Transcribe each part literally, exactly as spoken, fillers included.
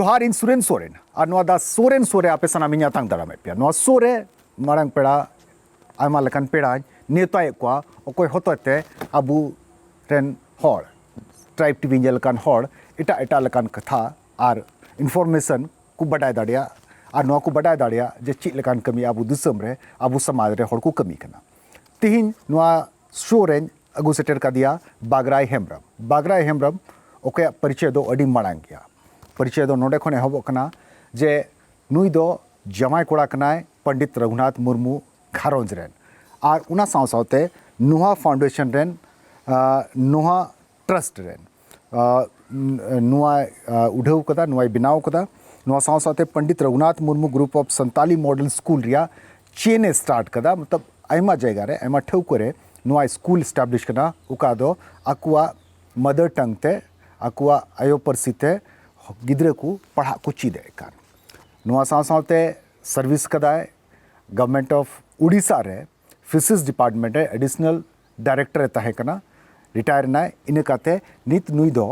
ᱡᱚᱦᱟᱨ, ᱤᱧ ᱥᱩᱨᱮᱱ ᱥᱚᱨᱮᱱ᱾ ᱟᱨ ᱱᱚᱣᱟ ᱫᱟ ᱥᱚᱨᱮᱱ ᱥᱚᱨᱮ ᱟᱯᱮ ᱥᱟᱱᱟᱢ ᱤᱧ ᱟᱛᱟᱝ ᱫᱟᱨᱟᱢᱮᱫ ᱯᱮᱭᱟ᱾ ᱱᱚᱣᱟ ᱥᱚᱨᱮ ᱢᱟᱨᱟᱝ ᱯᱮᱲᱟ, ᱟᱭᱢᱟ ᱞᱮᱠᱟᱱ ᱯᱮᱲᱟᱧ ᱱᱮᱣᱛᱟᱭᱮᱫ ᱠᱚᱣᱟ, ᱚᱠᱚᱭ ᱦᱚᱛᱮᱛᱮ ᱟᱵᱚ ᱨᱮᱱ ᱦᱚᱲ, ᱴᱨᱟᱭᱤᱵᱽ ᱴᱤᱵᱷᱤ ᱧᱮᱞ ᱟᱠᱟᱱ ᱦᱚᱲ, ᱮᱴᱟᱜ ᱮᱴᱟᱜ ᱞᱮᱠᱟᱱ ᱠᱟᱛᱷᱟ ᱟᱨ ᱤᱱᱯᱷᱚᱨᱢᱮᱥᱚᱱ ᱠᱚ ᱵᱟᱰᱟᱭ ᱫᱟᱲᱮᱭᱟᱜ, ᱟᱨ ᱱᱚᱣᱟ ᱠᱚ ᱵᱟᱰᱟᱭ ᱫᱟᱲᱮᱭᱟᱜ ᱡᱮ ᱪᱮᱫ ᱞᱮᱠᱟᱱ ᱠᱟᱹᱢᱤ ᱟᱵᱚ ᱫᱤᱥᱚᱢ ᱨᱮ, ᱟᱵᱚ ᱥᱚᱢᱟᱡᱽ ᱨᱮ ᱦᱚᱲ ᱠᱚ ᱠᱟᱹᱢᱤ ᱠᱟᱱᱟ᱾ ᱛᱤᱦᱤᱧ ᱱᱚᱣᱟ ᱥᱳ ᱨᱮᱧ ᱟᱹᱜᱩ ᱥᱮᱴᱮᱨ ᱠᱟᱫᱮᱭᱟ ᱵᱟᱜᱽᱨᱟᱭ ᱦᱮᱢᱵᱨᱚᱢ᱾ ᱵᱟᱜᱽᱨᱟᱭ ᱦᱮᱢᱵᱨᱚᱢ, ᱚᱠᱚᱭᱟᱜ ᱯᱚᱨᱤᱪᱚᱭ ᱫᱚ ᱟᱹᱰᱤ ᱢᱟᱲᱟᱝ ᱜᱮᱭᱟ᱾ ᱯᱚᱨᱤᱪᱚᱭ ᱫᱚ ᱱᱚᱰᱮ ᱠᱷᱚᱱ ᱮᱦᱚᱵᱚᱜ ᱠᱟᱱᱟ ᱡᱮ ᱱᱩᱭ ᱫᱚ ᱡᱟᱶᱟᱭ ᱠᱚᱲᱟ ᱠᱟᱱᱟᱭ ᱯᱚᱱᱰᱤᱛ ᱨᱚᱜᱷᱩᱱᱟᱛᱷ ᱢᱩᱨᱢᱩ ᱜᱷᱟᱨᱚᱸᱡᱽ ᱨᱮᱱ, ᱟᱨ ᱚᱱᱟ ᱥᱟᱶ ᱥᱟᱶᱛᱮ ᱱᱚᱣᱟ ᱯᱷᱟᱣᱩᱱᱰᱮᱥᱚᱱ ᱨᱮᱱ, ᱟᱸ, ᱱᱚᱣᱟ ᱴᱨᱟᱥᱴ ᱨᱮᱱ, ᱟᱸ, ᱱᱚᱣᱟ, ᱟᱸ, ᱩᱰᱷᱟᱹᱣ ᱠᱟᱫᱟ, ᱱᱚᱣᱟᱭ ᱵᱮᱱᱟᱣ ᱠᱟᱫᱟ᱾ ᱱᱚᱣᱟ ᱥᱟᱶ ᱥᱟᱶᱛᱮ Pandit Raghunath Murmu group of Santali model school ᱨᱮᱭᱟᱜ ᱪᱮᱱ ᱮ ᱥᱴᱟᱨᱴ ᱠᱟᱫᱟ᱾ ᱢᱚᱛᱞᱚᱵ, ᱟᱭᱢᱟ ᱡᱟᱭᱜᱟ ᱨᱮ, ᱟᱭᱢᱟ ᱴᱷᱟᱹᱣᱠᱟᱹ ᱨᱮ ᱱᱚᱣᱟ ᱥᱠᱩᱞ ᱮᱥᱴᱟᱵᱽᱞᱤᱥ ᱠᱟᱱᱟ, ᱚᱠᱟ ᱫᱚ ᱟᱠᱚᱣᱟᱜ ᱢᱟᱫᱟᱨ ᱴᱟᱝ ᱛᱮ, ᱟᱠᱚᱣᱟᱜ ᱟᱭᱳ ᱯᱟᱹᱨᱥᱤ ᱛᱮ ᱜᱤᱫᱽᱨᱟᱹ ᱠᱚ ᱯᱟᱲᱦᱟᱜ ᱠᱚ ᱪᱮᱫ ᱮᱫ ᱠᱟᱱ᱾ ᱱᱚᱣᱟ ᱥᱟᱶ ᱥᱟᱶᱛᱮ ᱥᱟᱨᱵᱷᱤᱥ ᱠᱟᱫᱟᱭ ᱜᱚᱵᱷᱚᱨᱱᱢᱮᱱᱴ ᱚᱯᱷ ᱳᱰᱤᱥᱟ ᱨᱮ, ᱯᱷᱤᱥᱤᱥ ᱰᱤᱯᱟᱨᱴᱢᱮᱱᱴ ᱨᱮ ᱮᱰᱤᱥᱚᱱᱟᱞ ᱰᱟᱭᱨᱮᱠᱴᱚᱨ ᱮ ᱛᱟᱦᱮᱸ ᱠᱟᱱᱟ, ᱨᱤᱴᱟᱭᱟᱨ ᱮᱱᱟᱭ᱾ ᱤᱱᱟᱹ ᱠᱟᱛᱮ ᱱᱤᱛ ᱱᱩᱭ ᱫᱚ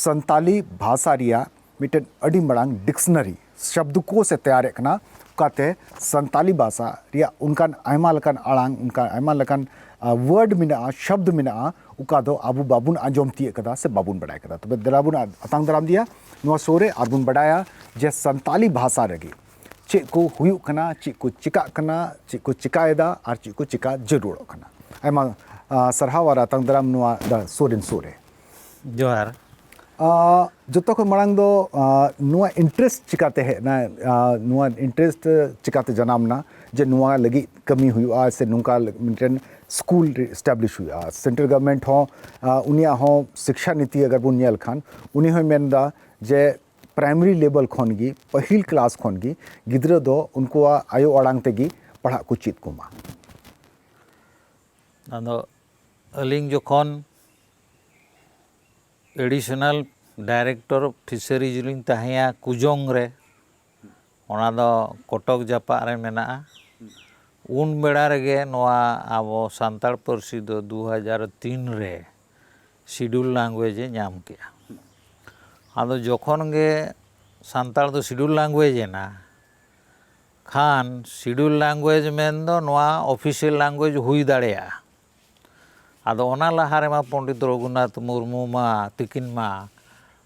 ᱥᱟᱱᱛᱟᱞᱤ ᱵᱷᱟᱥᱟ ᱨᱮᱭᱟᱜ ᱢᱤᱫᱴᱮᱱ ᱟᱹᱰᱤ ᱢᱟᱨᱟᱝ ᱰᱤᱠᱥᱱᱟᱨᱤ, ᱥᱚᱵᱫᱚᱠᱳᱥ ᱮ ᱛᱮᱭᱟᱨᱮᱫ ᱠᱟᱱᱟ, ᱚᱠᱟᱛᱮ ᱥᱟᱱᱛᱟᱞᱤ ᱵᱷᱟᱥᱟ ᱨᱮᱭᱟᱜ ᱚᱱᱠᱟᱱ ᱟᱭᱢᱟ ᱞᱮᱠᱟᱱ ᱟᱲᱟᱝ, ᱚᱱᱠᱟᱱ ᱟᱭᱢᱟ ᱞᱮᱠᱟᱱ, ᱟ, ᱣᱟᱨᱰ ᱢᱮᱱᱟᱜᱼᱟ, ᱥᱚᱵᱫ ᱢᱮᱱᱟᱜᱼᱟ, ᱚᱠᱟ ᱫᱚ ᱟᱵᱚ ᱵᱟᱵᱚᱱ ᱟᱸᱡᱚᱢ ᱛᱤᱭᱳᱜ ᱠᱟᱫᱟ ᱥᱮ ᱵᱟᱵᱚᱱ ᱵᱟᱰᱟᱭ ᱠᱟᱫᱟ᱾ ᱛᱚᱵᱮ ᱫᱮᱞᱟ ᱵᱚᱱ ᱟᱛᱟᱝ ᱫᱟᱨᱟᱢ ᱫᱮᱭᱟ ᱱᱚᱣᱟ ᱥᱳ ᱨᱮ, ᱟᱨ ᱵᱚᱱ ᱵᱟᱰᱟᱭᱟ ᱡᱮ ᱥᱟᱱᱛᱟᱞᱤ ᱵᱷᱟᱥᱟ ᱨᱮᱜᱮ ᱪᱮᱫ ᱠᱚ ᱦᱩᱭᱩᱜ ᱠᱟᱱᱟ, ᱪᱮᱫ ᱠᱚ ᱪᱤᱠᱟᱜ ᱠᱟᱱᱟ, ᱪᱮᱫ ᱠᱚ ᱪᱤᱠᱟᱭᱮᱫᱟ ᱟᱨ ᱪᱮᱫ ᱠᱚ ᱪᱤᱠᱟ ᱡᱟᱹᱨᱩᱲᱚᱜ ᱠᱟᱱᱟ᱾ ᱟᱭᱢᱟ, ᱟ, ᱥᱟᱨᱦᱟᱣ ᱟᱨ ᱟᱛᱟᱝ ᱫᱟᱨᱟᱢ ᱱᱚᱣᱟ ᱫᱟ ᱥᱳ ᱨᱮᱱ ᱥᱳ ᱨᱮ᱾ ᱡᱚᱦᱟᱨ᱾ ᱟ, ᱡᱚᱛᱚ ᱠᱷᱚᱱ ᱢᱟᱲᱟᱝ ᱫᱚ, ᱟ, ᱱᱚᱣᱟ ᱤᱱᱴᱟᱨᱮᱥᱴ ᱪᱤᱠᱟᱛᱮ ᱦᱮᱡ ᱮᱱᱟ? ᱟ, ᱱᱚᱣᱟ ᱤᱱᱴᱟᱨᱮᱥᱴ ᱪᱤᱠᱟᱛᱮ ᱡᱟᱱᱟᱢ ᱮᱱᱟ ᱡᱮ ᱱᱚᱣᱟ ᱞᱟᱹᱜᱤᱫ ᱠᱟᱹᱢᱤ ᱦᱩᱭᱩᱜᱼᱟ ᱥᱮ ᱱᱚᱝᱠᱟ ᱞᱟᱹᱜ-, ᱢᱤᱫᱴᱮᱱ ᱥᱠᱩᱞ ᱮᱥᱴᱟᱵᱽᱞᱤᱥ ᱦᱩᱭᱩᱜᱼᱟ? ᱥᱮᱱᱴᱨᱟᱞ ᱜᱚᱵᱷᱚᱨᱱᱢᱮᱱᱴ ᱦᱚᱸ, ᱟ, ᱩᱱᱤᱭᱟᱜ ᱦᱚᱸ ᱥᱤᱠᱥᱟ ᱱᱤᱛᱤ ᱟᱜᱟᱨ ᱵᱚᱱ ᱧᱮᱞ ᱠᱷᱟᱱ, ᱩᱱᱤ ᱦᱚᱸᱭ ᱢᱮᱱᱫᱟ ᱡᱮ ᱯᱨᱟᱭᱢᱟᱨᱤ ᱞᱮᱵᱮᱞ ᱠᱷᱚᱱ ᱜᱮ, ᱯᱟᱹᱦᱤᱞ ᱠᱞᱟᱥ ᱠᱷᱚᱱ ᱜᱮ ᱜᱤᱫᱽᱨᱟᱹ ᱫᱚ ᱩᱱᱠᱩᱣᱟᱜ ᱟᱭᱳ ᱟᱲᱟᱝ ᱛᱮᱜᱮ ᱯᱟᱲᱦᱟᱜ ᱠᱚ ᱪᱮᱫ ᱠᱚᱢᱟ᱾ ᱟᱫᱚ ᱟᱹᱞᱤᱧ ᱡᱚᱠᱷᱚᱱ ᱮᱰᱤᱥᱚᱱᱟᱞ ᱰᱟᱭᱨᱮᱠᱴᱚᱨ ᱚᱯᱷ ᱯᱷᱤᱥᱟᱨᱤᱡᱽ ᱞᱤᱧ ᱛᱟᱦᱮᱸᱭᱟ ᱠᱩᱡᱚᱝ ᱨᱮ, ᱚᱱᱟ ᱫᱚ ᱠᱚᱴᱚᱠ ᱡᱟᱯᱟᱜ ᱨᱮ ᱢᱮᱱᱟᱜᱼᱟ᱾ ᱩᱱ ᱵᱮᱲᱟ ᱨᱮᱜᱮ ᱱᱚᱣᱟ ᱟᱵᱚ ᱥᱟᱱᱛᱟᱲ ᱯᱟᱹᱨᱥᱤ ᱫᱚ ᱫᱩ ᱦᱟᱡᱟᱨ ᱛᱤᱱ ᱨᱮ ᱥᱤᱰᱩᱞ ᱞᱟᱝᱜᱩᱭᱮᱡᱽ ᱮ ᱧᱟᱢ ᱠᱮᱜᱼᱟ᱾ ᱟᱫᱚ ᱡᱚᱠᱷᱚᱱ ᱜᱮ ᱥᱟᱱᱛᱟᱲ ᱫᱚ ᱥᱤᱰᱩᱞ ᱞᱟᱝᱜᱩᱭᱮᱡᱽ ᱮᱱᱟ ᱠᱷᱟᱱ, ᱥᱤᱰᱩᱞ ᱞᱟᱝᱜᱩᱭᱮᱡᱽ ᱢᱮᱱᱫᱚ ᱱᱚᱣᱟ ᱚᱯᱷᱤᱥᱤᱭᱟᱞ ᱞᱟᱝᱜᱩᱭᱮᱡᱽ ᱦᱩᱭ ᱫᱟᱲᱮᱭᱟᱜᱼᱟ᱾ ᱟᱫᱚ ᱚᱱᱟ ᱞᱟᱦᱟ ᱨᱮᱢᱟ ᱯᱚᱱᱰᱤᱛ ᱨᱚᱜᱷᱩᱱᱟᱛᱷ ᱢᱩᱨᱢᱩ ᱢᱟ ᱛᱤᱠᱤᱱ ᱢᱟ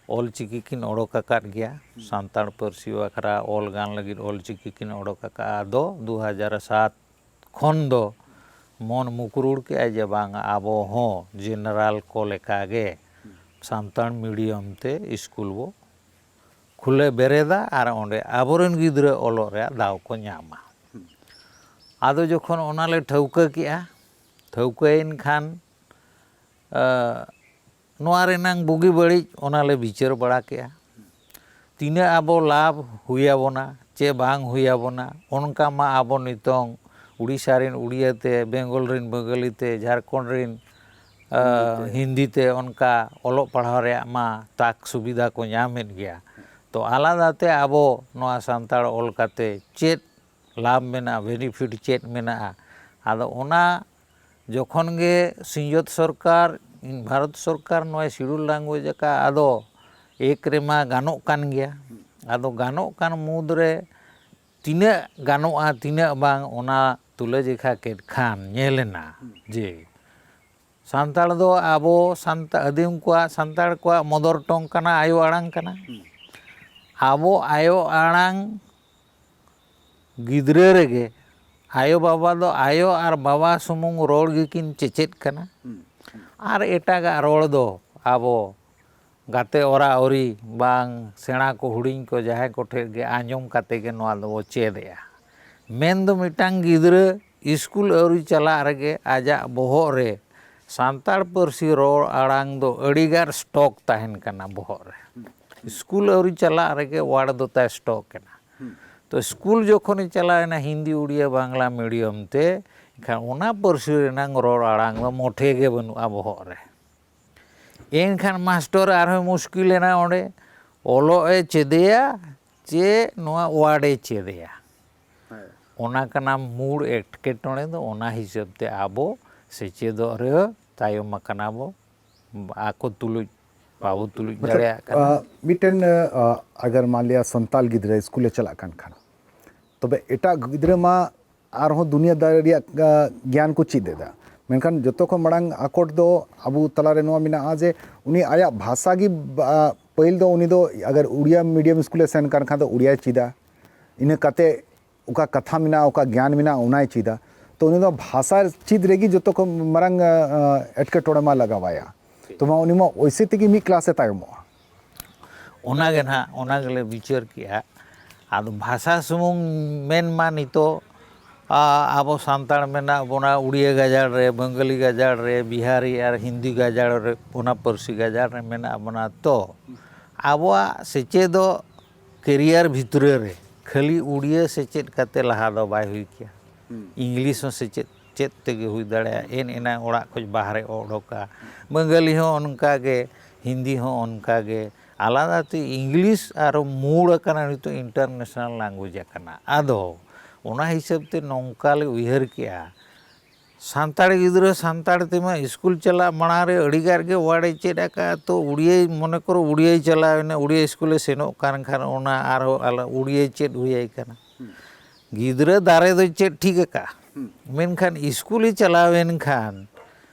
ᱚᱞ ᱪᱤᱠᱤ ᱠᱤᱱ ᱚᱰᱚᱠ ᱟᱠᱟᱫ ᱜᱮᱭᱟ᱾ ᱥᱟᱱᱛᱟᱲ ᱯᱟᱹᱨᱥᱤ ᱵᱟᱠᱷᱨᱟ ᱚᱞ ᱜᱟᱱ ᱞᱟᱹᱜᱤᱫ ᱚᱞ ᱪᱤᱠᱤ ᱠᱤᱱ ᱚᱰᱚᱠ ᱟᱠᱟᱫᱼᱟ᱾ ᱟᱫᱚ ᱫᱩ ᱦᱟᱡᱟᱨ ᱥᱟᱛ ᱠᱷᱚᱱ ᱫᱚ ᱢᱚᱱ ᱢᱩᱠᱨᱩᱲ ᱠᱮᱜᱼᱟᱭ ᱡᱮ ᱵᱟᱝ, ᱟᱵᱚ ᱦᱚᱸ ᱡᱮᱱᱟᱨᱟᱞ ᱠᱚ ᱞᱮᱠᱟᱜᱮ ᱥᱟᱱᱛᱟᱲ ᱢᱤᱰᱤᱭᱟᱢ ᱛᱮ ᱥᱠᱩᱞ ᱵᱚ ᱠᱷᱩᱞᱟᱹ ᱵᱮᱨᱮᱫᱟ ᱟᱨ ᱚᱸᱰᱮ ᱟᱵᱚᱨᱮᱱ ᱜᱤᱫᱽᱨᱟᱹ ᱚᱞᱚᱜ ᱨᱮᱭᱟᱜ ᱫᱟᱣ ᱠᱚ ᱧᱟᱢᱟ᱾ ᱟᱫᱚ ᱡᱚᱠᱷᱚᱱ ᱚᱱᱟ ᱞᱮ ᱴᱷᱟᱹᱣᱠᱟᱹ ᱠᱮᱜᱼᱟ, ᱴᱷᱟᱹᱣᱠᱟᱹᱭᱮᱱ ᱠᱷᱟᱱ, ᱮ, ᱱᱚᱣᱟ ᱨᱮᱱᱟᱝ ᱵᱩᱜᱤ ᱵᱟᱹᱲᱤᱡ ᱚᱱᱟ ᱞᱮ ᱵᱤᱪᱟᱹᱨ ᱵᱟᱲᱟ ᱠᱮᱜᱼᱟ᱾ ᱛᱤᱱᱟᱹᱜ ᱟᱵᱚ ᱞᱟᱵᱷ ᱦᱩᱭ ᱟᱵᱚᱱᱟ ᱪᱮ ᱵᱟᱝ ᱦᱩᱭ ᱟᱵᱚᱱᱟ, ᱚᱱᱠᱟ ᱢᱟ ᱟᱵᱚ ᱱᱤᱛᱚᱝ ᱩᱲᱤᱥᱥᱟ ᱨᱮᱱ ᱩᱲᱤᱭᱟᱹ ᱛᱮ, ᱵᱮᱝᱜᱚᱞ ᱨᱮᱱ ᱵᱟᱝᱜᱟᱞᱤ ᱛᱮ, ᱡᱷᱟᱲᱠᱷᱚᱸᱰ ᱨᱮᱱ, ᱟ, ᱦᱤᱱᱫᱤ ᱛᱮ᱾ ᱦᱤᱱᱫᱤ ᱛᱮ ᱚᱱᱠᱟ ᱚᱞᱚᱜ ᱯᱟᱲᱦᱟᱣ ᱨᱮᱭᱟᱜ ᱢᱟ ᱛᱟᱠ ᱥᱩᱵᱤᱫᱷᱟ ᱠᱚ ᱧᱟᱢᱮᱫ ᱜᱮᱭᱟ᱾ ᱛᱚ ᱟᱞᱟᱫᱟ ᱛᱮ ᱟᱵᱚ ᱱᱚᱣᱟ ᱥᱟᱱᱛᱟᱲ ᱚᱞ ᱠᱟᱛᱮ ᱪᱮᱫ ᱞᱟᱵᱷ ᱢᱮᱱᱟᱜᱼᱟ, ᱵᱮᱱᱤᱯᱷᱤᱴ ᱪᱮᱫ ᱢᱮᱱᱟᱜᱼᱟ? ᱟᱫᱚ ᱚᱱᱟ ᱡᱚᱠᱷᱚᱱ ᱜᱮ ᱥᱤᱧᱚᱛ ᱥᱚᱨᱠᱟᱨ, ᱵᱷᱟᱨᱚᱛ ᱥᱚᱨᱠᱟᱨ ᱱᱚᱣᱟᱭ ᱥᱤᱰᱩᱞ ᱞᱟᱝᱜᱩᱭᱮᱡᱽ ᱟᱠᱟᱫ, ᱟᱫᱚ ᱮᱠ ᱨᱮᱢᱟ ᱜᱟᱱᱚᱜ ᱠᱟᱱ ᱜᱮᱭᱟ᱾ ᱟᱫᱚ ᱜᱟᱱᱚᱜ ᱠᱟᱱ ᱢᱩᱫᱽ ᱨᱮ ᱛᱤᱱᱟᱹᱜ ᱜᱟᱱᱚᱜᱼᱟ, ᱛᱤᱱᱟᱹᱜ ᱵᱟᱝ, ᱚᱱᱟ ᱛᱩᱞᱟᱹᱡᱚᱠᱷᱟ ᱠᱮᱫ ᱠᱷᱟᱱ ᱧᱮᱞ ᱮᱱᱟ ᱡᱮ ᱥᱟᱱᱛᱟᱲ ᱫᱚ ᱟᱵᱚ ᱥᱟᱱᱛᱟ-, ᱟᱹᱫᱤᱢ ᱠᱚᱣᱟᱜ, ᱥᱟᱱᱛᱟᱲ ᱠᱚᱣᱟᱜ ᱢᱚᱫᱚᱨ ᱴᱚᱝ ᱠᱟᱱᱟ, ᱟᱭᱳ ᱟᱲᱟᱝ ᱠᱟᱱᱟ᱾ ᱟᱵᱚ ᱟᱭᱳ ᱟᱲᱟᱝ ᱜᱤᱫᱽᱨᱟᱹ ᱨᱮᱜᱮ ᱟᱭᱳ ᱵᱟᱵᱟ ᱫᱚ ᱟᱭᱳ ᱟᱨ ᱵᱟᱵᱟ ᱥᱩᱢᱩᱝ ᱨᱚᱲ ᱜᱮᱠᱤᱱ ᱪᱮᱪᱮᱫ ᱠᱟᱱᱟ᱾ ᱟᱨ ᱮᱴᱟᱜᱟᱜ ᱨᱚᱲ ᱫᱚ ᱟᱵᱚ ᱜᱟᱛᱮ ᱚᱨᱟ ᱚᱨᱤ ᱵᱟᱝ ᱥᱮᱬᱟ ᱠᱚ ᱦᱩᱰᱤᱧ ᱠᱚ ᱡᱟᱦᱟᱸᱭ ᱠᱚᱴᱷᱮᱱ ᱜᱮ ᱟᱸᱡᱚᱢ ᱠᱟᱛᱮ ᱜᱮ ᱱᱚᱣᱟ ᱫᱚᱵᱚ ᱪᱮᱫ ᱮᱜᱼᱟ᱾ ᱢᱮᱱᱫᱚ ᱢᱤᱫᱴᱟᱝ ᱜᱤᱫᱽᱨᱟᱹ ᱥᱠᱩᱞ ᱟᱹᱣᱨᱤ ᱪᱟᱞᱟᱜ ᱨᱮᱜᱮ ᱟᱡᱟᱜ ᱵᱚᱦᱚᱜ ᱨᱮ ᱥᱟᱱᱛᱟᱲ ᱯᱟᱹᱨᱥᱤ ᱨᱚᱲ ᱟᱲᱟᱝ ᱫᱚ ᱟᱹᱰᱤᱜᱟᱱ ᱥᱴᱚᱠ ᱛᱟᱦᱮᱱ ᱠᱟᱱᱟ ᱵᱚᱦᱚᱜ ᱨᱮ᱾ ᱥᱠᱩᱞ ᱟᱹᱣᱨᱤ ᱪᱟᱞᱟᱜ ᱨᱮᱜᱮ ᱣᱟᱨᱰ ᱫᱚ ᱛᱟᱭ ᱥᱴᱚᱠ ᱮᱱᱟ᱾ ᱛᱚ ᱥᱠᱩᱞ ᱡᱚᱠᱷᱚᱱᱮ ᱪᱟᱞᱟᱣᱮᱱᱟ ᱦᱤᱱᱫᱤ, ᱩᱲᱤᱭᱟ, ᱵᱟᱝᱞᱟ ᱢᱤᱰᱤᱭᱟᱢ ᱛᱮ, ᱮᱱᱠᱷᱟᱱ ᱚᱱᱟ ᱯᱟᱹᱨᱥᱤ ᱨᱮᱱᱟᱝ ᱨᱚᱲ ᱟᱲᱟᱝ ᱫᱚ ᱢᱚᱴᱷᱮ ᱜᱮ ᱵᱟᱹᱱᱩᱜᱼᱟ ᱵᱚᱦᱚᱜ ᱨᱮ᱾ ᱮᱱᱠᱷᱟᱱ ᱢᱟᱥᱴᱚᱨ ᱟᱨᱦᱚᱸ ᱢᱩᱥᱠᱤᱞ ᱮᱱᱟ ᱚᱸᱰᱮ, ᱚᱞᱚᱜ ᱮ ᱪᱮᱫᱮᱭᱟ ᱪᱮ ᱱᱚᱣᱟ ᱣᱟᱨᱰ ᱮ ᱪᱮᱫᱮᱭᱟ? ᱦᱮᱸ᱾ ᱚᱱᱟ ᱠᱟᱱᱟ ᱢᱩᱲ ᱮᱴᱠᱮᱴᱚᱬᱮ ᱫᱚ᱾ ᱚᱱᱟ ᱦᱤᱥᱟᱹᱵ ᱛᱮ ᱟᱵᱚ ᱥᱮᱪᱮᱫᱚᱜ ᱨᱮ ᱛᱟᱭᱚᱢ ᱟᱠᱟᱱᱟ ᱵᱚ, ᱟᱠᱚ ᱛᱩᱞᱩᱡ ᱵᱟᱵᱚ ᱛᱩᱞᱩᱡ ᱫᱟᱲᱮᱭᱟᱜ ᱠᱟᱱᱟ᱾ ᱟᱨ ᱢᱤᱫᱴᱮᱱ, ᱟᱜᱟᱨ ᱢᱟᱱ ᱞᱤᱭᱟ ᱥᱟᱱᱛᱟᱞ ᱜᱤᱫᱽᱨᱟᱹ ᱥᱠᱩᱞᱮ ᱪᱟᱞᱟᱜ ᱠᱟᱱ ᱠᱷᱟᱱ, ᱛᱚᱵᱮ ᱮᱴᱟᱜ ᱜᱤᱫᱽᱨᱟᱹ ᱢᱟ ᱟᱨᱦᱚᱸ ᱫᱩᱱᱤᱭᱟᱹ ᱫᱟᱨᱮ ᱨᱮᱭᱟᱜ ᱜᱮᱭᱟᱱ ᱠᱚ ᱪᱮᱫ ᱮᱫᱟ᱾ ᱢᱮᱱᱠᱷᱟᱱ ᱡᱚᱛᱚ ᱠᱷᱚᱱ ᱢᱟᱲᱟᱝ ᱟᱠᱚᱴ ᱫᱚ ᱟᱵᱚ ᱛᱟᱞᱟᱨᱮ ᱱᱚᱣᱟ ᱢᱮᱱᱟᱜᱼᱟ ᱡᱮ ᱩᱱᱤ ᱟᱭᱟᱜ ᱵᱷᱟᱥᱟ ᱜᱮ, ᱯᱟᱹᱦᱤᱞ ᱫᱚ ᱩᱱᱤ ᱫᱚ ᱟᱜᱟᱨ ᱩᱲᱤᱭᱟ ᱢᱤᱰᱤᱭᱟᱢ ᱥᱠᱩᱞᱮ ᱥᱮᱱ ᱠᱟᱱ ᱠᱷᱟᱱ ᱫᱚ ᱩᱲᱤᱭᱟᱭ ᱪᱮᱫᱟ, ᱤᱱᱟᱹ ᱠᱟᱛᱮ ᱚᱠᱟ ᱠᱟᱛᱷᱟ ᱢᱮᱱᱟᱜᱼᱟ, ᱚᱠᱟ ᱜᱮᱭᱟᱱ ᱢᱮᱱᱟᱜᱼᱟ, ᱚᱱᱟᱭ ᱪᱮᱫᱟ᱾ ᱛᱚ ᱩᱱᱤ ᱫᱚ ᱵᱷᱟᱥᱟ ᱪᱮᱫ ᱨᱮᱜᱮ ᱡᱚᱛᱚ ᱠᱷᱚᱱ ᱢᱟᱨᱟᱝ ᱮᱴᱠᱮᱴᱚᱬᱮ ᱢᱟ ᱞᱟᱜᱟᱣᱟᱭᱟ᱾ ᱛᱚ ᱢᱟ ᱩᱱᱤ ᱢᱟ ᱚᱭᱥᱮ ᱛᱮᱜᱮ ᱢᱤᱫ ᱠᱞᱟᱥᱮ ᱛᱟᱭᱚᱢᱚᱜᱼᱟ᱾ ᱚᱱᱟᱜᱮ ᱱᱟᱦᱟᱜ, ᱚᱱᱟ ᱜᱮᱞᱮ ᱵᱤᱪᱟᱹᱨ ᱠᱮᱜᱼᱟ᱾ ᱟᱫᱚ ᱵᱷᱟᱥᱟ ᱥᱩᱢᱩᱝ ᱢᱮᱱ ᱢᱟ ᱱᱤᱛᱚᱜ ᱟᱵᱚ ᱥᱟᱱᱛᱟᱲ ᱢᱮᱱᱟᱜ ᱵᱚᱱᱟ ᱩᱲᱤᱭᱟᱹ ᱜᱟᱡᱟᱲ ᱨᱮ, ᱵᱟᱝᱜᱟᱞᱤ ᱜᱟᱡᱟᱲ ᱨᱮ, ᱵᱤᱦᱟᱨᱤ ᱟᱨ ᱦᱤᱱᱫᱤ ᱜᱟᱡᱟᱲ ᱨᱮ, ᱚᱱᱟ ᱯᱟᱹᱨᱥᱤ ᱜᱟᱡᱟᱲ ᱨᱮ ᱢᱮᱱᱟᱜ ᱵᱚᱱᱟ᱾ ᱛᱚ ᱟᱵᱚᱣᱟᱜ ᱥᱮᱪᱮᱫᱚᱜ ᱠᱮᱨᱤᱭᱟᱨ ᱵᱷᱤᱛᱨᱤ ᱨᱮ ᱠᱷᱟᱹᱞᱤ ᱩᱲᱤᱭᱟᱹ ᱥᱮᱪᱮᱫ ᱠᱟᱛᱮ ᱞᱟᱦᱟ ᱫᱚ ᱵᱟᱭ ᱦᱩᱭ ᱠᱮᱭᱟ᱾ ᱤᱝᱞᱤᱥ ᱦᱚᱸ ᱥᱮᱪᱮᱫ ᱪᱮᱫ ᱛᱮᱜᱮ ᱦᱩᱭ ᱫᱟᱲᱮᱭᱟᱜᱼᱟ, ᱮᱱ ᱮᱱᱟᱝ ᱚᱲᱟᱜ ᱠᱷᱚᱱ ᱵᱟᱦᱨᱮ ᱚᱰᱚᱠᱟ᱾ ᱵᱟᱝᱜᱟᱞᱤ ᱦᱚᱸ ᱚᱱᱠᱟ ᱜᱮ, ᱦᱤᱱᱫᱤ ᱦᱚᱸ ᱚᱱᱠᱟ ᱜᱮ᱾ ᱟᱞᱟᱫᱟ ᱛᱮ ᱤᱝᱞᱤᱥ ᱟᱨᱚ ᱢᱩᱲ ᱟᱠᱟᱱᱟ, ᱱᱤᱛᱚᱜ ᱤᱱᱴᱟᱨᱱᱮᱥᱱᱟᱞ ᱞᱮᱝᱜᱩᱭᱮᱡᱽ ᱟᱠᱟᱱᱟ᱾ ᱟᱫᱚ ᱚᱱᱟ ᱦᱤᱥᱟᱹᱵ ᱛᱮ ᱱᱚᱝᱠᱟ ᱞᱮ ᱩᱭᱦᱟᱹᱨ ᱠᱮᱜᱼᱟ, ᱥᱟᱱᱛᱟᱲ ᱜᱤᱫᱽᱨᱟᱹ ᱥᱟᱱᱛᱟᱲ ᱛᱮᱢᱟ ᱥᱠᱩᱞ ᱪᱟᱞᱟᱜ ᱢᱟᱲᱟᱝ ᱨᱮ ᱟᱹᱰᱤ ᱜᱟᱱ ᱜᱮ ᱣᱟᱨᱰ ᱮ ᱪᱮᱫ ᱟᱠᱟᱫᱼᱟ, ᱛᱚ ᱩᱲᱤᱭᱟᱹ, ᱢᱚᱱᱮ ᱠᱚᱨᱚ ᱩᱲᱤᱭᱟᱹᱭ ᱪᱟᱞᱟᱣ ᱮᱱᱟ, ᱩᱲᱤᱭᱟᱹ ᱥᱠᱩᱞᱮ ᱥᱮᱱᱚᱜ ᱠᱟᱱ ᱠᱷᱟᱱ ᱚᱱᱟ ᱟᱨᱦᱚᱸ ᱟᱞᱟ-, ᱩᱲᱤᱭᱟᱹᱭ ᱪᱮᱫ ᱦᱩᱭᱟᱭ ᱠᱟᱱᱟ᱾ ᱜᱤᱫᱽᱨᱟᱹ ᱫᱟᱨᱮ ᱫᱚᱭ ᱪᱮᱫ ᱴᱷᱤᱠ ᱟᱠᱟᱫᱼᱟ, ᱢᱮᱱᱠᱷᱟᱱ ᱥᱠᱩᱞᱮ ᱪᱟᱞᱟᱣ ᱮᱱ ᱠᱷᱟᱱ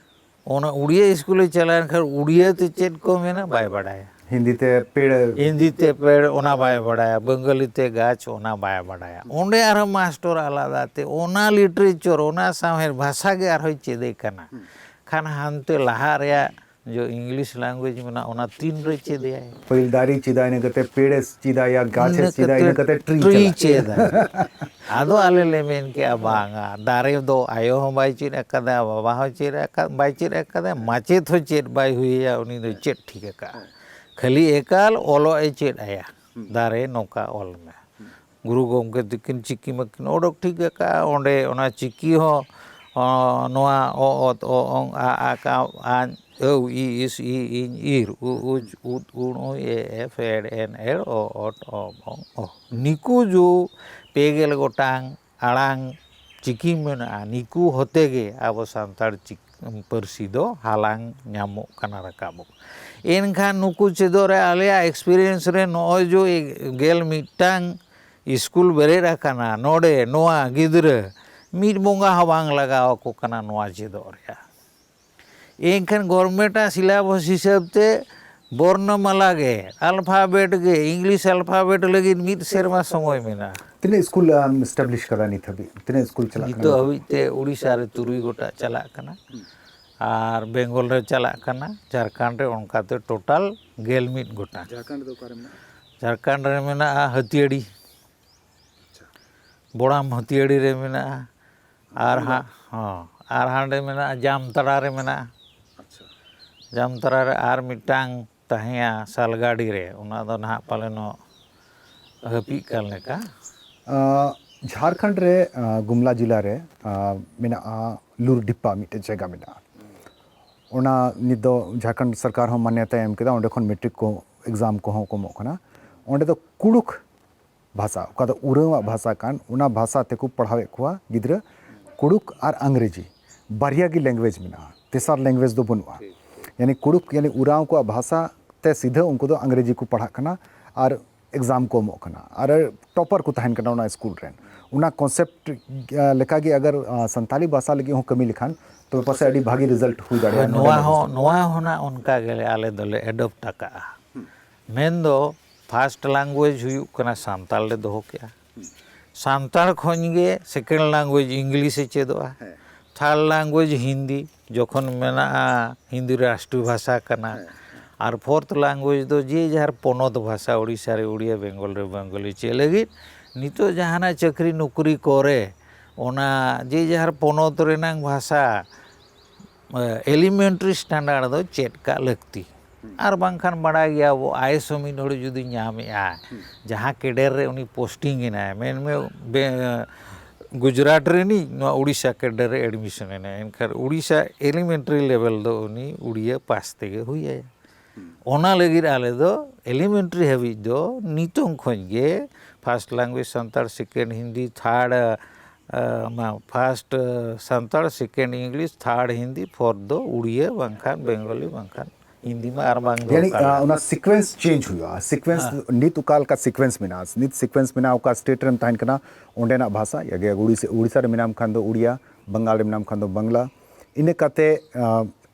ᱚᱱᱟ ᱩᱲᱤᱭᱟᱹ ᱥᱠᱩᱞᱮ ᱪᱟᱞᱟᱣ ᱮᱱ ᱠᱷᱟᱱ ᱩᱲᱤᱭᱟᱹ ᱛᱮ ᱪᱮᱫ ᱠᱚ ᱢᱮᱱᱟ ᱵᱟᱭ ᱵᱟᱰᱟᱭᱟ᱾ ᱦᱤᱱᱫᱤ ᱛᱮ ᱯᱮᱲ᱾ ᱦᱤᱱᱫᱤ ᱛᱮ ᱯᱮᱲ ᱚᱱᱟ ᱵᱟᱭ ᱵᱟᱰᱟᱭᱟ, ᱵᱟᱝᱜᱟᱞᱤ ᱛᱮ ᱜᱟᱪᱷ ᱚᱱᱟ ᱵᱟᱭ ᱵᱟᱰᱟᱭᱟ᱾ ᱚᱸᱰᱮ ᱟᱨᱦᱚᱸ ᱢᱟᱥᱴᱚᱨ ᱟᱞᱟᱫᱟ ᱛᱮ ᱚᱱᱟ ᱞᱤᱴᱟᱨᱮᱪᱟᱨ, ᱚᱱᱟ ᱥᱟᱶᱦᱮᱫ ᱵᱷᱟᱥᱟ ᱜᱮ ᱟᱨᱦᱚᱸᱭ ᱪᱮᱫᱮ ᱠᱟᱱᱟ᱾ ᱠᱷᱟᱱ ᱦᱟᱱᱛᱮ ᱞᱟᱦᱟ ᱨᱮᱭᱟᱜ ᱡᱚ ᱤᱝᱞᱤᱥ ᱞᱮᱝᱜᱩᱭᱮᱡᱽ ᱢᱮᱱᱟᱜᱼᱟ, ᱚᱱᱟ ᱛᱤᱱ ᱨᱮ ᱪᱮᱫ ᱮᱭᱟᱭ? ᱯᱟᱹᱦᱤᱞ ᱫᱟᱨᱮ ᱪᱮᱫᱟ, ᱤᱱᱟᱹ ᱠᱟᱛᱮ ᱯᱮᱲ ᱮ ᱪᱮᱫᱟ, ᱭᱟ ᱜᱟᱪᱷ ᱮ ᱪᱮᱫᱟ, ᱤᱱᱟᱹ ᱠᱟᱛᱮ ᱴᱨᱤ ᱪᱮᱫᱟ᱾ ᱟᱫᱚ ᱟᱞᱮ ᱞᱮ ᱢᱮᱱ ᱠᱮᱜᱼᱟ, ᱵᱟᱝᱟ, ᱫᱟᱨᱮ ᱫᱚ ᱟᱭᱳ ᱦᱚᱸ ᱵᱟᱭ ᱪᱮᱫ ᱟᱠᱟᱫᱟ, ᱵᱟᱵᱟ ᱦᱚᱸ ᱪᱮᱫ ᱟᱠᱟᱫ, ᱵᱟᱭ ᱪᱮᱫ ᱟᱠᱟᱫᱟ, ᱢᱟᱪᱮᱫ ᱦᱚᱸ ᱪᱮᱫ ᱵᱟᱭ ᱦᱩᱭ ᱟᱭᱟ, ᱩᱱᱤ ᱫᱚ ᱪᱮᱫ ᱴᱷᱤᱠ ᱟᱠᱟᱫᱼᱟ? ᱠᱷᱟᱹᱞᱤ ᱮᱠᱟᱞ ᱚᱞᱚᱜ ᱮ ᱪᱮᱫ ᱟᱭᱟ, ᱫᱟᱨᱮ ᱱᱚᱝᱠᱟ ᱚᱞ ᱢᱮ᱾ ᱜᱩᱨᱩ ᱜᱚᱢᱠᱮ ᱛᱟᱹᱠᱤᱱ ᱪᱤᱠᱤ ᱢᱟᱹᱠᱤᱱ ᱚᱰᱚᱠ ᱴᱷᱤᱠ ᱟᱠᱟᱫᱼᱟ, ᱚᱸᱰᱮ ᱚᱱᱟ ᱪᱤᱠᱤ ᱦᱚᱸ, ᱚᱸ, ᱱᱚᱣᱟ ᱚ, ᱚᱛ, ᱚ, ᱚᱝ, ᱟ, ᱟ, ᱠᱟ, ᱟᱧ, ᱟᱹᱣ, ᱤ, ᱤᱥ, ᱤ, ᱤᱧ, ᱤᱨ, ᱩ, ᱩᱪ, ᱩᱫ, ᱩᱬ, ᱩᱭ, ᱮ, ᱮ, ᱯᱷᱮᱲ, ᱮᱱ, ᱮᱲ, ᱚ, ᱚᱴ, ᱚ, ᱚᱝ, ᱚ᱾ ᱱᱤᱠᱩ ᱡᱩ ᱯᱮ ᱜᱮᱞ ᱜᱚᱴᱟᱝ ᱟᱲᱟᱝ ᱪᱤᱠᱤ ᱢᱮᱱᱟᱜᱼᱟ, ᱱᱤᱠᱩ ᱦᱚᱛᱮ ᱜᱮ ᱟᱵᱚ ᱥᱟᱱᱛᱟᱲ ᱪᱤᱠ-, ᱯᱟᱹᱨᱥᱤ ᱫᱚ ᱦᱟᱞᱟᱝ ᱧᱟᱢᱚᱜ ᱠᱟᱱᱟ, ᱨᱟᱠᱟᱵᱚᱜ᱾ ᱮᱱᱠᱷᱟᱱ ᱱᱩᱠᱩ ᱪᱮᱫᱚᱜ ᱨᱮ ᱟᱞᱮᱭᱟᱜ experience ᱨᱮ ᱱᱚᱜᱼᱚᱭ ᱡᱮ ᱜᱮᱞ ᱢᱤᱫᱴᱟᱝ ᱥᱠᱩᱞ ᱵᱮᱨᱮᱫ ᱟᱠᱟᱱᱟ, ᱱᱚᱰᱮ ᱱᱚᱣᱟ ᱜᱤᱫᱽᱨᱟᱹ ᱢᱤᱫ ᱵᱚᱸᱜᱟ ᱦᱚᱸ ᱵᱟᱝ ᱞᱟᱜᱟᱣ ᱟᱠᱚ ᱠᱟᱱᱟ ᱱᱚᱣᱟ ᱪᱮᱫᱚᱜ ᱨᱮᱭᱟᱜ᱾ ᱮᱱᱠᱷᱟᱱ ᱜᱚᱨᱢᱮᱱᱴᱟᱜ syllabus ᱦᱤᱥᱟᱹᱵ ᱛᱮ ᱵᱚᱨᱱᱚᱢᱟᱞᱟ ᱜᱮ, alphabet ᱜᱮ, English alphabet ᱞᱟᱹᱜᱤᱫ ᱢᱤᱫ ᱥᱮᱨᱢᱟ ᱥᱚᱢᱚᱭ ᱢᱮᱱᱟᱜᱼᱟ᱾ ᱛᱤᱱᱟᱹᱜ ᱥᱠᱩᱞ ᱮᱢ ᱮᱥᱴᱟᱵᱞᱤᱥ ᱠᱟᱫᱟ ᱱᱤᱛ ᱦᱟᱹᱵᱤᱡ? ᱛᱤᱱᱟᱹᱜ ᱥᱠᱩᱞ ᱪᱟᱞᱟᱜ ᱠᱟᱱᱟ? ᱱᱤᱛᱚᱜ ᱦᱟᱹᱵᱤᱡ ᱛᱮ ᱩᱲᱤᱥᱥᱟ ᱨᱮ ᱛᱩᱨᱩᱭ ᱜᱚᱴᱟᱝ ᱪᱟᱞᱟᱜ ᱠᱟᱱᱟ, ᱟᱨ ᱵᱮᱝᱜᱚᱞ ᱨᱮ ᱪᱟᱞᱟᱜ ᱠᱟᱱᱟ, ᱡᱷᱟᱲᱠᱷᱚᱸᱰ ᱨᱮ, ᱚᱱᱠᱟᱛᱮ ᱴᱳᱴᱟᱞ ᱜᱮᱞ ᱢᱤᱫ ᱜᱚᱴᱟᱝ᱾ ᱡᱷᱟᱲᱠᱷᱚᱸᱰ ᱨᱮᱫᱚ ᱚᱠᱟᱨᱮ ᱢᱮᱱᱟᱜᱼᱟ? ᱡᱷᱟᱲᱠᱷᱚᱸᱰ ᱨᱮ ᱢᱮᱱᱟᱜᱼᱟ ᱦᱟᱹᱛᱤᱭᱟᱹᱲᱤ, ᱟᱪᱪᱷᱟ᱾ ᱵᱚᱲᱟᱢ ᱦᱟᱹᱛᱤᱭᱟᱹᱲᱤ ᱨᱮ ᱢᱮᱱᱟᱜᱼᱟ, ᱟᱨ ᱦᱟᱸᱜ ᱦᱚᱸ ᱟᱨ ᱦᱟᱸᱰᱮ ᱢᱮᱱᱟᱜᱼᱟ, ᱡᱟᱢᱛᱟᱲᱟ ᱨᱮ ᱢᱮᱱᱟᱜᱼᱟ᱾ ᱟᱪᱪᱷᱟ᱾ ᱡᱟᱢᱛᱟᱲᱟ ᱨᱮ ᱟᱨ ᱢᱤᱫᱴᱟᱝ ᱛᱟᱦᱮᱸᱭᱟ ᱥᱟᱞᱜᱟᱲᱤ ᱨᱮ, ᱚᱱᱟ ᱫᱚ ᱱᱟᱦᱟᱜ ᱯᱟᱞᱮᱱᱚᱜ ᱦᱟᱹᱯᱤᱫ ᱠᱟᱱ ᱞᱮᱠᱟ᱾ ᱟᱸ, ᱡᱷᱟᱲᱠᱷᱚᱸᱰ ᱨᱮ, ᱟᱸ, ᱜᱩᱢᱞᱟ ᱡᱮᱞᱟ ᱨᱮ, ᱟᱸ, ᱢᱮᱱᱟᱜᱼᱟ ᱞᱩᱨᱰᱤᱯᱟ, ᱢᱤᱫᱴᱮᱡ ᱡᱟᱭᱜᱟ ᱢᱮᱱᱟᱜᱼᱟ᱾ ᱚᱱᱟ ᱱᱤᱛ ᱫᱚ ᱡᱷᱟᱲᱠᱷᱚᱸᱰ ᱥᱚᱨᱠᱟᱨ ᱦᱚᱸ ᱢᱟᱱᱭᱚᱛᱟᱭ ᱮᱢ ᱠᱮᱫᱟ, ᱚᱸᱰᱮ ᱠᱷᱚᱱ ᱢᱮᱴᱨᱤᱠ ᱠᱚ ᱮᱠᱡᱟᱢ ᱠᱚᱦᱚᱸ ᱠᱚ ᱮᱢᱚᱜ ᱠᱟᱱᱟ᱾ ᱚᱸᱰᱮ ᱫᱚ ᱠᱩᱲᱩᱠ ᱵᱷᱟᱥᱟ, ᱚᱠᱟ ᱫᱚ ᱩᱨᱟᱹᱣᱟᱜ ᱵᱷᱟᱥᱟ ᱠᱟᱱ, ᱚᱱᱟ ᱵᱷᱟᱥᱟ ᱛᱮᱠᱚ ᱯᱟᱲᱦᱟᱣᱮᱫ ᱠᱚᱣᱟ ᱜᱤᱫᱽᱨᱟᱹ᱾ ᱠᱩᱲᱩᱠ ᱟᱨ ᱟᱝᱨᱮᱡᱤ ᱵᱟᱨᱭᱟ ᱜᱮ ᱞᱮᱝᱜᱩᱭᱮᱡᱽ ᱢᱮᱱᱟᱜᱼᱟ, ᱛᱮᱥᱟᱨ ᱞᱮᱝᱜᱩᱭᱮᱡᱽ ᱫᱚ ᱵᱟᱹᱱᱩᱜᱼᱟ᱾ ᱭᱟᱱᱤ ᱠᱩᱲᱩᱠ, ᱭᱟᱱᱤ ᱩᱨᱟᱣ ᱠᱚᱣᱟᱜ ᱵᱷᱟᱥᱟ ᱛᱮ ᱥᱤᱫᱷᱟᱹ ᱩᱱᱠᱩ ᱫᱚ ᱟᱝᱨᱮᱡᱤ ᱠᱚ ᱯᱟᱲᱦᱟᱜ ᱠᱟᱱᱟ ᱟᱨ ᱮᱠᱡᱟᱢ ᱠᱚ ᱮᱢᱚᱜ ᱠᱟᱱᱟ ᱟᱨ ᱴᱚᱯᱟᱨ ᱠᱚ ᱛᱟᱦᱮᱱ ᱠᱟᱱᱟ ᱚᱱᱟ ᱥᱠᱩᱞ ᱨᱮᱱ᱾ ᱚᱱᱟ ᱠᱚᱱᱥᱮᱯᱴ ᱞᱮᱠᱟᱜᱮ ᱟᱜᱟᱨ, ᱟᱸ, ᱥᱟᱱᱛᱟᱞᱤ ᱵᱷᱟᱥᱟ ᱞᱟᱹᱜᱤᱫ ᱦᱚᱸ ᱠᱟᱹᱢᱤ ᱞᱮᱠᱷᱟᱱ, ᱛᱚᱵᱮ ᱯᱟᱥᱮᱡ ᱟᱹᱰᱤ ᱵᱷᱟᱹᱜᱤ ᱨᱤᱡᱟᱞᱴ ᱦᱩᱭ ᱫᱟᱲᱮᱭᱟᱜᱼᱟ᱾ ᱱᱚᱣᱟ ᱦᱚᱸ ᱱᱚᱣᱟ ᱦᱚᱸ ᱱᱟᱜ ᱚᱱᱠᱟ ᱜᱮᱞᱮ ᱟᱞᱮ ᱫᱚᱞᱮ ᱮᱰᱚᱯᱴ ᱟᱠᱟᱜᱼᱟ᱾ ᱢᱮᱱᱫᱚ ᱯᱷᱟᱥᱴ ᱞᱟᱝᱜᱩᱭᱮᱡᱽ ᱦᱩᱭᱩᱜ ᱠᱟᱱᱟ ᱥᱟᱱᱛᱟᱲ ᱞᱮ ᱫᱚᱦᱚ ᱠᱮᱜᱼᱟ᱾ ᱥᱟᱱᱛᱟᱲ ᱠᱷᱚᱱ ᱜᱮ ᱥᱮᱠᱮᱱᱰ ᱞᱟᱝᱜᱩᱭᱮᱡᱽ ᱤᱝᱞᱤᱥ ᱮ ᱪᱮᱫᱚᱜᱼᱟ᱾ ᱛᱷᱟᱨᱰ ᱞᱟᱝᱜᱩᱭᱮᱡᱽ ᱦᱤᱱᱫᱤ, ᱡᱚᱠᱷᱚᱱ ᱢᱮᱱᱟᱜᱼᱟ ᱦᱤᱱᱫᱤ ᱨᱟᱥᱴᱨᱤᱭᱚ ᱵᱷᱟᱥᱟ ᱠᱟᱱᱟ᱾ ᱟᱨ ᱯᱷᱳᱨᱛᱷ ᱞᱟᱝᱜᱩᱭᱮᱡᱽ ᱫᱚ ᱡᱮ ᱡᱟᱦᱟᱨ ᱯᱚᱱᱚᱛ ᱵᱷᱟᱥᱟ, ᱳᱰᱤᱥᱟ ᱨᱮ ᱳᱰᱤᱭᱟ, ᱵᱮᱝᱜᱚᱞ ᱨᱮ ᱵᱮᱝᱜᱚᱞᱤ, ᱪᱮᱫ ᱞᱟᱹᱜᱤᱫ ᱱᱤᱛᱚᱜ ᱡᱟᱦᱟᱱᱟᱜ ᱪᱟᱹᱠᱨᱤ ᱱᱚᱠᱨᱤ ᱠᱚᱨᱮ ᱚᱱᱟ ᱡᱮ ᱡᱟᱦᱟᱨ ᱯᱚᱱᱚᱛ ᱨᱮᱱᱟᱝ ᱵᱷᱟᱥᱟ ᱮᱞᱤᱢᱮᱱᱴᱟᱨᱤ ᱥᱴᱮᱱᱰᱟᱨᱰ ᱫᱚ ᱪᱮᱫ ᱠᱟᱜ ᱞᱟᱹᱠᱛᱤ᱾ ᱟᱨ ᱵᱟᱝᱠᱷᱟᱱ ᱵᱟᱲᱟᱭ ᱜᱮᱭᱟᱵᱚ, ᱟᱭᱮᱥ ᱦᱚᱸ ᱢᱤᱫ ᱦᱚᱲ ᱡᱩᱫᱤ ᱧᱟᱢᱮᱜᱼᱟ, ᱡᱟᱦᱟᱸ ᱠᱮᱰᱟᱨ ᱨᱮ ᱩᱱᱤ ᱯᱳᱥᱴᱤᱝ ᱮᱱᱟᱭ, ᱢᱮᱱᱢᱮ ᱵᱮ-, ᱜᱩᱡᱽᱨᱟᱴ ᱨᱤᱱᱤᱡ ᱱᱚᱣᱟ ᱩᱲᱤᱥᱥᱟ ᱠᱮᱰᱟᱨ ᱨᱮ ᱮᱰᱢᱤᱥᱚᱱ ᱮᱱᱟᱭ, ᱮᱱᱠᱷᱟᱱ ᱩᱲᱤᱥᱥᱟ ᱮᱞᱤᱢᱮᱱᱴᱟᱨᱤ ᱞᱮᱵᱮᱞ ᱫᱚ ᱩᱱᱤ ᱩᱲᱤᱭᱟᱹ ᱯᱟᱥ ᱛᱮᱜᱮ ᱦᱩᱭ ᱟᱭᱟ᱾ ᱚᱱᱟ ᱞᱟᱹᱜᱤᱫ ᱟᱞᱮ ᱫᱚ ᱮᱞᱤᱢᱮᱱᱴᱟᱨᱤ ᱦᱟᱹᱵᱤᱡ ᱫᱚ ᱱᱤᱛᱚᱝ ᱠᱷᱚᱱ ᱜᱮ first language Santal, second Hindi, third ᱚᱱᱟ first Santal, second English, third Hindi, fourth ᱫᱚ ᱩᱲᱤᱭᱟᱹ ᱵᱟᱝᱠᱷᱟᱱ ᱵᱮᱝᱜᱚᱞᱤ ᱵᱟᱝᱠᱷᱟᱱ ᱦᱤᱱᱫᱤ ᱢᱟ ᱟᱨ ᱵᱟᱝ ᱭᱟᱱᱤ ᱫᱚᱨᱠᱟᱨ᱾ ᱚᱱᱟ ᱥᱤᱠᱩᱭᱮᱱᱥ ᱪᱮᱧᱡᱽ ᱦᱩᱭᱩᱜᱼᱟ᱾ ᱥᱤᱠᱩᱭᱮᱱᱥ ᱱᱤᱛ ᱚᱠᱟ ᱞᱮᱠᱟ ᱥᱤᱠᱩᱭᱮᱱᱥ ᱢᱮᱱᱟᱜᱼᱟ, ᱱᱤᱛ ᱥᱤᱠᱩᱭᱮᱱᱥ ᱢᱮᱱᱟᱜᱼᱟ, ᱚᱠᱟ ᱥᱴᱮᱴ ᱨᱮᱢ ᱛᱟᱦᱮᱱ ᱠᱟᱱᱟ ᱚᱸᱰᱮᱱᱟᱜ ᱵᱷᱟᱥᱟ, ᱭᱟᱜᱮ ᱩᱲᱤᱥᱥᱟ ᱩᱲᱤᱥᱥᱟ ᱨᱮ ᱢᱮᱱᱟᱢ ᱠᱷᱟᱱ ᱫᱚ ᱩᱲᱤᱭᱟ, ᱵᱟᱝᱜᱟᱞ ᱨᱮ ᱢᱮᱱᱟᱢ ᱠᱷᱟᱱ ᱫᱚ ᱵᱟᱝᱞᱟ, ᱤᱱᱟᱹ ᱠᱟᱛᱮ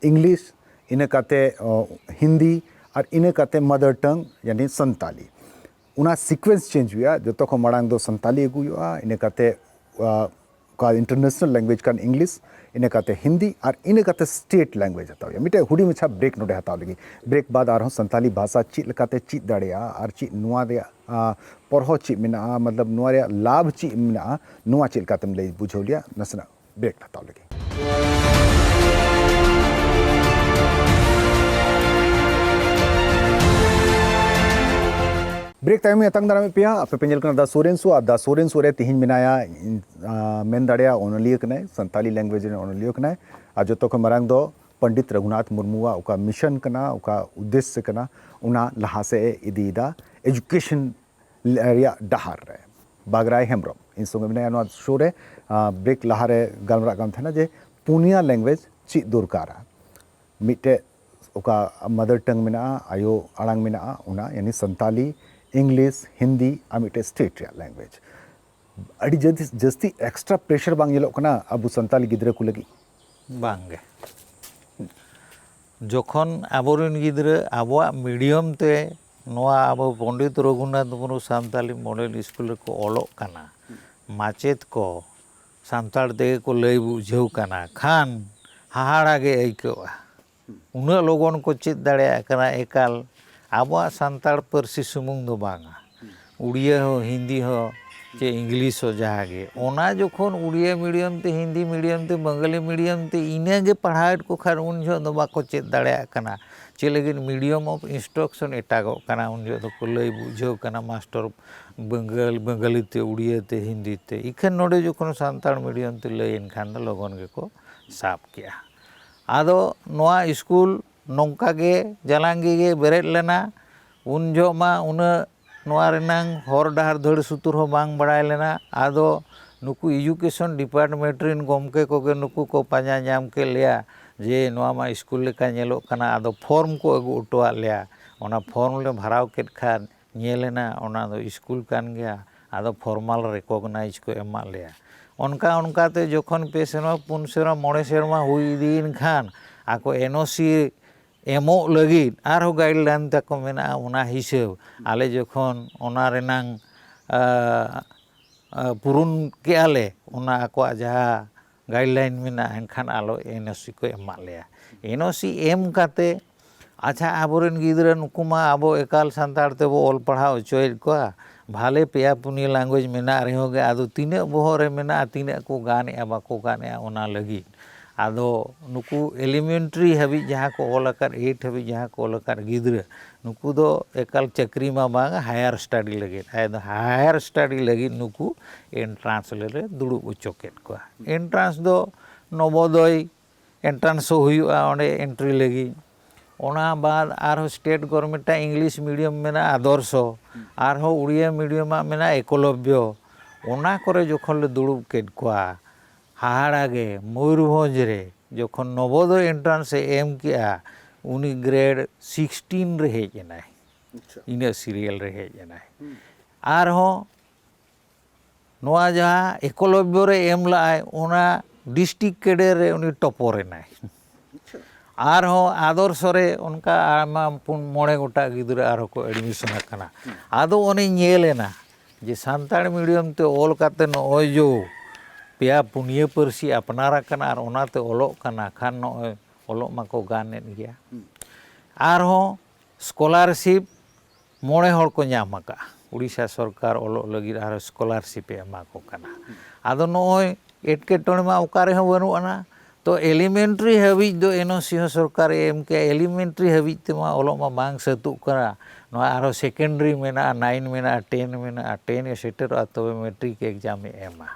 ᱤᱝᱞᱤᱥ, ᱤᱱᱟᱹ ᱠᱟᱛᱮ ᱦᱤᱱᱫᱤ, ᱟᱨ ᱤᱱᱟᱹ ᱠᱟᱛᱮ ᱢᱟᱫᱟᱨ ᱴᱟᱝ ᱭᱟᱱᱤ ᱥᱟᱱᱛᱟᱞᱤ᱾ ᱚᱱᱟ ᱥᱤᱠᱩᱭᱮᱱᱥ ᱪᱮᱧᱡᱽ ᱦᱩᱭᱩᱜᱼᱟ᱾ ᱡᱚᱛᱚ ᱠᱷᱚᱱ ᱢᱟᱲᱟᱝ ᱫᱚ ᱥᱟᱱᱛᱟᱞᱤ ᱟᱹᱜᱩ ᱦᱩᱭᱩᱜᱼᱟ, ᱤᱱᱟᱹ ᱠᱟᱛᱮ ᱚᱠᱟ ᱤᱱᱴᱟᱨᱱᱮᱥᱱᱟᱞ ᱞᱮᱝᱜᱩᱭᱮᱡᱽ ᱠᱟᱱ ᱤᱝᱞᱤᱥ, ᱤᱱᱟᱹ ᱠᱟᱛᱮ ᱦᱤᱱᱫᱤ, ᱟᱨ ᱤᱱᱟᱹ ᱠᱟᱛᱮ ᱥᱴᱮᱴ ᱞᱮᱝᱜᱩᱭᱮᱡᱽ ᱦᱟᱛᱟᱣ ᱦᱩᱭᱩᱜᱼᱟ᱾ ᱢᱤᱫᱴᱮᱡ ᱦᱩᱰᱤᱧ ᱢᱟᱪᱷᱟ ᱵᱨᱮᱠ ᱱᱚᱰᱮ ᱦᱟᱛᱟᱣ ᱞᱟᱹᱜᱤᱫ᱾ ᱵᱨᱮᱠ ᱵᱟᱫ ᱟᱨᱦᱚᱸ ᱥᱟᱱᱛᱟᱞᱤ ᱵᱷᱟᱥᱟ ᱪᱮᱫ ᱞᱮᱠᱟᱛᱮ ᱪᱮᱫ ᱫᱟᱲᱮᱭᱟᱜᱼᱟ ᱟᱨ ᱪᱮᱫ ᱱᱚᱣᱟ ᱨᱮᱭᱟᱜ ᱯᱚᱨᱦᱚ ᱪᱮᱫ ᱢᱮᱱᱟᱜᱼᱟ, ᱢᱚᱛᱞᱚᱵ ᱱᱚᱣᱟ ᱨᱮᱭᱟᱜ ᱞᱟᱵᱷ ᱪᱮᱫ ᱢᱮᱱᱟᱜᱼᱟ, ᱱᱚᱣᱟ ᱪᱮᱫ ᱞᱮᱠᱟᱛᱮᱢ ᱞᱟᱹᱭ ᱵᱩᱡᱷᱟᱹᱣ ᱞᱮᱭᱟ, ᱱᱟᱥᱮᱱᱟᱜ ᱵᱨᱮᱠ ᱦᱟᱛᱟᱣ ᱞᱟᱹᱜᱤᱫ᱾ ᱵᱨᱮᱠ ᱛᱟᱭᱚᱢ ᱟᱛᱟᱝ ᱫᱟᱨᱟᱢᱮᱫ ᱯᱮᱭᱟ, ᱟᱯᱮ ᱯᱮ ᱧᱮᱞ ᱠᱟᱱᱟ ᱫᱟ ᱥᱳᱨᱮᱱ ᱥᱳ, ᱟᱨ ᱫᱟ ᱥᱳᱨᱮᱱ ᱥᱳ ᱨᱮ ᱛᱤᱦᱤᱧ ᱢᱮᱱᱟᱭᱟ ᱢᱮᱱ ᱫᱟᱲᱮᱭᱟᱜᱼᱟ ᱚᱱᱚᱞᱤᱭᱟᱹ ᱠᱟᱱᱟᱭ, ᱥᱟᱱᱛᱟᱞᱤ ᱞᱮᱝᱜᱩᱭᱮᱡᱽ ᱨᱮᱱ ᱚᱱᱚᱞᱤᱭᱟᱹ ᱠᱟᱱᱟᱭ᱾ ᱟᱨ ᱡᱚᱛᱚ ᱠᱷᱚᱱ ᱢᱟᱨᱟᱝ ᱫᱚ ᱯᱚᱱᱰᱤᱛ ᱨᱚᱜᱷᱩᱱᱟᱛᱷ ᱢᱩᱨᱢᱩᱣᱟᱜ ᱚᱠᱟ ᱢᱤᱥᱚᱱ ᱠᱟᱱᱟ, ᱚᱠᱟ ᱩᱫᱽᱫᱮᱥᱥᱚ ᱠᱟᱱᱟ, ᱚᱱᱟ ᱞᱟᱦᱟ ᱥᱮᱫ ᱮ ᱤᱫᱤᱭᱮᱫᱟ ᱮᱡᱩᱠᱮᱥᱚᱱ ᱨᱮᱭᱟᱜ ᱰᱟᱦᱟᱨ ᱨᱮ᱾ ᱵᱟᱜᱽᱨᱟᱭ ᱦᱮᱢᱵᱨᱚᱢ ᱤᱧ ᱥᱚᱸᱜᱮ ᱢᱮᱱᱟᱭᱟ ᱱᱚᱣᱟ ᱥᱳ ᱨᱮ᱾ ᱵᱨᱮᱠ ᱞᱟᱦᱟᱨᱮ ᱜᱟᱞᱢᱟᱨᱟᱜ ᱠᱟᱱ ᱛᱟᱦᱮᱱᱟ ᱡᱮ ᱯᱩᱱᱭᱟ ᱞᱮᱝᱜᱩᱭᱮᱡᱽ ᱪᱮᱫ ᱫᱚᱨᱠᱟᱨᱟ, ᱢᱤᱫᱴᱮᱡ ᱚᱠᱟ ᱢᱟᱫᱟᱨ ᱴᱟᱝ ᱢᱮᱱᱟᱜᱼᱟ, ᱟᱭᱳ ᱟᱲᱟᱝ ᱢᱮᱱᱟᱜᱼᱟ, ᱚᱱᱟ ᱭᱟᱱᱤ ᱥᱟᱱᱛᱟᱞᱤ, ᱤᱝᱞᱤᱥ, ᱦᱤᱱᱫᱤ ᱟᱨ ᱢᱤᱫᱴᱮᱡ ᱥᱴᱮᱴ ᱨᱮᱭᱟᱜ ᱞᱮᱝᱜᱩᱭᱮᱡᱽ᱾ ᱟᱹᱰᱤ ᱡᱟᱹᱥᱛᱤ ᱡᱟᱹᱥᱛᱤ ᱮᱠᱥᱴᱨᱟ ᱯᱨᱮᱥᱟᱨ ᱵᱟᱝ ᱧᱮᱞᱚᱜ ᱠᱟᱱᱟ ᱟᱵᱚ ᱥᱟᱱᱛᱟᱞᱤ ᱜᱤᱫᱽᱨᱟᱹ ᱠᱚ ᱞᱟᱹᱜᱤᱫ? ᱵᱟᱝ ᱜᱮ᱾ ᱡᱚᱠᱷᱚᱱ ᱟᱵᱚᱨᱮᱱ ᱜᱤᱫᱽᱨᱟᱹ ᱟᱵᱚᱣᱟᱜ ᱢᱤᱰᱤᱭᱟᱢ ᱛᱮ ᱱᱚᱣᱟ ᱟᱵᱚ ᱯᱚᱱᱰᱤᱛ ᱨᱚᱜᱷᱩᱱᱟᱛᱷ ᱢᱩᱨᱢᱩ ᱥᱟᱱᱛᱟᱞᱤ ᱢᱚᱰᱮᱞ ᱥᱠᱩᱞ ᱨᱮᱠᱚ ᱚᱞᱚᱜ ᱠᱟᱱᱟ, ᱢᱟᱪᱮᱫ ᱠᱚ ᱥᱟᱱᱛᱟᱲ ᱛᱮᱜᱮ ᱠᱚ ᱞᱟᱹᱭ ᱵᱩᱡᱷᱟᱹᱣ ᱠᱟᱱᱟ ᱠᱷᱟᱱ ᱦᱟᱦᱟᱲᱟ ᱜᱮ ᱟᱹᱭᱠᱟᱹᱜᱼᱟ᱾ ᱩᱱᱟᱹᱜ ᱞᱚᱜᱚᱱ ᱠᱚ ᱪᱮᱫ ᱫᱟᱲᱮᱭᱟᱜ ᱠᱟᱱᱟ᱾ ᱮᱠᱟᱞ ᱟᱵᱚᱣᱟᱜ ᱥᱟᱱᱛᱟᱲ ᱯᱟᱹᱨᱥᱤ ᱥᱩᱢᱩᱝ ᱫᱚ ᱵᱟᱝᱟ, ᱩᱲᱤᱭᱟᱹ ᱦᱚᱸ, ᱦᱤᱱᱫᱤ ᱦᱚᱸ, ᱪᱮ ᱤᱝᱞᱤᱥ ᱦᱚᱸ, ᱡᱟᱦᱟᱸ ᱜᱮ, ᱚᱱᱟ ᱡᱚᱠᱷᱚᱱ ᱩᱲᱤᱭᱟᱹ ᱢᱤᱰᱤᱭᱟᱢ ᱛᱮ, ᱦᱤᱱᱫᱤ ᱢᱤᱰᱤᱭᱟᱢ ᱛᱮ, ᱵᱟᱝᱜᱟᱞᱤ ᱢᱤᱰᱤᱭᱟᱢ ᱛᱮ ᱤᱱᱟᱹᱜᱮ ᱯᱟᱲᱦᱟᱣᱮᱫ ᱠᱚ ᱠᱷᱟᱱ ᱩᱱ ᱡᱚᱦᱚᱜ ᱫᱚ ᱵᱟᱠᱚ ᱪᱮᱫ ᱫᱟᱲᱮᱭᱟᱜ ᱠᱟᱱᱟ᱾ ᱪᱮᱫ ᱞᱟᱹᱜᱤᱫ? ᱢᱤᱰᱤᱭᱟᱢ ᱚᱯᱷ ᱤᱱᱥᱴᱨᱟᱠᱥᱚᱱ ᱮᱴᱟᱜᱚᱜ ᱠᱟᱱᱟ᱾ ᱩᱱ ᱡᱚᱦᱚᱜ ᱫᱚᱠᱚ ᱞᱟᱹᱭ ᱵᱩᱡᱷᱟᱹᱣ ᱠᱟᱱᱟ ᱢᱟᱥᱴᱚᱨ ᱵᱟᱝᱜᱟᱞ ᱵᱟᱝᱜᱟᱞᱤ ᱛᱮ, ᱩᱲᱤᱭᱟᱹ ᱛᱮ, ᱦᱤᱱᱫᱤ ᱛᱮ᱾ ᱤᱠᱷᱟᱹᱱ ᱱᱚᱰᱮ ᱡᱚᱠᱷᱚᱱ ᱥᱟᱱᱛᱟᱲ ᱢᱤᱰᱤᱭᱟᱢ ᱛᱮ ᱞᱟᱹᱭᱮᱱ ᱠᱷᱟᱱ ᱫᱚ ᱞᱚᱜᱚᱱ ᱜᱮᱠᱚ ᱥᱟᱵ ᱠᱮᱜᱼᱟ᱾ ᱟᱫᱚ ᱱᱚᱣᱟ ᱥᱠᱩᱞ ᱱᱚᱝᱠᱟ ᱜᱮ ᱡᱟᱞᱟᱝᱜᱤ ᱜᱮ ᱵᱮᱨᱮᱫ ᱞᱮᱱᱟ᱾ ᱩᱱ ᱡᱚᱦᱚᱜ ᱢᱟ ᱩᱱᱟᱹᱜ ᱱᱚᱣᱟ ᱨᱮᱱᱟᱝ ᱦᱚᱨ ᱰᱟᱦᱟᱨ ᱫᱷᱟᱹᱲ ᱥᱩᱛᱩᱨ ᱦᱚᱸ ᱵᱟᱝ ᱵᱟᱲᱟᱭ ᱞᱮᱱᱟ᱾ ᱟᱫᱚ ᱱᱩᱠᱩ ᱮᱰᱩᱠᱮᱥᱚᱱ ᱰᱤᱯᱟᱨᱴᱢᱮᱱᱴ ᱨᱮᱱ ᱜᱚᱢᱠᱮ ᱠᱚᱜᱮ ᱱᱩᱠᱩ ᱠᱚ ᱯᱟᱸᱡᱟ ᱧᱟᱢ ᱠᱮᱫ ᱞᱮᱭᱟ ᱡᱮ ᱱᱚᱣᱟ ᱢᱟ ᱥᱠᱩᱞ ᱞᱮᱠᱟ ᱧᱮᱞᱚᱜ ᱠᱟᱱᱟ, ᱟᱫᱚ ᱯᱷᱚᱨᱢ ᱠᱚ ᱟᱹᱜᱩ ᱦᱚᱴᱚᱣᱟᱫ ᱞᱮᱭᱟ᱾ ᱚᱱᱟ ᱯᱷᱚᱨᱢ ᱞᱮ ᱵᱷᱟᱨᱟᱣ ᱠᱮᱫ ᱠᱷᱟᱱ ᱧᱮᱞ ᱮᱱᱟ ᱚᱱᱟ ᱫᱚ ᱥᱠᱩᱞ ᱠᱟᱱ ᱜᱮᱭᱟ, ᱟᱫᱚ ᱯᱷᱚᱨᱢᱟᱞ ᱨᱮᱠᱚᱜᱱᱟᱭᱤᱡᱽ ᱠᱚ ᱮᱢᱟᱫ ᱞᱮᱭᱟ᱾ ᱚᱱᱠᱟ ᱚᱱᱠᱟᱛᱮ ᱡᱚᱠᱷᱚᱱ ᱯᱮ ᱥᱮᱨᱢᱟ, ᱯᱩᱱ ᱥᱮᱨᱢᱟ, ᱢᱚᱬᱮ ᱥᱮᱨᱢᱟ ᱦᱩᱭ ᱤᱫᱤᱭᱮᱱ ᱠᱷᱟᱱ ᱟᱠᱚ ᱮᱱ ᱳ ᱥᱤ ᱮᱢᱚᱜ ᱞᱟᱹᱜᱤᱫ ᱟᱨᱦᱚᱸ ᱜᱟᱭᱤᱰᱞᱟᱭᱤᱱ ᱛᱟᱠᱚ ᱢᱮᱱᱟᱜᱼᱟ᱾ ᱚᱱᱟ ᱦᱤᱥᱟᱹᱵ ᱟᱞᱮ ᱡᱚᱠᱷᱚᱱ ᱚᱱᱟ ᱨᱮᱱᱟᱝ, ᱟ, ᱟ, ᱯᱩᱨᱩᱱ ᱠᱮᱜᱼᱟ ᱞᱮ, ᱚᱱᱟ ᱟᱠᱚᱣᱟᱜ ᱡᱟᱦᱟᱸ ᱜᱟᱭᱤᱰᱞᱟᱭᱤᱱ ᱢᱮᱱᱟᱜᱼᱟ, ᱮᱱᱠᱷᱟᱱ ᱟᱞᱚ ᱮᱱ ᱳ ᱥᱤ ᱠᱚ ᱮᱢᱟᱜ ᱞᱮᱭᱟ᱾ ᱮᱱ ᱳ ᱥᱤ ᱮᱢ ᱠᱟᱛᱮ, ᱟᱪᱪᱷᱟ, ᱟᱵᱚᱨᱮᱱ ᱜᱤᱫᱽᱨᱟᱹ ᱱᱩᱠᱩ ᱢᱟ ᱟᱵᱚ ᱮᱠᱟᱞ ᱥᱟᱱᱛᱟᱲ ᱛᱮᱵᱚ ᱚᱞ ᱯᱟᱲᱦᱟᱣ ᱦᱚᱪᱚᱭᱮᱫ ᱠᱚᱣᱟ, ᱵᱷᱟᱞᱮ ᱯᱮᱭᱟ ᱯᱩᱱᱭᱟᱹ ᱞᱮᱝᱜᱩᱭᱮᱡᱽ ᱢᱮᱱᱟᱜ ᱨᱮᱦᱚᱸ ᱜᱮ, ᱟᱫᱚ ᱛᱤᱱᱟᱹᱜ ᱵᱚᱦᱚᱜ ᱨᱮ ᱢᱮᱱᱟᱜᱼᱟ, ᱛᱤᱱᱟᱹᱜ ᱠᱚ ᱜᱟᱱᱮᱜᱼᱟ, ᱵᱟᱠᱚ ᱜᱟᱱᱮᱜᱼᱟ, ᱚᱱᱟ ᱞᱟᱹᱜᱤᱫ ᱟᱫᱚ ᱱᱩᱠᱩ ᱮᱞᱤᱢᱮᱱᱴᱨᱤ ᱦᱟᱹᱵᱤᱡ ᱡᱟᱦᱟᱸ ᱠᱚ ᱚᱞ ᱟᱠᱟᱫ, ᱮᱭᱤᱴ ᱦᱟᱹᱵᱤᱡ ᱡᱟᱦᱟᱸ ᱠᱚ ᱚᱞ ᱟᱠᱟᱫ ᱜᱤᱫᱽᱨᱟᱹ, ᱱᱩᱠᱩ ᱫᱚ ᱮᱠᱟᱞ ᱪᱟᱹᱠᱨᱤ ᱢᱟ ᱵᱟᱝ, ᱦᱟᱭᱟᱨ ᱥᱴᱟᱰᱤ ᱞᱟᱹᱜᱤᱫ, ᱟᱫᱚ ᱦᱟᱭᱟᱨ ᱥᱴᱟᱰᱤ ᱞᱟᱹᱜᱤᱫ ᱱᱩᱠᱩ ᱮᱱᱴᱨᱟᱱᱥ ᱞᱮ ᱫᱩᱲᱩᱵ ᱦᱚᱪᱚ ᱠᱮᱫ ᱠᱚᱣᱟ᱾ ᱮᱱᱴᱨᱟᱱᱥ ᱫᱚ ᱱᱚᱵᱳᱫᱚᱭ ᱮᱱᱴᱨᱟᱱᱥ ᱦᱚᱸ ᱦᱩᱭᱩᱜᱼᱟ ᱚᱸᱰᱮ ᱮᱱᱴᱨᱤ ᱞᱟᱹᱜᱤᱫ᱾ ᱚᱱᱟ ᱵᱟᱫ ᱟᱨᱦᱚᱸ ᱥᱴᱮᱴ ᱜᱚᱨᱢᱮᱱᱴᱟᱜ ᱤᱝᱞᱤᱥ ᱢᱤᱰᱤᱭᱟᱢ ᱢᱮᱱᱟᱜᱼᱟ ᱟᱫᱚᱨᱥᱚ, ᱟᱨᱦᱚᱸ ᱩᱲᱤᱭᱟ ᱢᱤᱰᱤᱭᱟᱢᱟᱜ ᱢᱮᱱᱟᱜᱼᱟ ᱮᱠᱚᱞᱚᱵᱽᱭᱚ᱾ ᱚᱱᱟ ᱠᱚᱨᱮ ᱡᱚᱠᱷᱚᱱ ᱞᱮ ᱫᱩᱲᱩᱵ ᱠᱮᱫ ᱠᱚᱣᱟ, ᱦᱟᱦᱟᱲᱟ ᱜᱮ, ᱢᱚᱭᱩᱨᱵᱷᱚᱸᱡᱽ ᱨᱮ ᱡᱚᱠᱷᱚᱱ ᱱᱚᱵᱳᱫᱚᱭ ᱮᱱᱴᱨᱟᱱᱥ ᱮ ᱮᱢ ᱠᱮᱜᱼᱟ, ᱩᱱᱤ ᱜᱨᱮᱰ ᱥᱤᱠᱥᱴᱤᱱ ᱨᱮ ᱦᱮᱡ ᱮᱱᱟᱭ᱾ ᱟᱪᱪᱷᱟ᱾ ᱤᱱᱟᱹ ᱥᱤᱨᱤᱭᱟᱞ ᱨᱮ ᱦᱮᱡ ᱮᱱᱟᱭ᱾ ᱦᱩᱸ᱾ ᱟᱨᱦᱚᱸ ᱱᱚᱣᱟ ᱡᱟᱦᱟᱸ ᱮᱠᱚᱞᱚᱵᱽᱭᱚ ᱨᱮ ᱮᱢ ᱞᱟᱜᱼᱟᱭ, ᱚᱱᱟ ᱰᱤᱥᱴᱨᱤᱠᱴ ᱠᱮᱰᱟᱨ ᱨᱮ ᱩᱱᱤ ᱴᱚᱯᱚᱨ ᱮᱱᱟᱭ᱾ ᱟᱪᱪᱷᱟ᱾ ᱟᱨᱦᱚᱸ ᱟᱫᱚᱨᱥᱚ ᱨᱮ ᱚᱱᱠᱟ ᱟᱭᱢᱟ ᱯᱩᱱ ᱢᱚᱬᱮ ᱜᱚᱴᱟᱝ ᱜᱤᱫᱽᱨᱟᱹ ᱟᱨᱦᱚᱸ ᱠᱚ ᱮᱰᱢᱤᱥᱚᱱ ᱟᱠᱟᱱᱟ᱾ ᱦᱩᱸ᱾ ᱟᱫᱚ ᱚᱱᱮ ᱧᱮᱞ ᱮᱱᱟ ᱡᱮ ᱥᱟᱱᱛᱟᱲ ᱢᱤᱰᱤᱭᱟᱢ ᱛᱮ ᱚᱞ ᱠᱟᱛᱮ ᱱᱚᱜᱼᱚᱭ ᱡᱮ ᱯᱮᱭᱟ ᱯᱩᱱᱭᱟᱹ ᱯᱟᱹᱨᱥᱤ ᱟᱯᱱᱟᱨ ᱟᱠᱟᱱᱟ ᱟᱨ ᱚᱱᱟᱛᱮ ᱚᱞᱚᱜ ᱠᱟᱱᱟ ᱠᱷᱟᱱ ᱱᱚᱜᱼᱚᱭ ᱚᱞᱚᱜ ᱢᱟᱠᱚ ᱜᱟᱱᱮᱫ ᱜᱮᱭᱟ᱾ ᱦᱩᱸ᱾ ᱟᱨᱦᱚᱸ ᱥᱠᱚᱞᱟᱨᱥᱤᱯ ᱢᱚᱬᱮ ᱦᱚᱲ ᱠᱚ ᱧᱟᱢ ᱟᱠᱟᱫᱼᱟ᱾ ᱩᱲᱤᱥᱥᱟ ᱥᱚᱨᱠᱟᱨ ᱚᱞᱚᱜ ᱞᱟᱹᱜᱤᱫ ᱟᱨᱦᱚᱸ ᱥᱠᱚᱞᱟᱨᱥᱤᱯ ᱮ ᱮᱢᱟ ᱠᱚ ᱠᱟᱱᱟ᱾ ᱟᱫᱚ ᱱᱚᱜᱼᱚᱭ ᱮᱴᱠᱮᱴᱚᱬᱮ ᱢᱟ ᱚᱠᱟ ᱨᱮᱦᱚᱸ ᱵᱟᱹᱱᱩᱜ ᱟᱱᱟ᱾ ᱛᱚ ᱮᱞᱤᱢᱮᱱᱴᱨᱤ ᱦᱟᱹᱵᱤᱡ ᱫᱚ ᱮᱱ ᱳ ᱥᱤ ᱦᱚᱸ ᱥᱚᱨᱠᱟᱨᱮ ᱮᱢ ᱠᱮᱜᱼᱟ, ᱮᱞᱤᱢᱮᱱᱴᱨᱤ ᱦᱟᱹᱵᱤᱡ ᱛᱮᱢᱟ ᱚᱞᱚᱜ ᱢᱟ ᱵᱟᱝ ᱥᱟᱹᱛᱩᱜ ᱠᱟᱱᱟ᱾ ᱱᱚᱣᱟ ᱟᱨᱦᱚᱸ ᱥᱮᱠᱮᱱᱰᱟᱨᱤ ᱢᱮᱱᱟᱜᱼᱟ, ᱱᱟᱭᱤᱱ ᱢᱮᱱᱟᱜᱼᱟ, ᱴᱮᱱ ᱢᱮᱱᱟᱜᱼᱟ, ᱴᱮᱱ ᱮ ᱥᱮᱴᱮᱨᱚᱜᱼᱟ ᱛᱚᱵᱮ ᱢᱮᱴᱨᱤᱠ ᱮᱠᱡᱟᱢ ᱮ ᱮᱢᱟ᱾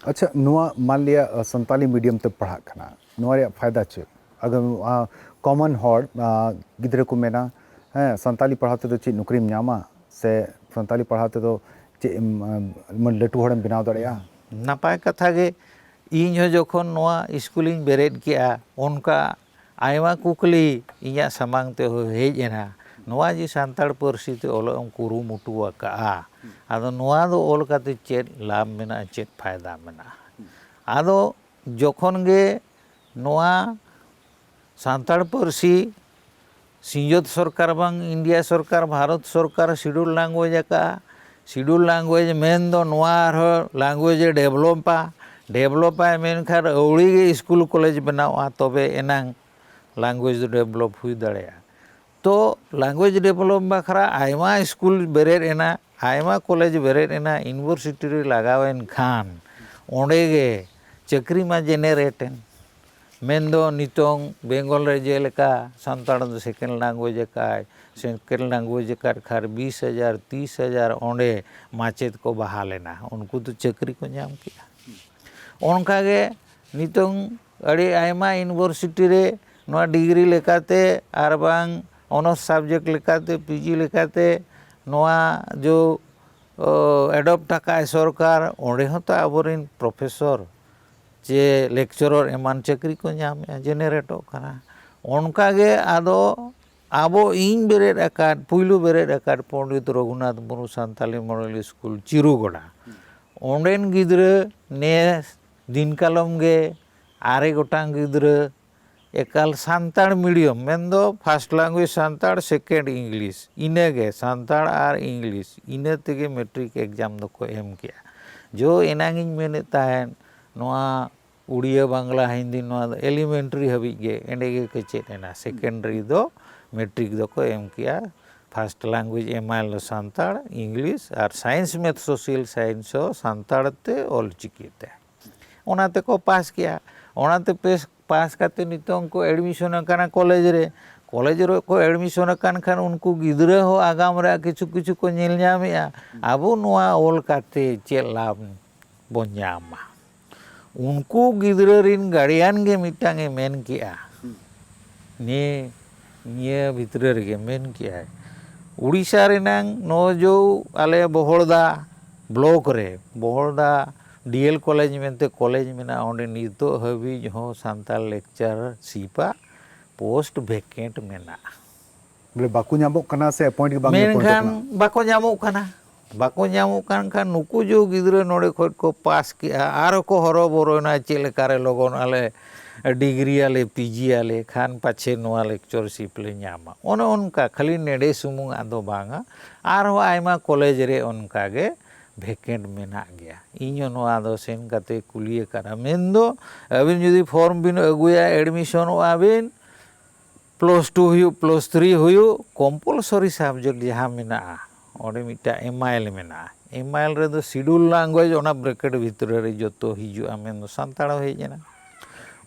ᱟᱪᱪᱷᱟ, ᱱᱚᱣᱟ ᱢᱟᱱᱞᱤᱭᱟ, ᱟ, ᱥᱟᱱᱛᱟᱞᱤ ᱢᱤᱰᱤᱭᱟᱢ ᱛᱮ ᱯᱟᱲᱦᱟᱜ ᱠᱟᱱᱟ, ᱱᱚᱣᱟ ᱨᱮᱭᱟᱜ ᱯᱷᱟᱭᱫᱟ ᱪᱮᱫ? ᱟᱜᱟᱢ, ᱟ, ᱠᱚᱢᱚᱱ ᱦᱚᱲ, ᱟ, ᱜᱤᱫᱽᱨᱟᱹ ᱠᱚ ᱢᱮᱱᱟ, ᱦᱮᱸ, ᱥᱟᱱᱛᱟᱞᱤ ᱯᱟᱲᱦᱟᱣ ᱛᱮᱫᱚ ᱪᱮᱫ ᱱᱚᱠᱨᱤᱢ ᱧᱟᱢᱟ? ᱥᱮ ᱥᱟᱱᱛᱟᱞᱤ ᱯᱟᱲᱦᱟᱣ ᱛᱮᱫᱚ ᱪᱮᱫ ᱮᱢ, ᱟ, ᱞᱟᱹᱴᱩ ᱦᱚᱲᱮᱢ ᱵᱮᱱᱟᱣ ᱫᱟᱲᱮᱭᱟᱜᱼᱟ? ᱱᱟᱯᱟᱭ ᱠᱟᱛᱷᱟ ᱜᱮ, ᱤᱧ ᱦᱚᱸ ᱡᱚᱠᱷᱚᱱ ᱱᱚᱣᱟ ᱥᱠᱩᱞᱤᱧ ᱵᱮᱨᱮᱫ ᱠᱮᱜᱼᱟ, ᱚᱱᱠᱟ ᱟᱭᱢᱟ ᱠᱩᱠᱞᱤ ᱤᱧᱟᱹᱜ ᱥᱟᱢᱟᱝ ᱛᱮ ᱦᱮᱡ ᱮᱱᱟ᱾ ᱱᱚᱣᱟ ᱡᱮ ᱥᱟᱱᱛᱟᱲ ᱯᱟᱹᱨᱥᱤ ᱛᱮ ᱚᱞᱚᱜ ᱮᱢ ᱠᱩᱨᱩᱢᱩᱴᱩ ᱟᱠᱟᱜᱼᱟ, ᱟᱫᱚ ᱱᱚᱣᱟ ᱫᱚ ᱚᱞ ᱠᱟᱛᱮ ᱪᱮᱫ ᱞᱟᱵᱷ ᱢᱮᱱᱟᱜᱼᱟ, ᱪᱮᱫ ᱯᱷᱟᱭᱫᱟ ᱢᱮᱱᱟᱜᱼᱟ? ᱟᱫᱚ ᱡᱚᱠᱷᱚᱱ ᱜᱮ ᱱᱚᱣᱟ ᱥᱟᱱᱛᱟᱲ ᱯᱟᱹᱨᱥᱤ ᱥᱤᱧᱚᱛ ᱥᱚᱨᱠᱟᱨ ᱵᱟᱝ ᱤᱱᱰᱤᱭᱟ ᱥᱚᱨᱠᱟᱨ, ᱵᱷᱟᱨᱚᱛ ᱥᱚᱨᱠᱟᱨ schedule language ᱟᱠᱟᱫᱼᱟ᱾ Schedule language ᱢᱮᱱ ᱫᱚ ᱱᱚᱣᱟ ᱟᱨᱦᱚᱸ language ᱮ developᱟ᱾ Developᱟᱭ ᱢᱮᱱᱠᱷᱟᱱ ᱟᱹᱣᱲᱤ ᱜᱮ ᱥᱠᱩᱞ ᱠᱚᱞᱮᱡᱽ ᱵᱮᱱᱟᱣᱚᱜᱼᱟ, ᱛᱚᱵᱮ ᱮᱱᱟᱝ language ᱫᱚ develop ᱦᱩᱭ ᱫᱟᱲᱮᱭᱟᱜᱼᱟ᱾ ᱛᱚ language develop ᱵᱟᱠᱷᱨᱟ ᱟᱭᱢᱟ ᱥᱠᱩᱞ ᱵᱮᱨᱮᱫ ᱮᱱᱟ, ᱟᱭᱢᱟ ᱠᱚᱞᱮᱡᱽ ᱵᱮᱨᱮᱫ ᱮᱱᱟ, ᱤᱭᱩᱱᱤᱵᱷᱟᱨᱥᱤᱴᱤ ᱨᱮ ᱞᱟᱜᱟᱣ ᱮᱱ ᱠᱷᱟᱱ ᱚᱸᱰᱮ ᱜᱮ ᱪᱟᱹᱠᱨᱤ ᱢᱟ generate ᱮᱱ᱾ ᱢᱮᱱᱫᱚ ᱱᱤᱛᱚᱝ ᱵᱮᱝᱜᱚᱞ ᱨᱮ ᱡᱮᱞᱮᱠᱟ ᱥᱟᱱᱛᱟᱲ ᱫᱚ second language ᱟᱠᱟᱫ, second language ᱟᱠᱟᱫ ᱠᱷᱟᱱ ᱵᱤᱥ ᱦᱟᱡᱟᱨ, ᱛᱤᱥ ᱦᱟᱡᱟᱨ ᱚᱸᱰᱮ ᱢᱟᱪᱮᱫ ᱠᱚ ᱵᱟᱦᱟᱞ ᱮᱱᱟ, ᱩᱱᱠᱩ ᱫᱚ ᱪᱟᱹᱠᱨᱤ ᱠᱚ ᱧᱟᱢ ᱠᱮᱜᱼᱟ᱾ ᱚᱱᱠᱟᱜᱮ ᱱᱤᱛᱚᱝ ᱟᱹᱰᱤ ᱟᱭᱢᱟ ᱤᱭᱩᱱᱤᱵᱷᱟᱨᱥᱤᱴᱤ ᱨᱮ ᱱᱚᱣᱟ ᱰᱤᱜᱽᱨᱤ ᱞᱮᱠᱟᱛᱮ ᱟᱨ ᱵᱟᱝ ᱚᱱᱟᱨᱥ ᱥᱟᱵᱡᱮᱠᱴ ᱞᱮᱠᱟᱛᱮ, ᱯᱤᱡᱤ ᱞᱮᱠᱟᱛᱮ ᱱᱚᱣᱟ ᱡᱚ, ᱚ, adopt ᱟᱠᱟᱫ ᱥᱚᱨᱠᱟᱨ, ᱚᱸᱰᱮ ᱦᱚᱸᱛᱚ ᱟᱵᱚᱨᱮᱱ ᱯᱨᱚᱯᱷᱮᱥᱚᱨ ᱪᱮ ᱞᱮᱠᱪᱟᱨᱟᱨ ᱮᱢᱟᱱ ᱪᱟᱹᱠᱨᱤ ᱠᱚ ᱧᱟᱢᱮᱜᱼᱟ, ᱡᱮᱱᱟᱨᱮᱴᱚᱜ ᱠᱟᱱᱟ᱾ ᱚᱱᱠᱟᱜᱮ ᱟᱫᱚ ᱟᱵᱚ, ᱤᱧ ᱵᱮᱨᱮᱫ ᱟᱠᱟᱫ, ᱯᱩᱭᱞᱩ ᱵᱮᱨᱮᱫ ᱟᱠᱟᱫ ᱯᱚᱱᱰᱤᱛ ᱨᱚᱜᱷᱩᱱᱟᱛᱷ ᱢᱩᱨᱢᱩ ᱥᱟᱱᱛᱟᱞᱤ ᱢᱚᱰᱮᱞ ᱥᱠᱩᱞ ᱪᱤᱨᱩᱜᱚᱰᱟ, ᱚᱸᱰᱮᱱ ᱜᱤᱫᱽᱨᱟᱹ ᱱᱮ ᱫᱤᱱ ᱠᱟᱞᱚᱢ ᱜᱮ ᱟᱨᱮ ᱜᱚᱴᱟᱝ ᱜᱤᱫᱽᱨᱟᱹ ᱮᱠᱟᱞ ᱥᱟᱱᱛᱟᱲ medium, ᱢᱮᱱᱫᱚ first language Santal, second English, ᱤᱱᱟᱹᱜᱮ ᱥᱟᱱᱛᱟᱲ ᱟᱨ English, ᱤᱱᱟᱹ ᱛᱮᱜᱮ ᱢᱮᱴᱨᱤᱠ exam ᱫᱚᱠᱚ ᱮᱢ ᱠᱮᱜᱼᱟ᱾ ᱡᱚ ᱮᱱᱟᱝ ᱤᱧ ᱢᱮᱱᱮᱫ ᱛᱟᱦᱮᱸᱫ, ᱱᱚᱣᱟ ᱩᱲᱤᱭᱟ, ᱵᱟᱝᱞᱟ, ᱦᱤᱱᱫᱤ, ᱱᱚᱣᱟ ᱫᱚ elementary ᱦᱟᱹᱵᱤᱡ ᱜᱮ ᱮᱸᱰᱮ ᱜᱮᱠᱚ ᱪᱮᱫ ᱮᱱᱟ, secondary ᱫᱚ ᱢᱮᱴᱨᱤᱠ ᱫᱚᱠᱚ ᱮᱢ ᱠᱮᱜᱼᱟ᱾ First language M I L ᱫᱚ ᱥᱟᱱᱛᱟᱲ, English ᱟᱨ science, math, social science ᱦᱚᱸ ᱥᱟᱱᱛᱟᱲ ᱛᱮ, ᱚᱞ ᱪᱤᱠᱤ ᱛᱮ᱾ ᱚᱱᱟ ᱛᱮᱠᱚ ᱯᱟᱥ ᱠᱮᱜᱼᱟ᱾ ᱚᱱᱟᱛᱮ ᱯᱮᱥ-, ᱯᱟᱥ ᱠᱟᱛᱮ ᱱᱤᱛᱚᱝ ᱠᱚ admission ᱟᱠᱟᱱᱟ ᱠᱚᱞᱮᱡᱽ ᱨᱮ᱾ ᱠᱚᱞᱮᱡᱽ ᱨᱮᱠᱚ admission ᱟᱠᱟᱱ ᱠᱷᱟᱱ ᱩᱱᱠᱩ ᱜᱤᱫᱽᱨᱟᱹ ᱦᱚᱸ ᱟᱜᱟᱢ ᱨᱮᱭᱟᱜ ᱠᱤᱪᱷᱩ ᱠᱤᱪᱷᱩ ᱠᱚ ᱧᱮᱞ ᱧᱟᱢᱮᱜᱼᱟ᱾ ᱟᱵᱚ ᱱᱚᱣᱟ ᱚᱞ ᱠᱟᱛᱮ ᱪᱮᱫ ᱞᱟᱵᱷ ᱵᱚᱱ ᱧᱟᱢᱟ? ᱩᱱᱠᱩ ᱜᱤᱫᱽᱨᱟᱹ ᱨᱤᱱ guardian ᱜᱮ ᱢᱤᱫᱴᱟᱝ ᱮ ᱢᱮᱱ ᱠᱮᱜᱼᱟ, ᱱᱤᱭᱟᱹ, ᱱᱤᱭᱟᱹ ᱵᱷᱤᱛᱨᱤ ᱨᱮᱜᱮ ᱢᱮᱱ ᱠᱮᱜᱼᱟᱭ, ᱩᱲᱤᱥᱥᱟ ᱨᱮᱱᱟᱝ ᱱᱚ ᱡᱚ ᱟᱞᱮ ᱵᱚᱦᱚᱲᱫᱟ block ᱨᱮ, ᱵᱚᱦᱚᱲᱫᱟ ᱰᱤ ᱮᱞ ᱠᱚᱞᱮᱡᱽ ᱢᱮᱱᱛᱮ ᱠᱚᱞᱮᱡᱽ ᱢᱮᱱᱟᱜᱼᱟ, ᱚᱸᱰᱮ ᱱᱤᱛᱚᱜ ᱦᱟᱹᱵᱤᱡ ᱦᱚᱸ ᱥᱟᱱᱛᱟᱲ lecturership ᱟᱜ post vacant ᱢᱮᱱᱟᱜᱼᱟ᱾ ᱵᱚᱞᱮ ᱵᱟᱠᱚ ᱧᱟᱢᱚᱜ ᱠᱟᱱᱟ ᱥᱮ appoint ᱜᱮ ᱵᱟᱝ appoint ᱠᱟᱱᱟ᱾ ᱢᱮᱱᱠᱷᱟᱱ ᱵᱟᱠᱚ ᱧᱟᱢᱚᱜ ᱠᱟᱱᱟ᱾ ᱵᱟᱠᱚ ᱧᱟᱢᱚᱜ ᱠᱟᱱ ᱠᱷᱟᱱ ᱱᱩᱠᱩ ᱡᱚ ᱜᱤᱫᱽᱨᱟᱹ ᱱᱚᱰᱮ ᱠᱷᱚᱱ ᱠᱚ ᱯᱟᱥ ᱠᱮᱜᱼᱟ, ᱟᱨᱦᱚᱸ ᱠᱚ ᱦᱚᱨᱚᱵᱚᱨᱚᱭᱮᱱᱟ, ᱪᱮᱫ ᱞᱮᱠᱟᱨᱮ ᱞᱚᱜᱚᱱ ᱟᱞᱮ ᱰᱤᱜᱽᱨᱤ ᱟᱞᱮ, ᱯᱤ ᱡᱤ ᱟᱞᱮ, ᱠᱷᱟᱱ ᱯᱟᱪᱷᱮ ᱱᱚᱣᱟ lecturership ᱞᱮ ᱧᱟᱢᱟ᱾ ᱚᱱᱮ ᱚᱱᱠᱟ, ᱠᱷᱟᱹᱞᱤ ᱱᱮᱰᱮ ᱥᱩᱢᱩᱝ ᱟᱜ ᱫᱚ ᱵᱟᱝᱟ, ᱟᱨᱦᱚᱸ ᱟᱭᱢᱟ ᱠᱚᱞᱮᱡᱽ ᱨᱮ ᱚᱱᱠᱟ ᱜᱮ vacant ᱢᱮᱱᱟᱜ ᱜᱮᱭᱟ᱾ ᱤᱧ ᱦᱚᱸ ᱱᱚᱣᱟ ᱫᱚ ᱥᱮᱱ ᱠᱟᱛᱮ ᱠᱩᱞᱤ ᱟᱠᱟᱱᱟ᱾ ᱢᱮᱱᱫᱚ ᱟᱹᱵᱤᱱ ᱡᱩᱫᱤ form ᱵᱤᱱ ᱟᱹᱜᱩᱭᱟ, admissionᱚᱜᱼᱟ ᱵᱤᱱ, plus two ᱦᱩᱭᱩᱜ, plus three ᱦᱩᱭᱩᱜ, compulsory subject ᱡᱟᱦᱟᱸ ᱢᱮᱱᱟᱜᱼᱟ, ᱚᱸᱰᱮ ᱢᱤᱫᱴᱟᱝ ᱮᱢ ᱟᱭ ᱮᱞ ᱢᱮᱱᱟᱜᱼᱟ᱾ ᱮᱢ ᱟᱭ ᱮᱞ ᱨᱮᱫᱚ schedule language ᱚᱱᱟ bracket ᱵᱷᱤᱛᱨᱤ ᱨᱮ ᱡᱚᱛᱚ ᱦᱤᱡᱩᱜᱼᱟ, ᱢᱮᱱᱫᱚ ᱥᱟᱱᱛᱟᱲ ᱦᱚᱸ ᱦᱮᱡ ᱮᱱᱟ᱾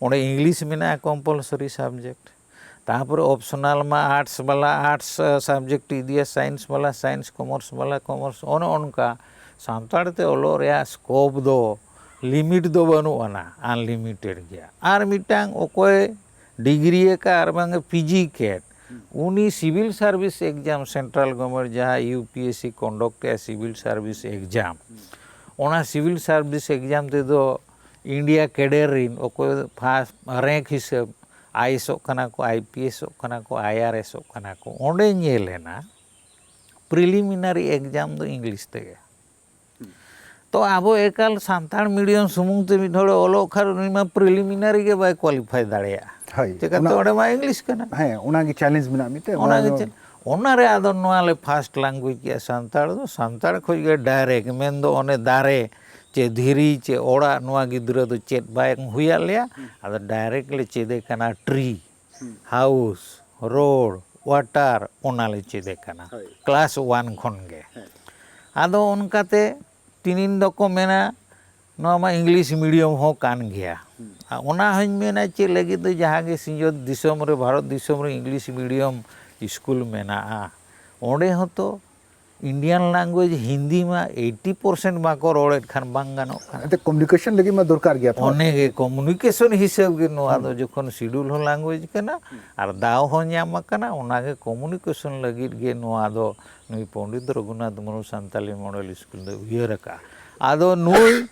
ᱚᱸᱰᱮ English ᱢᱮᱱᱟᱜᱼᱟ compulsory subject, ᱛᱟᱨᱯᱚᱨᱮ optional ᱢᱟ arts ᱵᱟᱞᱟ arts subject ᱤᱫᱤᱭᱟ, science ᱵᱟᱞᱟ science, commerce ᱵᱟᱞᱟ commerce, ᱚᱱᱮ ᱚᱱᱠᱟ ᱥᱟᱱᱛᱟᱲ ᱛᱮ ᱚᱞᱚᱜ ᱨᱮᱭᱟᱜ scope ᱫᱚ, limit ᱫᱚ ᱵᱟᱹᱱᱩᱜ ᱟᱱᱟ, unlimited ᱜᱮᱭᱟ᱾ ᱟᱨ ᱢᱤᱫᱴᱟᱝ ᱚᱠᱚᱭ ᱰᱤᱜᱽᱨᱤ ᱟᱠᱟᱫ ᱟᱨ ᱵᱟᱝ ᱯᱤ ᱡᱤ ᱠᱮᱫ, ᱩᱱᱤ civil service exam, central government ᱡᱟᱦᱟᱸ U P S C conduct ᱮᱫᱼᱟ civil service exam, ᱚᱱᱟ civil service exam ᱛᱮᱫᱚ India cadre ᱨᱤᱱ ᱚᱠᱚᱭ first rank ᱦᱤᱥᱟᱹᱵ ᱟᱭ ᱮᱥᱚᱜ ᱠᱟᱱᱟ ᱠᱚ, ᱟᱭ ᱯᱤ ᱮᱥᱚᱜ ᱠᱟᱱᱟ ᱠᱚ, ᱟᱭ ᱟᱨ ᱮᱥᱚᱜ ᱠᱟᱱᱟ ᱠᱚ, ᱚᱸᱰᱮ ᱧᱮᱞ ᱮᱱᱟ preliminary exam ᱫᱚ English ᱛᱮᱜᱮ᱾ ᱛᱚ ᱟᱵᱚ ᱮᱠᱟᱞ ᱥᱟᱱᱛᱟᱲ medium ᱥᱩᱢᱩᱝ ᱛᱮ ᱢᱤᱫ ᱦᱚᱲᱮ ᱚᱞᱚᱜ ᱠᱷᱟᱱ ᱩᱱᱤ ᱢᱟ preliminary ᱜᱮ ᱵᱟᱭ qualify ᱫᱟᱲᱮᱭᱟᱜᱼᱟ᱾ ᱦᱳᱭ, ᱪᱮᱠᱟᱛᱮ ᱚᱱᱟ- ᱚᱸᱰᱮ ᱢᱟ English ᱠᱟᱱᱟ᱾ ᱦᱮᱸ, ᱚᱱᱟᱜᱮ challenge ᱢᱮᱱᱟᱜ ᱢᱤᱫᱴᱮᱱ, ᱚᱱᱟ ᱚᱱᱟ ᱜᱮ ᱫᱚ- ᱪᱮᱫ, ᱚᱱᱟᱨᱮ ᱟᱫᱚ ᱱᱚᱣᱟ ᱞᱮ first language ᱠᱮᱜᱼᱟ ᱥᱟᱱᱛᱟᱲ ᱫᱚ, ᱥᱟᱱᱛᱟᱲ ᱠᱷᱚᱡ ᱜᱮ direct, ᱢᱮᱱᱫᱚ ᱚᱱᱮ ᱫᱟᱨᱮ ᱪᱮ ᱫᱷᱤᱨᱤ ᱪᱮ ᱚᱲᱟᱜ, ᱱᱚᱣᱟ ᱜᱤᱫᱽᱨᱟᱹ ᱫᱚ ᱪᱮᱫ ᱵᱟᱭ ᱦᱩᱭᱟᱫ ᱞᱮᱭᱟ, ᱟᱫᱚ direct ᱞᱮ ᱪᱮᱫᱮ ᱠᱟᱱᱟ tree, house, road, water, ᱚᱱᱟ ᱞᱮ ᱪᱮᱫᱮ ᱠᱟᱱᱟ᱾ ᱦᱳᱭ᱾ Class one ᱠᱷᱚᱱ ᱜᱮ᱾ ᱦᱮᱸ᱾ ᱟᱫᱚ ᱚᱱᱠᱟᱛᱮ ᱛᱤᱱᱤᱱ ᱫᱚᱠᱚ ᱢᱮᱱᱟ ᱱᱚᱣᱟ ᱢᱟ English medium ᱦᱚᱸ ᱠᱟᱱ ᱜᱮᱭᱟ᱾ ᱟᱨ ᱚᱱᱟ ᱦᱚᱸᱧ ᱢᱮᱱᱟ ᱪᱮᱫ ᱞᱟᱹᱜᱤᱫ ᱫᱚ ᱡᱟᱦᱟᱸ ᱜᱮ ᱥᱤᱧᱚᱛ ᱫᱤᱥᱚᱢ ᱨᱮ, ᱵᱷᱟᱨᱚᱛ ᱫᱤᱥᱚᱢ ᱨᱮ English medium ᱤᱥᱠᱩᱞ ᱢᱮᱱᱟᱜᱼᱟ, ᱚᱸᱰᱮ ᱦᱚᱸᱛᱚ Indian language ᱦᱤᱱᱫᱤ ᱢᱟ eighty percent ᱵᱟᱠᱚ ᱨᱚᱲᱮᱫ ᱠᱷᱟᱱ ᱵᱟᱝ ᱜᱟᱱᱚᱜ ᱠᱟᱱᱟ᱾ ᱮᱱᱛᱮ communication ᱞᱟᱹᱜᱤᱫ ᱢᱟ ᱫᱚᱨᱠᱟᱨ ᱜᱮᱭᱟ ᱛᱚ᱾ ᱚᱱᱮ ᱜᱮ communication ᱦᱤᱥᱟᱹᱵ ᱜᱮ ᱱᱚᱣᱟ ᱫᱚ ᱡᱚᱠᱷᱚᱱ schedule ᱦᱚᱸ language ᱠᱟᱱᱟ ᱟᱨ ᱫᱟᱣ ᱦᱚᱸ ᱧᱟᱢ ᱟᱠᱟᱱᱟ, ᱚᱱᱟ ᱜᱮ communication ᱞᱟᱹᱜᱤᱫ ᱜᱮ ᱱᱚᱣᱟ ᱫᱚ ᱱᱩᱭ ᱯᱚᱱᱰᱤᱛ ᱨᱚᱜᱷᱩᱱᱟᱛᱷ ᱢᱩᱨᱢᱩ ᱥᱟᱱᱛᱟᱞᱤ model ᱤᱥᱠᱩᱞ ᱫᱚᱭ ᱩᱭᱦᱟᱹᱨ ᱟᱠᱟᱫᱼᱟ᱾ ᱟᱫᱚ ᱱᱩᱭ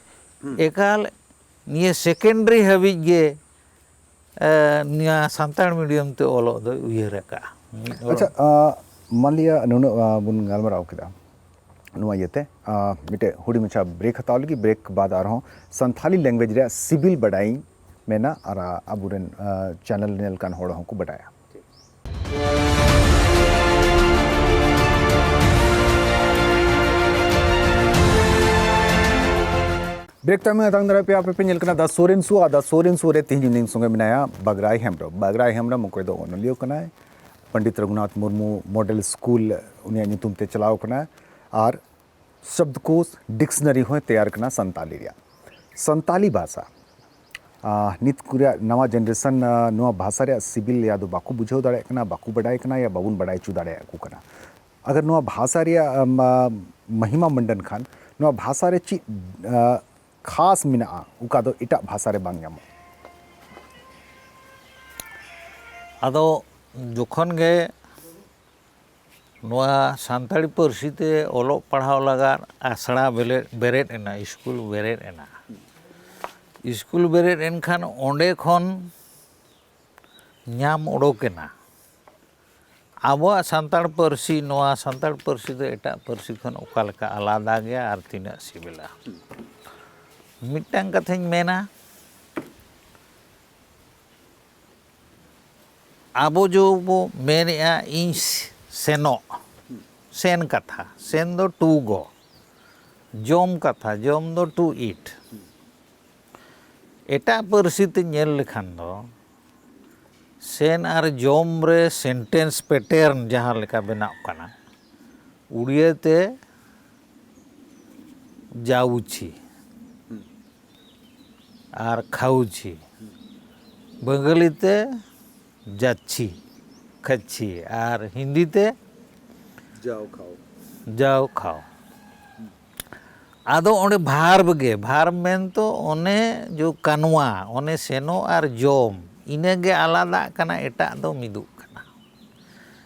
ᱮᱠᱟᱞ ᱱᱤᱭᱟᱹ ᱥᱮᱠᱮᱱᱰᱟᱨᱤ ᱦᱟᱹᱵᱤᱡ ᱜᱮ ᱮ, ᱱᱤᱭᱟᱹ ᱥᱟᱱᱛᱟᱲ ᱢᱤᱰᱤᱭᱟᱢ ᱛᱮ ᱚᱞᱚᱜ ᱫᱚᱭ ᱩᱭᱦᱟᱹᱨ ᱟᱠᱟᱫᱼᱟ᱾ ᱢᱤᱫ ᱦᱚᱲ ᱟᱪᱪᱷᱟ, ᱟ, ᱢᱟᱱᱞᱤᱭᱟ ᱱᱩᱱᱟᱹᱜ, ᱟ, ᱵᱚᱱ ᱜᱟᱞᱢᱟᱨᱟᱣ ᱠᱮᱫᱟ ᱱᱚᱣᱟ ᱤᱭᱟᱹᱛᱮ, ᱟ, ᱢᱤᱫᱴᱮᱡ ᱦᱩᱰᱤᱧ ᱢᱟᱪᱷᱟ ᱵᱨᱮᱠ ᱦᱟᱛᱟᱣ ᱞᱟᱹᱜᱤᱫ᱾ ᱵᱨᱮᱠ ᱵᱟᱫ ᱟᱨᱦᱚᱸ ᱥᱟᱱᱛᱷᱟᱞᱤ ᱞᱮᱝᱜᱩᱭᱮᱡᱽ ᱨᱮᱭᱟᱜ ᱥᱤᱵᱤᱞ ᱵᱟᱰᱟᱭᱤᱧ ᱢᱮᱱᱟ ᱟᱨ, ᱟ, ᱟᱵᱚᱨᱮᱱ, ᱟ, ᱪᱮᱱᱮᱞ ᱧᱮᱞ ᱠᱟᱱ ᱦᱚᱲ ᱦᱚᱸᱠᱚ ᱵᱟᱰᱟᱭᱟ᱾ ᱵᱨᱮᱠ ᱛᱟᱭᱚᱢ ᱟᱛᱟᱝ ᱫᱟᱨᱟᱢ ᱯᱮ ᱟᱯᱮ ᱯᱮ ᱧᱮᱞ ᱠᱟᱱᱟ ᱫᱟ ᱥᱳᱨᱮᱱ ᱥᱳ ᱟᱨ ᱫᱟ ᱥᱳᱨᱮᱱ ᱥᱳ ᱨᱮ ᱛᱮᱦᱮᱧ ᱤᱧ ᱥᱚᱸᱜᱮ ᱢᱮᱱᱟᱭᱟ ᱵᱟᱜᱽᱨᱟᱭ ᱦᱮᱢᱵᱨᱚᱢ᱾ ᱵᱟᱜᱽᱨᱟᱭ ᱦᱮᱢᱵᱨᱚᱢ ᱚᱠᱚᱭ ᱫᱚ ᱚᱱᱚᱞᱤᱭᱟᱹ ᱠᱟᱱᱟᱭ, ᱯᱚᱱᱰᱤᱛ ᱨᱚᱜᱷᱩᱱᱟᱛᱷ ᱢᱩᱨᱢᱩ ᱢᱚᱰᱮᱞ ᱥᱠᱩᱞ ᱩᱱᱤᱭᱟᱜ ᱧᱩᱛᱩᱢ ᱛᱮ ᱪᱟᱞᱟᱣ ᱠᱟᱱᱟ, ᱟᱨ ᱥᱚᱵᱫᱠᱳᱥ ᱰᱤᱠᱥᱱᱟᱨᱤ ᱦᱚᱸᱭ ᱛᱮᱭᱟᱨ ᱠᱟᱱᱟ ᱥᱟᱱᱛᱟᱞᱤ ᱨᱮᱭᱟᱜ᱾ ᱥᱟᱱᱛᱟᱞᱤ ᱵᱷᱟᱥᱟ, ᱟ, ᱱᱤᱛ ᱠᱚ ᱨᱮᱭᱟᱜ ᱱᱟᱣᱟ ᱡᱮᱱᱟᱨᱮᱥᱚᱱ, ᱟ, ᱱᱚᱣᱟ ᱵᱷᱟᱥᱟ ᱨᱮᱭᱟᱜ ᱥᱤᱵᱤᱞ ᱭᱟ ᱫᱚ ᱵᱟᱠᱚ ᱵᱩᱡᱷᱟᱹᱣ ᱫᱟᱲᱮᱭᱟᱜ ᱠᱟᱱᱟ, ᱵᱟᱠᱚ ᱵᱟᱰᱟᱭ ᱠᱟᱱᱟ ᱭᱟ ᱵᱟᱵᱚᱱ ᱵᱟᱰᱟᱭ ᱦᱚᱪᱚ ᱫᱟᱲᱮᱭᱟᱠᱚ ᱠᱟᱱᱟ᱾ ᱟᱜᱟᱨ ᱱᱚᱣᱟ ᱵᱷᱟᱥᱟ ᱨᱮᱭᱟᱜ, ᱟᱢ, ᱟ, ᱢᱚᱦᱤᱢᱟ ᱢᱩᱱᱰᱟᱹᱱ ᱠᱷᱟᱱ, ᱱᱚᱣᱟ ᱵᱷᱟᱥᱟ ᱨᱮ ᱪᱮᱫ, ᱟ, ᱠᱷᱟᱥ ᱢᱮᱱᱟᱜᱼᱟ, ᱚᱠᱟ ᱫᱚ ᱮᱴᱟᱜ ᱵᱷᱟᱥᱟ ᱨᱮ ᱵᱟᱝ ᱧᱟᱢᱚᱜᱼᱟ? ᱟᱫᱚ ᱡᱚᱠᱷᱚᱱ ᱜᱮ ᱱᱚᱣᱟ ᱥᱟᱱᱛᱟᱲᱤ ᱯᱟᱹᱨᱥᱤ ᱛᱮ ᱚᱞᱚᱜ ᱯᱟᱲᱦᱟᱣ ᱞᱟᱜᱟᱫ ᱟᱥᱲᱟ ᱵᱮᱞᱮᱫ, ᱵᱮᱨᱮᱫ ᱮᱱᱟ, ᱥᱠᱩᱞ ᱵᱮᱨᱮᱫ ᱮᱱᱟ᱾ ᱥᱠᱩᱞ ᱵᱮᱨᱮᱫ ᱮᱱᱠᱷᱟᱱ ᱚᱸᱰᱮ ᱠᱷᱚᱱ ᱧᱟᱢ ᱚᱰᱚᱠ ᱮᱱᱟ ᱟᱵᱚᱣᱟᱜ ᱥᱟᱱᱛᱟᱲ ᱯᱟᱹᱨᱥᱤ, ᱱᱚᱣᱟ ᱥᱟᱱᱛᱟᱲ ᱯᱟᱹᱨᱥᱤ ᱫᱚ ᱮᱴᱟᱜ ᱯᱟᱹᱨᱥᱤ ᱠᱷᱚᱱ ᱚᱠᱟ ᱞᱮᱠᱟ ᱟᱞᱟᱫᱟ ᱜᱮᱭᱟ ᱟᱨ ᱛᱤᱱᱟᱹᱜ ᱥᱤᱵᱤᱞᱟ᱾ ᱢᱤᱫᱴᱟᱝ ᱠᱟᱛᱷᱟᱧ ᱢᱮᱱᱟ, ᱟᱵᱚ ᱡᱚ ᱵᱚ ᱢᱮᱱᱮᱜᱼᱟ, "ᱤᱧ ᱥᱮᱱᱚᱜ", ᱥᱮᱱ ᱠᱟᱛᱷᱟ, ᱥᱮᱱ ᱫᱚ to go, ᱡᱚᱢ ᱠᱟᱛᱷᱟ, ᱡᱚᱢ ᱫᱚ to eat᱾ ᱮᱴᱟᱜ ᱯᱟᱹᱨᱥᱤ ᱛᱮ ᱧᱮᱞ ᱞᱮᱠᱷᱟᱱ ᱫᱚ, ᱥᱮᱱ ᱟᱨ ᱡᱚᱢ ᱨᱮ ᱥᱮᱱᱴᱮᱱᱥ ᱯᱮᱴᱟᱨᱱ ᱡᱟᱦᱟᱸ ᱞᱮᱠᱟ ᱵᱮᱱᱟᱜ ᱠᱟᱱᱟ, ᱩᱲᱤᱭᱟᱹ ᱛᱮ ᱡᱟᱣᱩᱪᱷᱤ ᱟᱨ ᱠᱷᱟᱣᱩᱪᱷᱤ, ᱵᱟᱝᱜᱟᱞᱤ ᱛᱮ ᱡᱟᱪᱷᱤ, ᱠᱷᱟᱪᱷᱤ, ᱟᱨ ᱦᱤᱱᱫᱤ ᱛᱮ ᱡᱟᱣ ᱠᱷᱟᱣ᱾ ᱡᱟᱣ ᱠᱷᱟᱣ᱾ ᱟᱫᱚ ᱚᱸᱰᱮ verb ᱜᱮ, verb ᱢᱮᱱᱛᱚ ᱚᱱᱮ ᱡᱚ ᱠᱟᱱᱣᱟ, ᱚᱱᱮ ᱥᱮᱱᱚᱜ ᱟᱨ ᱡᱚᱢ, ᱤᱱᱟᱹᱜᱮ ᱟᱞᱟᱫᱟᱜ ᱠᱟᱱᱟ, ᱮᱴᱟᱜ ᱫᱚ ᱢᱤᱫᱚᱜ ᱠᱟᱱᱟ᱾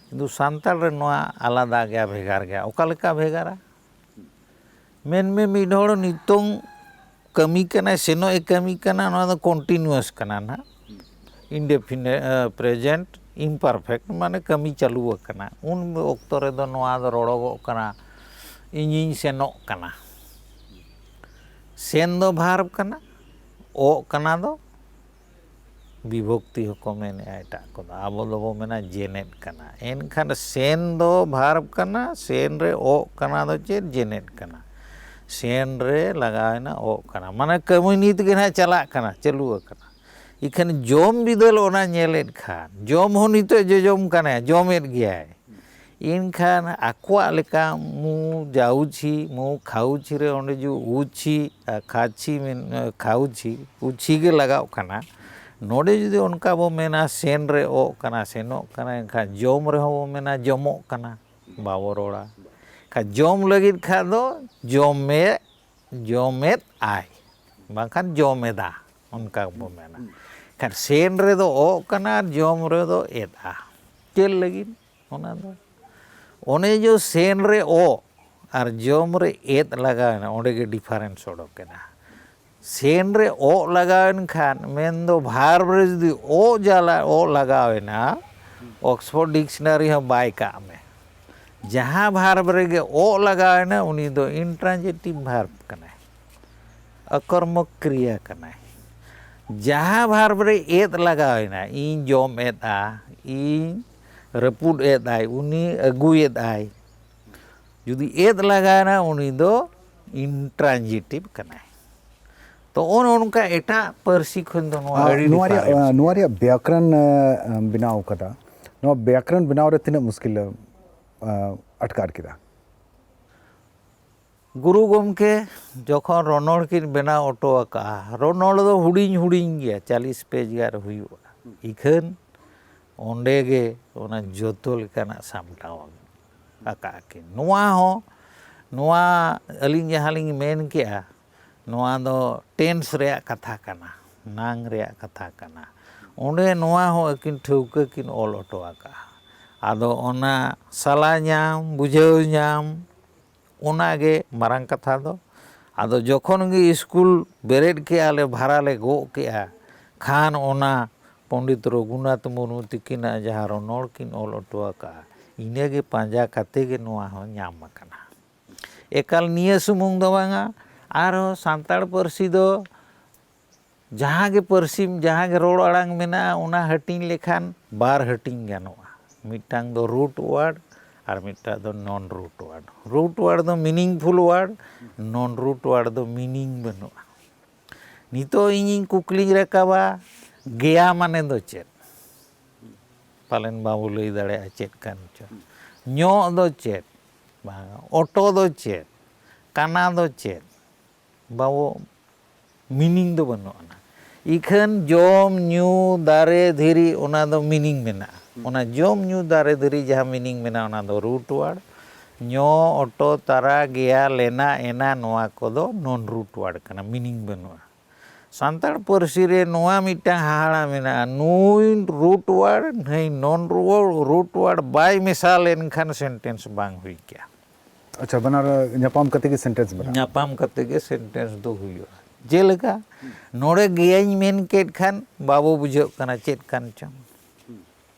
ᱠᱤᱱᱛᱩ ᱥᱟᱱᱛᱟᱲ ᱨᱮ ᱱᱚᱣᱟ ᱟᱞᱟᱫᱟ ᱜᱮᱭᱟ, ᱵᱷᱮᱜᱟᱨ ᱜᱮᱭᱟ᱾ ᱚᱠᱟ ᱞᱮᱠᱟ ᱵᱷᱮᱜᱟᱨᱟ? ᱢᱮᱱᱢᱮ ᱢᱤᱫ ᱦᱚᱲ ᱱᱤᱛᱚᱝ ᱠᱟᱹᱢᱤ ᱠᱟᱱᱟᱭ, ᱥᱮᱱᱚᱜ ᱮ ᱠᱟᱹᱢᱤ ᱠᱟᱱᱟ, ᱱᱚᱣᱟ ᱫᱚ ᱠᱚᱱᱴᱤᱱᱩᱣᱟᱥ ᱠᱟᱱᱟ ᱱᱟᱦᱟᱜ, ᱤᱱᱰᱮᱯᱷᱤᱱᱤᱴ, ᱯᱨᱮᱡᱮᱱᱴ ᱤᱢᱯᱟᱨᱯᱷᱮᱠᱴ, ᱢᱟᱱᱮ ᱠᱟᱹᱢᱤ ᱪᱟᱹᱞᱩ ᱟᱠᱟᱱᱟ᱾ ᱩᱱ ᱚᱠᱛᱚ ᱨᱮᱫᱚ ᱱᱚᱣᱟ ᱫᱚ ᱨᱚᱲᱚᱜᱚᱜ ᱠᱟᱱᱟ, ᱤᱧᱤᱧ ᱥᱮᱱᱚᱜ ᱠᱟᱱᱟ᱾ ᱥᱮᱱ ᱫᱚ ᱵᱷᱟᱨᱵ ᱠᱟᱱᱟ, ᱚᱜ ᱠᱟᱱᱟ ᱫᱚ ᱵᱤᱵᱷᱚᱠᱛᱤ ᱦᱚᱸᱠᱚ ᱢᱮᱱᱮᱜᱼᱟ ᱮᱴᱟᱜ ᱠᱚᱫᱚ, ᱟᱵᱚ ᱫᱚᱵᱚ ᱢᱮᱱᱟ ᱡᱮᱱᱮᱫ ᱠᱟᱱᱟ᱾ ᱮᱱᱠᱷᱟᱱ ᱥᱮᱱ ᱫᱚ ᱵᱷᱟᱨᱵ ᱠᱟᱱᱟ, ᱥᱮᱱ ᱨᱮ ᱚᱜ ᱠᱟᱱᱟ ᱫᱚ ᱪᱮᱫ? ᱡᱮᱱᱮᱫ ᱠᱟᱱᱟ᱾ ᱥᱮᱱ ᱨᱮ ᱞᱟᱜᱟᱣᱮᱱᱟ ᱚᱜ ᱠᱟᱱᱟ, ᱢᱟᱱᱮ ᱠᱟᱹᱢᱤ ᱱᱤᱛ ᱜᱮ ᱱᱟᱦᱟᱜ ᱪᱟᱞᱟᱜ ᱠᱟᱱᱟ, ᱪᱟᱹᱞᱩ ᱟᱠᱟᱱᱟ᱾ ᱤᱠᱷᱟᱹᱱ ᱡᱚᱢ ᱵᱤᱫᱟᱹᱞ ᱚᱱᱟ ᱧᱮᱞᱮᱫ ᱠᱷᱟᱱ, ᱡᱚᱢ ᱦᱚᱸ ᱱᱤᱛᱚᱜ ᱡᱚᱡᱚᱢ ᱠᱟᱱᱟᱭ, ᱡᱚᱢᱮᱫ ᱜᱮᱭᱟᱭ᱾ ᱮᱱᱠᱷᱟᱱ ᱟᱠᱚᱣᱟᱜ ᱞᱮᱠᱟ ᱢᱩ ᱡᱟᱣᱩᱪᱷᱤ, ᱢᱩ ᱠᱷᱟᱣᱩᱪᱷᱤ ᱨᱮ ᱚᱸᱰᱮ ᱡᱩ ᱩᱪᱷᱤ ᱟᱨ ᱠᱷᱟᱪᱷᱤ ᱢᱮᱱ-, ᱠᱷᱟᱣᱩᱪᱷᱤ, ᱩᱪᱷᱤ ᱜᱮ ᱞᱟᱜᱟᱣ ᱠᱟᱱᱟ᱾ ᱱᱚᱰᱮ ᱡᱩᱫᱤ ᱚᱱᱠᱟ ᱵᱚ ᱢᱮᱱᱟ, ᱥᱮᱱ ᱨᱮ ᱚᱜ ᱠᱟᱱᱟ, ᱥᱮᱱᱚᱜ ᱠᱟᱱᱟ, ᱮᱱᱠᱷᱟᱱ ᱡᱚᱢ ᱨᱮᱦᱚᱸ ᱵᱚ ᱢᱮᱱᱟ ᱡᱚᱢᱚᱜ ᱠᱟᱱᱟ, ᱵᱟᱵᱚ ᱨᱚᱲᱟ᱾ ᱮᱱᱠᱷᱟᱱ ᱡᱚᱢ ᱞᱟᱹᱜᱤᱫ ᱠᱷᱟᱱ ᱫᱚ ᱡᱚᱢᱮ, ᱡᱚᱢᱮᱫ ᱟᱭ, ᱵᱟᱝᱠᱷᱟᱱ ᱡᱚᱢᱮᱫᱟ, ᱚᱱᱠᱟ ᱵᱚ ᱢᱮᱱᱟ᱾ ᱮᱱᱠᱷᱟᱱ ᱥᱮᱱ ᱨᱮᱫᱚ ᱚᱜ ᱠᱟᱱᱟ ᱟᱨ ᱡᱚᱢ ᱨᱮᱫᱚ ᱮᱫᱼᱟ᱾ ᱪᱮᱫ ᱞᱟᱹᱜᱤᱫ? ᱚᱱᱟ ᱫᱚ ᱚᱱᱮ ᱡᱮ ᱥᱮᱱ ᱨᱮ ᱚᱜ ᱟᱨ ᱡᱚᱢ ᱨᱮ ᱮᱫ ᱞᱟᱜᱟᱣᱮᱱᱟ, ᱚᱸᱰᱮ ᱜᱮ ᱰᱤᱯᱷᱟᱨᱮᱱᱥ ᱚᱰᱚᱠᱮᱱᱟ᱾ ᱥᱮᱱ ᱨᱮ ᱚᱜ ᱞᱟᱜᱟᱣᱮᱱ ᱠᱷᱟᱱ, ᱢᱮᱱᱫᱚ ᱵᱷᱟᱨᱵ ᱨᱮ ᱡᱩᱫᱤ ᱚᱜ ᱡᱟᱞᱟ ᱚᱜ ᱞᱟᱜᱟᱣᱮᱱᱟ, ᱚᱠᱥᱯᱷᱳᱨᱰ ᱰᱤᱠᱥᱱᱟᱨᱤ ᱦᱚᱸ ᱵᱟᱭ ᱠᱟᱜ ᱢᱮ᱾ ᱡᱟᱦᱟᱸ ᱵᱷᱟᱨᱵ ᱨᱮᱜᱮ ᱚᱜ ᱞᱟᱜᱟᱣᱮᱱᱟ, ᱩᱱᱤ ᱫᱚ ᱤᱱᱴᱨᱟᱱᱡᱮᱴᱤᱵᱷ ᱵᱷᱟᱨᱵ ᱠᱟᱱᱟᱭ, ᱚᱠᱚᱨᱢᱚᱠ ᱠᱨᱤᱭᱟ ᱠᱟᱱᱟᱭ᱾ ᱡᱟᱦᱟᱸ ᱵᱷᱟᱨᱵ ᱨᱮ ᱮᱫ ᱞᱟᱜᱟᱣᱮᱱᱟ, ᱤᱧ ᱡᱚᱢ ᱮᱫᱼᱟ, ᱤᱧ ᱨᱟᱹᱯᱩᱫ ᱮᱫᱼᱟᱭ, ᱩᱱᱤ ᱟᱹᱜᱩᱭᱮᱫᱼᱟᱭ, ᱡᱩᱫᱤ ᱮᱫ ᱞᱟᱜᱟᱣᱮᱱᱟ, ᱩᱱᱤ ᱫᱚ ᱤᱱᱴᱨᱟᱱᱡᱤᱴᱤᱵᱷ ᱠᱟᱱᱟᱭ᱾ ᱛᱚ, ᱚᱱ ᱚᱱᱠᱟ ᱮᱴᱟᱜ ᱯᱟᱹᱨᱥᱤ ᱠᱷᱚᱱ ᱫᱚ ᱱᱚᱣᱟ ᱟᱹᱰᱤ ᱱᱚᱣᱟ ᱨᱮᱭᱟᱜ, ᱰᱤᱯᱷᱟᱨᱮᱱᱥ ᱱᱚᱣᱟ ᱨᱮᱭᱟᱜ ᱵᱮᱭᱟᱠᱨᱚᱱ, ᱟᱸ, ᱵᱮᱱᱟᱣ ᱠᱟᱫᱟ᱾ ᱱᱚᱣᱟ ᱵᱮᱭᱟᱠᱨᱚᱱ ᱵᱮᱱᱟᱣ ᱨᱮ ᱛᱤᱱᱟᱹᱜ ᱢᱩᱥᱠᱤᱞ, ᱟᱸ, ᱟᱴᱠᱟᱨ ᱠᱮᱫᱟ? ᱜᱩᱨᱩ ᱜᱚᱢᱠᱮ ᱡᱚᱠᱷᱚᱱ ᱨᱚᱱᱚᱲ ᱠᱤᱱ ᱵᱮᱱᱟᱣ ᱦᱚᱴᱚ ᱟᱠᱟᱫᱼᱟ, ᱨᱚᱱᱚᱲ ᱫᱚ ᱦᱩᱰᱤᱧ ᱦᱩᱰᱤᱧ ᱜᱮᱭᱟ, ᱪᱟᱞᱤᱥ ᱯᱮᱡᱽ ᱜᱟᱱ ᱦᱩᱭᱩᱜᱼᱟ᱾ ᱤᱠᱷᱟᱹᱱ ᱚᱸᱰᱮ ᱜᱮ ᱚᱱᱟ ᱡᱚᱛᱚ ᱞᱮᱠᱟᱱᱟᱜ ᱥᱟᱢᱴᱟᱣ ᱟᱠᱟᱫᱼᱟ ᱠᱤᱱ᱾ ᱱᱚᱣᱟ ᱦᱚᱸ, ᱱᱚᱣᱟ ᱟᱹᱞᱤᱧ ᱡᱟᱦᱟᱸ ᱞᱤᱧ ᱢᱮᱱ ᱠᱮᱜᱼᱟ, ᱱᱚᱣᱟ ᱫᱚ ᱴᱮᱱᱥ ᱨᱮᱭᱟᱜ ᱠᱟᱛᱷᱟ ᱠᱟᱱᱟ, ᱱᱟᱝ ᱨᱮᱭᱟᱜ ᱠᱟᱛᱷᱟ ᱠᱟᱱᱟ᱾ ᱚᱸᱰᱮ ᱱᱚᱣᱟ ᱦᱚᱸ ᱟᱹᱠᱤᱱ ᱴᱷᱟᱹᱣᱠᱟᱹ ᱠᱤᱱ ᱚᱞ ᱦᱚᱴᱚ ᱟᱠᱟᱫᱼᱟ᱾ ᱟᱫᱚ ᱚᱱᱟ ᱥᱟᱞᱟ ᱧᱟᱢ, ᱵᱩᱡᱷᱟᱹᱣ ᱧᱟᱢ, ᱚᱱᱟ ᱜᱮ ᱢᱟᱨᱟᱝ ᱠᱟᱛᱷᱟ ᱫᱚ᱾ ᱟᱫᱚ ᱡᱚᱠᱷᱚᱱ ᱜᱮ ᱥᱠᱩᱞ ᱵᱮᱨᱮᱫ ᱠᱮᱜᱼᱟ ᱞᱮ, ᱵᱷᱟᱨᱟ ᱞᱮ ᱜᱚᱜ ᱠᱮᱜᱼᱟ, ᱠᱷᱟᱱ ᱚᱱᱟ ᱯᱚᱱᱰᱤᱛ ᱨᱚᱜᱷᱩᱱᱟᱛᱷ ᱢᱩᱨᱢᱩ ᱛᱤᱠᱤᱱᱟᱜ ᱡᱟᱦᱟᱸ ᱨᱚᱱᱚᱲ ᱠᱤᱱ ᱚᱞ ᱦᱚᱴᱚ ᱟᱠᱟᱫᱼᱟ, ᱤᱱᱟᱹᱜᱮ ᱯᱟᱸᱡᱟ ᱠᱟᱛᱮ ᱜᱮ ᱱᱚᱣᱟ ᱦᱚᱸ ᱧᱟᱢ ᱟᱠᱟᱱᱟ᱾ ᱮᱠᱟᱞ ᱱᱤᱭᱟᱹ ᱥᱩᱢᱩᱝ ᱫᱚ ᱵᱟᱝᱟ, ᱟᱨᱦᱚᱸ ᱥᱟᱱᱛᱟᱲ ᱯᱟᱹᱨᱥᱤ ᱫᱚ ᱡᱟᱦᱟᱸ ᱜᱮ ᱯᱟᱹᱨᱥᱤ, ᱡᱟᱦᱟᱸ ᱜᱮ ᱨᱚᱲ ᱟᱲᱟᱝ ᱢᱮᱱᱟᱜᱼᱟ, ᱚᱱᱟ ᱦᱟᱹᱴᱤᱧ ᱞᱮᱠᱷᱟᱱ ᱵᱟᱨ ᱦᱟᱹᱴᱤᱧ ᱜᱟᱱᱚᱜᱼᱟ᱾ ᱢᱤᱫᱴᱟᱝ ᱫᱚ root word ᱟᱨ ᱢᱤᱫᱴᱟᱝ ᱫᱚ non root word᱾ Root word ᱫᱚ meaningful word, non root word ᱫᱚ meaning ᱵᱟᱹᱱᱩᱜᱼᱟ᱾ ᱱᱤᱛᱚᱜ ᱤᱧᱤᱧ ᱠᱩᱠᱞᱤᱧ ᱨᱟᱠᱟᱵᱟ, ᱜᱮᱭᱟ ᱢᱟᱱᱮ ᱫᱚ ᱪᱮᱫ? ᱯᱟᱞᱮᱱ ᱵᱟᱵᱚ ᱞᱟᱹᱭ ᱫᱟᱲᱮᱭᱟᱜᱼᱟ ᱪᱮᱫ ᱠᱟᱱ ᱪᱚ᱾ ᱧᱚᱜ ᱫᱚ ᱪᱮᱫ? ᱵᱟᱝ, ᱚᱴᱚ ᱫᱚ ᱪᱮᱫ? ᱠᱟᱱᱟ ᱫᱚ ᱪᱮᱫ? ᱵᱟᱵᱚ, meaning ᱫᱚ ᱵᱟᱹᱱᱩᱜ ᱟᱱᱟ᱾ ᱤᱠᱷᱟᱹᱱ ᱡᱚᱢ, ᱧᱩ, ᱫᱟᱨᱮ, ᱫᱷᱤᱨᱤ, ᱚᱱᱟ ᱫᱚ meaning ᱢᱮᱱᱟᱜᱼᱟ᱾ ᱚᱱᱟ ᱡᱚᱢ, ᱧᱩ, ᱫᱟᱨᱮ, ᱫᱷᱤᱨᱤ ᱡᱟᱦᱟᱸ meaning ᱢᱮᱱᱟᱜᱼᱟ, ᱚᱱᱟ ᱫᱚ root word᱾ ᱧᱚ, ᱚᱴᱚ, ᱛᱟᱨᱟ, ᱜᱮᱭᱟ, ᱞᱮᱱᱟ, ᱮᱱᱟ, ᱱᱚᱣᱟ ᱠᱚᱫᱚ non root word ᱠᱟᱱᱟ, meaning ᱵᱟᱹᱱᱩᱜᱼᱟ᱾ ᱥᱟᱱᱛᱟᱲ ᱯᱟᱹᱨᱥᱤ ᱨᱮ ᱱᱚᱣᱟ ᱢᱤᱫᱴᱟᱝ ᱦᱟᱦᱟᱲᱟ ᱢᱮᱱᱟᱜᱼᱟ, ᱱᱩᱭ root word, ᱱᱟᱹᱭ non root word ᱵᱟᱭ ᱢᱮᱥᱟ ᱞᱮᱱᱠᱷᱟᱱ sentence ᱵᱟᱝ ᱦᱩᱭ ᱠᱮᱭᱟ᱾ ᱟᱪᱪᱷᱟ, ᱵᱟᱱᱟᱨ ᱧᱟᱯᱟᱢ ᱠᱟᱛᱮ ᱜᱮ sentence ᱵᱮᱱᱟᱜᱼᱟ᱾ ᱧᱟᱯᱟᱢ ᱠᱟᱛᱮ ᱜᱮ sentence ᱫᱚ ᱦᱩᱭᱩᱜᱼᱟ᱾ ᱡᱮᱞᱮᱠᱟ, ᱱᱚᱰᱮ ᱜᱮᱭᱟᱧ ᱢᱮᱱ ᱠᱮᱫ ᱠᱷᱟᱱ ᱵᱟᱵᱚ ᱵᱩᱡᱷᱟᱹᱜ ᱠᱟᱱᱟ ᱪᱮᱫ ᱠᱟᱱ ᱪᱚᱝ᱾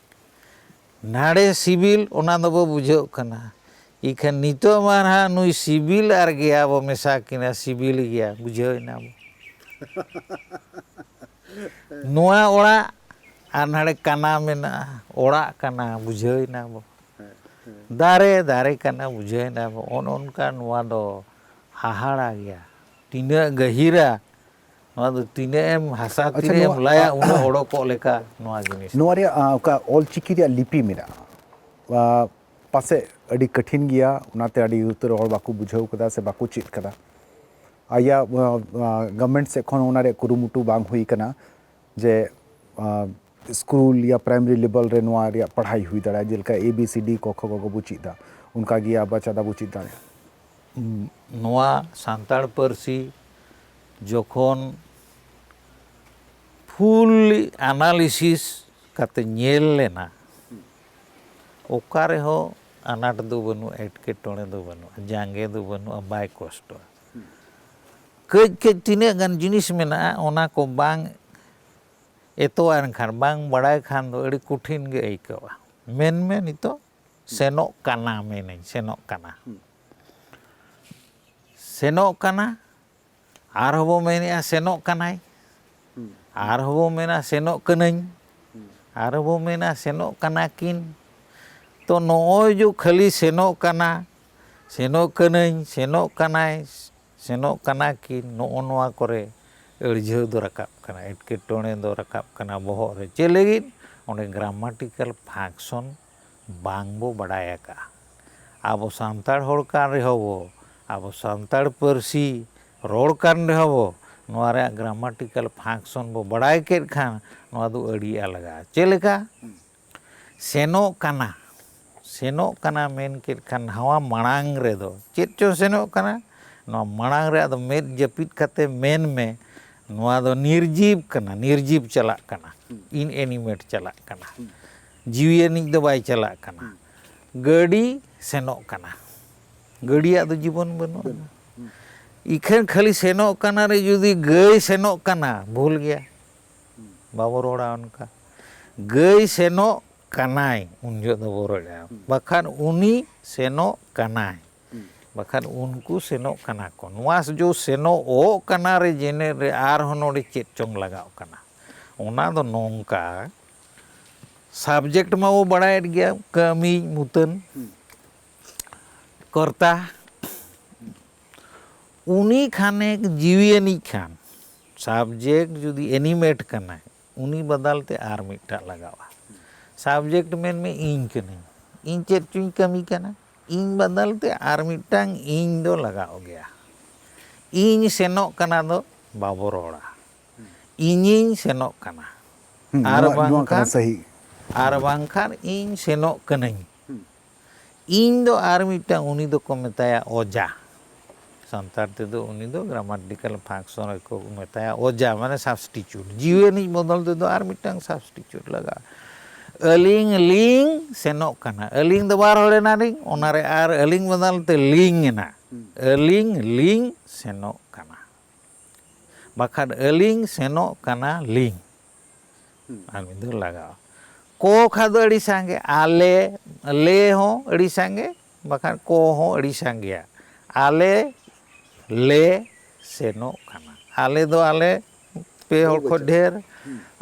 ᱱᱟᱰᱮ ᱥᱤᱵᱤᱞ, ᱚᱱᱟ ᱫᱚᱵᱚ ᱵᱩᱡᱷᱟᱹᱜ ᱠᱟᱱᱟ᱾ ᱤᱠᱷᱟᱹᱱ ᱱᱤᱛᱚᱜ ᱢᱟ ᱱᱟᱦᱟᱜ ᱱᱩᱭ ᱥᱤᱵᱤᱞ ᱟᱨ ᱜᱮᱭᱟ ᱵᱚ ᱢᱮᱥᱟ ᱠᱤᱱᱟ, ᱥᱤᱵᱤᱞ ᱜᱮᱭᱟ, ᱵᱩᱡᱷᱟᱹᱣ ᱮᱱᱟ ᱵᱚ᱾ ᱱᱚᱣᱟ ᱚᱲᱟᱜ ᱟᱨ ᱱᱟᱰᱮ ᱠᱟᱱᱟ ᱢᱮᱱᱟᱜᱼᱟ, ᱚᱲᱟᱜ ᱠᱟᱱᱟ, ᱵᱩᱡᱷᱟᱹᱣ ᱮᱱᱟ ᱵᱚ᱾ ᱫᱟᱨᱮ, ᱫᱟᱨᱮ ᱠᱟᱱᱟ, ᱵᱩᱡᱷᱟᱹᱣ ᱮᱱᱟ ᱵᱚ᱾ ᱚᱱ ᱚᱱᱠᱟ ᱱᱚᱣᱟ ᱫᱚ ᱦᱟᱦᱟᱲᱟ ᱜᱮᱭᱟ᱾ ᱛᱤᱱᱟᱹᱜ ᱜᱟᱹᱦᱤᱨᱟ, ᱱᱚᱣᱟ ᱫᱚ ᱛᱤᱱᱟᱹᱜ ᱮᱢ ᱦᱟᱥᱟ, ᱟᱪᱪᱷᱟ, ᱛᱤᱱᱟᱹᱜ ᱮᱢ ᱱᱚᱣᱟ- ᱞᱟᱭᱟ, ᱩᱱᱟᱹᱜ ᱚᱰᱚᱠᱚᱜ ᱞᱮᱠᱟ ᱱᱚᱣᱟ ᱡᱤᱱᱤᱥ᱾ ᱱᱚᱣᱟ ᱨᱮᱭᱟᱜ ᱟᱸ, ᱚᱠᱟ ᱚᱞᱪᱤᱠᱤ ᱨᱮᱭᱟᱜ ᱞᱤᱯᱤ ᱢᱮᱱᱟᱜᱼᱟ, ᱟᱸ, ᱯᱟᱥᱮᱡ ᱟᱹᱰᱤ ᱠᱟᱹᱴᱷᱤᱱ ᱜᱮᱭᱟ, ᱚᱱᱟᱛᱮ ᱟᱹᱰᱤ ᱩᱛᱟᱹᱨ ᱦᱚᱲ ᱵᱟᱠᱚ ᱵᱩᱡᱷᱟᱹᱣ ᱠᱟᱫᱟ ᱥᱮ ᱵᱟᱠᱚ ᱪᱮᱫ ᱠᱟᱫᱟ᱾ ᱟᱭᱟᱜ ᱜᱚᱵᱷᱢᱮᱱᱴ ᱥᱮᱫ ᱠᱷᱚᱱ ᱚᱱᱟ ᱨᱮᱭᱟᱜ ᱠᱩᱨᱩᱢᱩᱴᱩ ᱵᱟᱝ ᱦᱩᱭ ᱠᱟᱱᱟ ᱡᱮ ᱟᱸ, ᱥᱠᱩᱞ ᱭᱟ ᱯᱨᱟᱭᱢᱟᱨᱤ ᱞᱮᱵᱮᱞ ᱨᱮ ᱱᱚᱣᱟ ᱨᱮᱭᱟᱜ ᱯᱟᱲᱦᱟᱭ ᱦᱩᱭ ᱫᱟᱲᱮᱭᱟᱜᱼᱟ, ᱡᱮᱞᱮᱠᱟ A B C D ᱠᱚ ᱠᱷᱚ ᱜᱚ ᱜᱚ ᱵᱚ ᱪᱮᱫ ᱫᱟ, ᱚᱱᱠᱟ ᱜᱮ ᱟᱵᱟ ᱪᱟᱫᱟ ᱵᱚ ᱪᱮᱫ ᱫᱟᱲᱮᱭᱟᱜᱼᱟ᱾ ᱱᱚᱣᱟ ᱥᱟᱱᱛᱟᱲ ᱯᱟᱹᱨᱥᱤ ᱡᱚᱠᱷᱚᱱ fully analysis ᱠᱟᱛᱮ ᱧᱮᱞ ᱞᱮᱱᱟ, ᱚᱠᱟ ᱨᱮᱦᱚᱸ ᱟᱱᱟᱴ ᱫᱚ ᱵᱟᱹᱱᱩᱜᱼᱟ, ᱮᱴᱠᱮᱴᱚᱬᱮ ᱫᱚ ᱵᱟᱹᱱᱩᱜᱼᱟ, ᱡᱟᱸᱜᱮ ᱫᱚ ᱵᱟᱹᱱᱩᱜᱼᱟ, ᱵᱟᱭ ᱠᱚᱥᱴᱚᱜᱼᱟ᱾ ᱠᱟᱹᱡ ᱠᱟᱹᱡ ᱛᱤᱱᱟᱹᱜ ᱜᱟᱱ ᱡᱤᱱᱤᱥ ᱢᱮᱱᱟᱜᱼᱟ, ᱚᱱᱟ ᱠᱚ ᱵᱟᱝ ᱮᱛᱚᱣᱟ ᱮᱱᱠᱷᱟᱱ, ᱵᱟᱝ ᱵᱟᱲᱟᱭ ᱠᱷᱟᱱ ᱫᱚ ᱟᱹᱰᱤ ᱠᱚᱴᱷᱤᱱ ᱜᱮ ᱟᱹᱭᱠᱟᱹᱣᱟ᱾ ᱢᱮᱱᱢᱮ ᱱᱤᱛᱚᱜ ᱥᱮᱱᱚᱜ ᱠᱟᱱᱟ ᱢᱮᱱᱟᱹᱧ, ᱥᱮᱱᱚᱜ ᱠᱟᱱᱟ᱾ ᱥᱮᱱᱚᱜ ᱠᱟᱱᱟ, ᱟᱨᱦᱚᱸ ᱵᱚ ᱢᱮᱱᱮᱜᱼᱟ ᱥᱮᱱᱚᱜ ᱠᱟᱱᱟᱭ, ᱟᱨᱦᱚᱸ ᱵᱚ ᱢᱮᱱᱟ ᱥᱮᱱᱚᱜ ᱠᱟᱹᱱᱟᱹᱧ, ᱟᱨᱦᱚᱸ ᱵᱚ ᱢᱮᱱᱟ ᱥᱮᱱᱚᱜ ᱠᱟᱱᱟ ᱠᱤᱱ᱾ ᱛᱚ ᱱᱚᱜᱼᱚᱭ ᱡᱮ ᱠᱷᱟᱹᱞᱤ ᱥᱮᱱᱚᱜ ᱠᱟᱱᱟ, ᱥᱮᱱᱚᱜ ᱠᱟᱹᱱᱟᱹᱧ, ᱥᱮᱱᱚᱜ ᱠᱟᱱᱟᱭ, ᱥᱮᱱᱚᱜ ᱠᱟᱱᱟ ᱠᱤᱱ, ᱱᱚᱜᱼᱚ ᱱᱚᱣᱟ ᱠᱚᱨᱮ ᱟᱹᱲᱡᱷᱟᱹᱣ ᱫᱚ ᱨᱟᱠᱟᱵ ᱠᱟᱱᱟ, ᱮᱴᱠᱮᱴᱚᱬᱮ ᱫᱚ ᱨᱟᱠᱟᱵ ᱠᱟᱱᱟ ᱵᱚᱦᱚᱜ ᱨᱮ᱾ ᱪᱮᱫ ᱞᱟᱹᱜᱤᱫ? ᱚᱸᱰᱮ grammatical function ᱵᱟᱝ ᱵᱚ ᱵᱟᱲᱟᱭ ᱟᱠᱟᱫᱼᱟ᱾ ᱟᱵᱚ ᱥᱟᱱᱛᱟᱲ ᱦᱚᱲ ᱠᱟᱱ ᱨᱮᱦᱚᱸ ᱵᱚ, ᱟᱵᱚ ᱥᱟᱱᱛᱟᱲ ᱯᱟᱹᱨᱥᱤ ᱨᱚᱲ ᱠᱟᱱ ᱨᱮᱦᱚᱸ ᱵᱚ, ᱱᱚᱣᱟ ᱨᱮᱭᱟᱜ grammatical function ᱵᱚ ᱵᱟᱲᱟᱭ ᱠᱮᱫ ᱠᱷᱟᱱ ᱱᱚᱣᱟ ᱫᱚ ᱟᱹᱰᱤ ᱟᱞᱜᱟ᱾ ᱪᱮᱫ ᱞᱮᱠᱟ? ᱥᱮᱱᱚᱜ ᱠᱟᱱᱟ, ᱥᱮᱱᱚᱜ ᱠᱟᱱᱟ ᱢᱮᱱ ᱠᱮᱫ ᱠᱷᱟᱱ ᱱᱚᱣᱟ ᱢᱟᱲᱟᱝ ᱨᱮᱫᱚ ᱪᱮᱫ ᱪᱚ ᱥᱮᱱᱚᱜ ᱠᱟᱱᱟ, ᱱᱚᱣᱟ ᱢᱟᱲᱟᱝ ᱨᱮ ᱟᱫᱚ ᱢᱮᱫ ᱡᱟᱹᱯᱤᱫ ᱠᱟᱛᱮ ᱢᱮᱱ ᱢᱮ, ᱱᱚᱣᱟ ᱫᱚ ᱱᱤᱨᱡᱤᱵ ᱠᱟᱱᱟ, ᱱᱤᱨᱡᱤᱵ ᱪᱟᱞᱟᱜ ᱠᱟᱱᱟ, inanimate ᱪᱟᱞᱟᱜ ᱠᱟᱱᱟ, ᱡᱤᱣᱤ ᱟᱹᱱᱤᱡ ᱫᱚ ᱵᱟᱭ ᱪᱟᱞᱟᱜ ᱠᱟᱱᱟ᱾ ᱜᱟᱹᱰᱤ ᱥᱮᱱᱚᱜ ᱠᱟᱱᱟ, ᱜᱟᱹᱰᱤᱭᱟᱜ ᱫᱚ ᱡᱤᱵᱚᱱ ᱵᱟᱹᱱᱩᱜᱼᱟ᱾ ᱤᱠᱷᱟᱹᱱ ᱠᱷᱟᱹᱞᱤ ᱥᱮᱱᱚᱜ ᱠᱟᱱᱟ ᱨᱮ ᱡᱩᱫᱤ ᱜᱟᱹᱭ ᱥᱮᱱᱚᱜ ᱠᱟᱱᱟ, ᱵᱷᱩᱞ ᱜᱮᱭᱟ, ᱵᱟᱵᱚ ᱨᱚᱲᱟ ᱚᱱᱠᱟ᱾ ᱜᱟᱹᱭ ᱥᱮᱱᱚᱜ ᱠᱟᱱᱟᱭ, ᱩᱱ ᱡᱚᱦᱚᱜ ᱫᱚᱵᱚ ᱨᱚᱲᱟ, ᱵᱟᱠᱷᱟᱱ ᱩᱱᱤ ᱥᱮᱱᱚᱜ ᱠᱟᱱᱟᱭ, ᱵᱟᱠᱷᱟᱱ ᱩᱱᱠᱩ ᱥᱮᱱᱚᱜ ᱠᱟᱱᱟ ᱠᱚ᱾ ᱱᱚᱣᱟ ᱡᱚ ᱥᱮᱱᱚᱜ ᱠᱟᱱᱟ ᱨᱮ ᱡᱮᱱᱮᱨ ᱨᱮ ᱟᱨᱦᱚᱸ ᱱᱚᱰᱮ ᱪᱮᱫ ᱪᱚᱝ ᱞᱟᱜᱟᱣ ᱠᱟᱱᱟ᱾ ᱚᱱᱟ ᱫᱚ ᱱᱚᱝᱠᱟ, subject ᱢᱟᱵᱚ ᱵᱟᱲᱟᱭᱮᱫ ᱜᱮᱭᱟ, ᱠᱟᱹᱢᱤ ᱢᱩᱛᱟᱹᱱ, ᱠᱚᱨᱛᱟ, ᱩᱱᱤ ᱠᱷᱟᱱᱮ ᱡᱤᱣᱤ ᱟᱹᱱᱤᱡ ᱠᱷᱟᱱ, subject ᱡᱩᱫᱤ animate ᱠᱟᱱᱟᱭ, ᱩᱱᱤ ᱵᱟᱫᱟᱞ ᱛᱮ ᱟᱨ ᱢᱤᱫᱴᱟᱜ ᱞᱟᱜᱟᱣᱼᱟ᱾ Subject ᱢᱮᱱ ᱢᱮ ᱤᱧ ᱠᱟᱹᱱᱟᱹᱧ, ᱤᱧ ᱪᱮᱫ ᱪᱚᱧ ᱠᱟᱹᱢᱤ ᱠᱟᱱᱟ, ᱤᱧ ᱵᱟᱫᱟᱞ ᱛᱮ ᱟᱨ ᱢᱤᱫᱴᱟᱝ ᱤᱧ ᱫᱚ ᱞᱟᱜᱟᱣ ᱜᱮᱭᱟ᱾ ᱤᱧ ᱥᱮᱱᱚᱜ ᱠᱟᱱᱟ ᱫᱚ ᱵᱟᱵᱚ ᱨᱚᱲᱟ, ᱤᱧᱤᱧ ᱥᱮᱱᱚᱜ ᱠᱟᱱᱟ᱾ ᱦᱩᱸ, ᱟᱨ ᱱᱚᱣᱟ, ᱱᱚᱣᱟ ᱠᱟᱱᱟ ᱵᱟᱝᱠᱷᱟᱱ, ᱥᱟᱹᱦᱤ᱾ ᱟᱨ ᱵᱟᱝᱠᱷᱟᱱ ᱤᱧ ᱥᱮᱱᱚᱜ ᱠᱟᱹᱱᱟᱹᱧ᱾ ᱤᱧ ᱫᱚ ᱟᱨ ᱢᱤᱫᱴᱟᱝ, ᱩᱱᱤ ᱫᱚᱠᱚ ᱢᱮᱛᱟᱭᱟ ᱚᱡᱟ᱾ ᱥᱟᱱᱛᱟᱲ ᱛᱮᱫᱚ ᱩᱱᱤ ᱫᱚ grammatical function ᱨᱮᱠᱚ ᱢᱮᱛᱟᱭᱟ ᱚᱡᱟ, ᱢᱟᱱᱮ substitute᱾ ᱡᱤᱣᱤ ᱟᱹᱱᱤᱡ ᱵᱚᱫᱚᱞ ᱛᱮᱫᱚ ᱟᱨ ᱢᱤᱫᱴᱟᱝ substitute ᱞᱟᱜᱟᱜᱼᱟ᱾ ᱟᱹᱞᱤᱧ ᱞᱤᱧ ᱥᱮᱱᱚᱜ ᱠᱟᱱᱟ, ᱟᱹᱞᱤᱧ ᱫᱚ ᱵᱟᱨ ᱦᱚᱲ ᱮᱱᱟᱞᱤᱧ, ᱚᱱᱟᱨᱮ ᱟᱨ ᱟᱹᱞᱤᱧ ᱵᱚᱫᱚᱞ ᱛᱮ ᱞᱤᱧ ᱮᱱᱟ᱾ ᱟᱹᱞᱤᱧ ᱞᱤᱧ ᱥᱮᱱᱚᱜ ᱠᱟᱱᱟ᱾ ᱵᱟᱠᱷᱟᱱ ᱟᱹᱞᱤᱧ ᱥᱮᱱᱚᱜ ᱠᱟᱱᱟ ᱞᱤᱧ᱾ ᱟᱨ ᱢᱤᱫ ᱫᱷᱟᱣ ᱞᱟᱜᱟᱣ᱾ ᱠᱚ ᱠᱷᱟᱱ ᱫᱚ ᱟᱹᱰᱤ ᱥᱟᱸᱜᱮ, ᱟᱞᱮ, ᱞᱮ ᱦᱚᱸ ᱟᱹᱰᱤ ᱥᱟᱸᱜᱮ, ᱵᱟᱠᱷᱟᱱ ᱠᱚ ᱦᱚᱸ ᱟᱹᱰᱤ ᱥᱟᱸᱜᱮᱭᱟ᱾ ᱟᱞᱮ ᱞᱮ ᱥᱮᱱᱚᱜ ᱠᱟᱱᱟ᱾ ᱟᱞᱮ ᱫᱚ ᱟᱞᱮ ᱯᱮ ᱦᱚᱲ ᱠᱷᱚᱱ ᱰᱷᱮᱨ᱾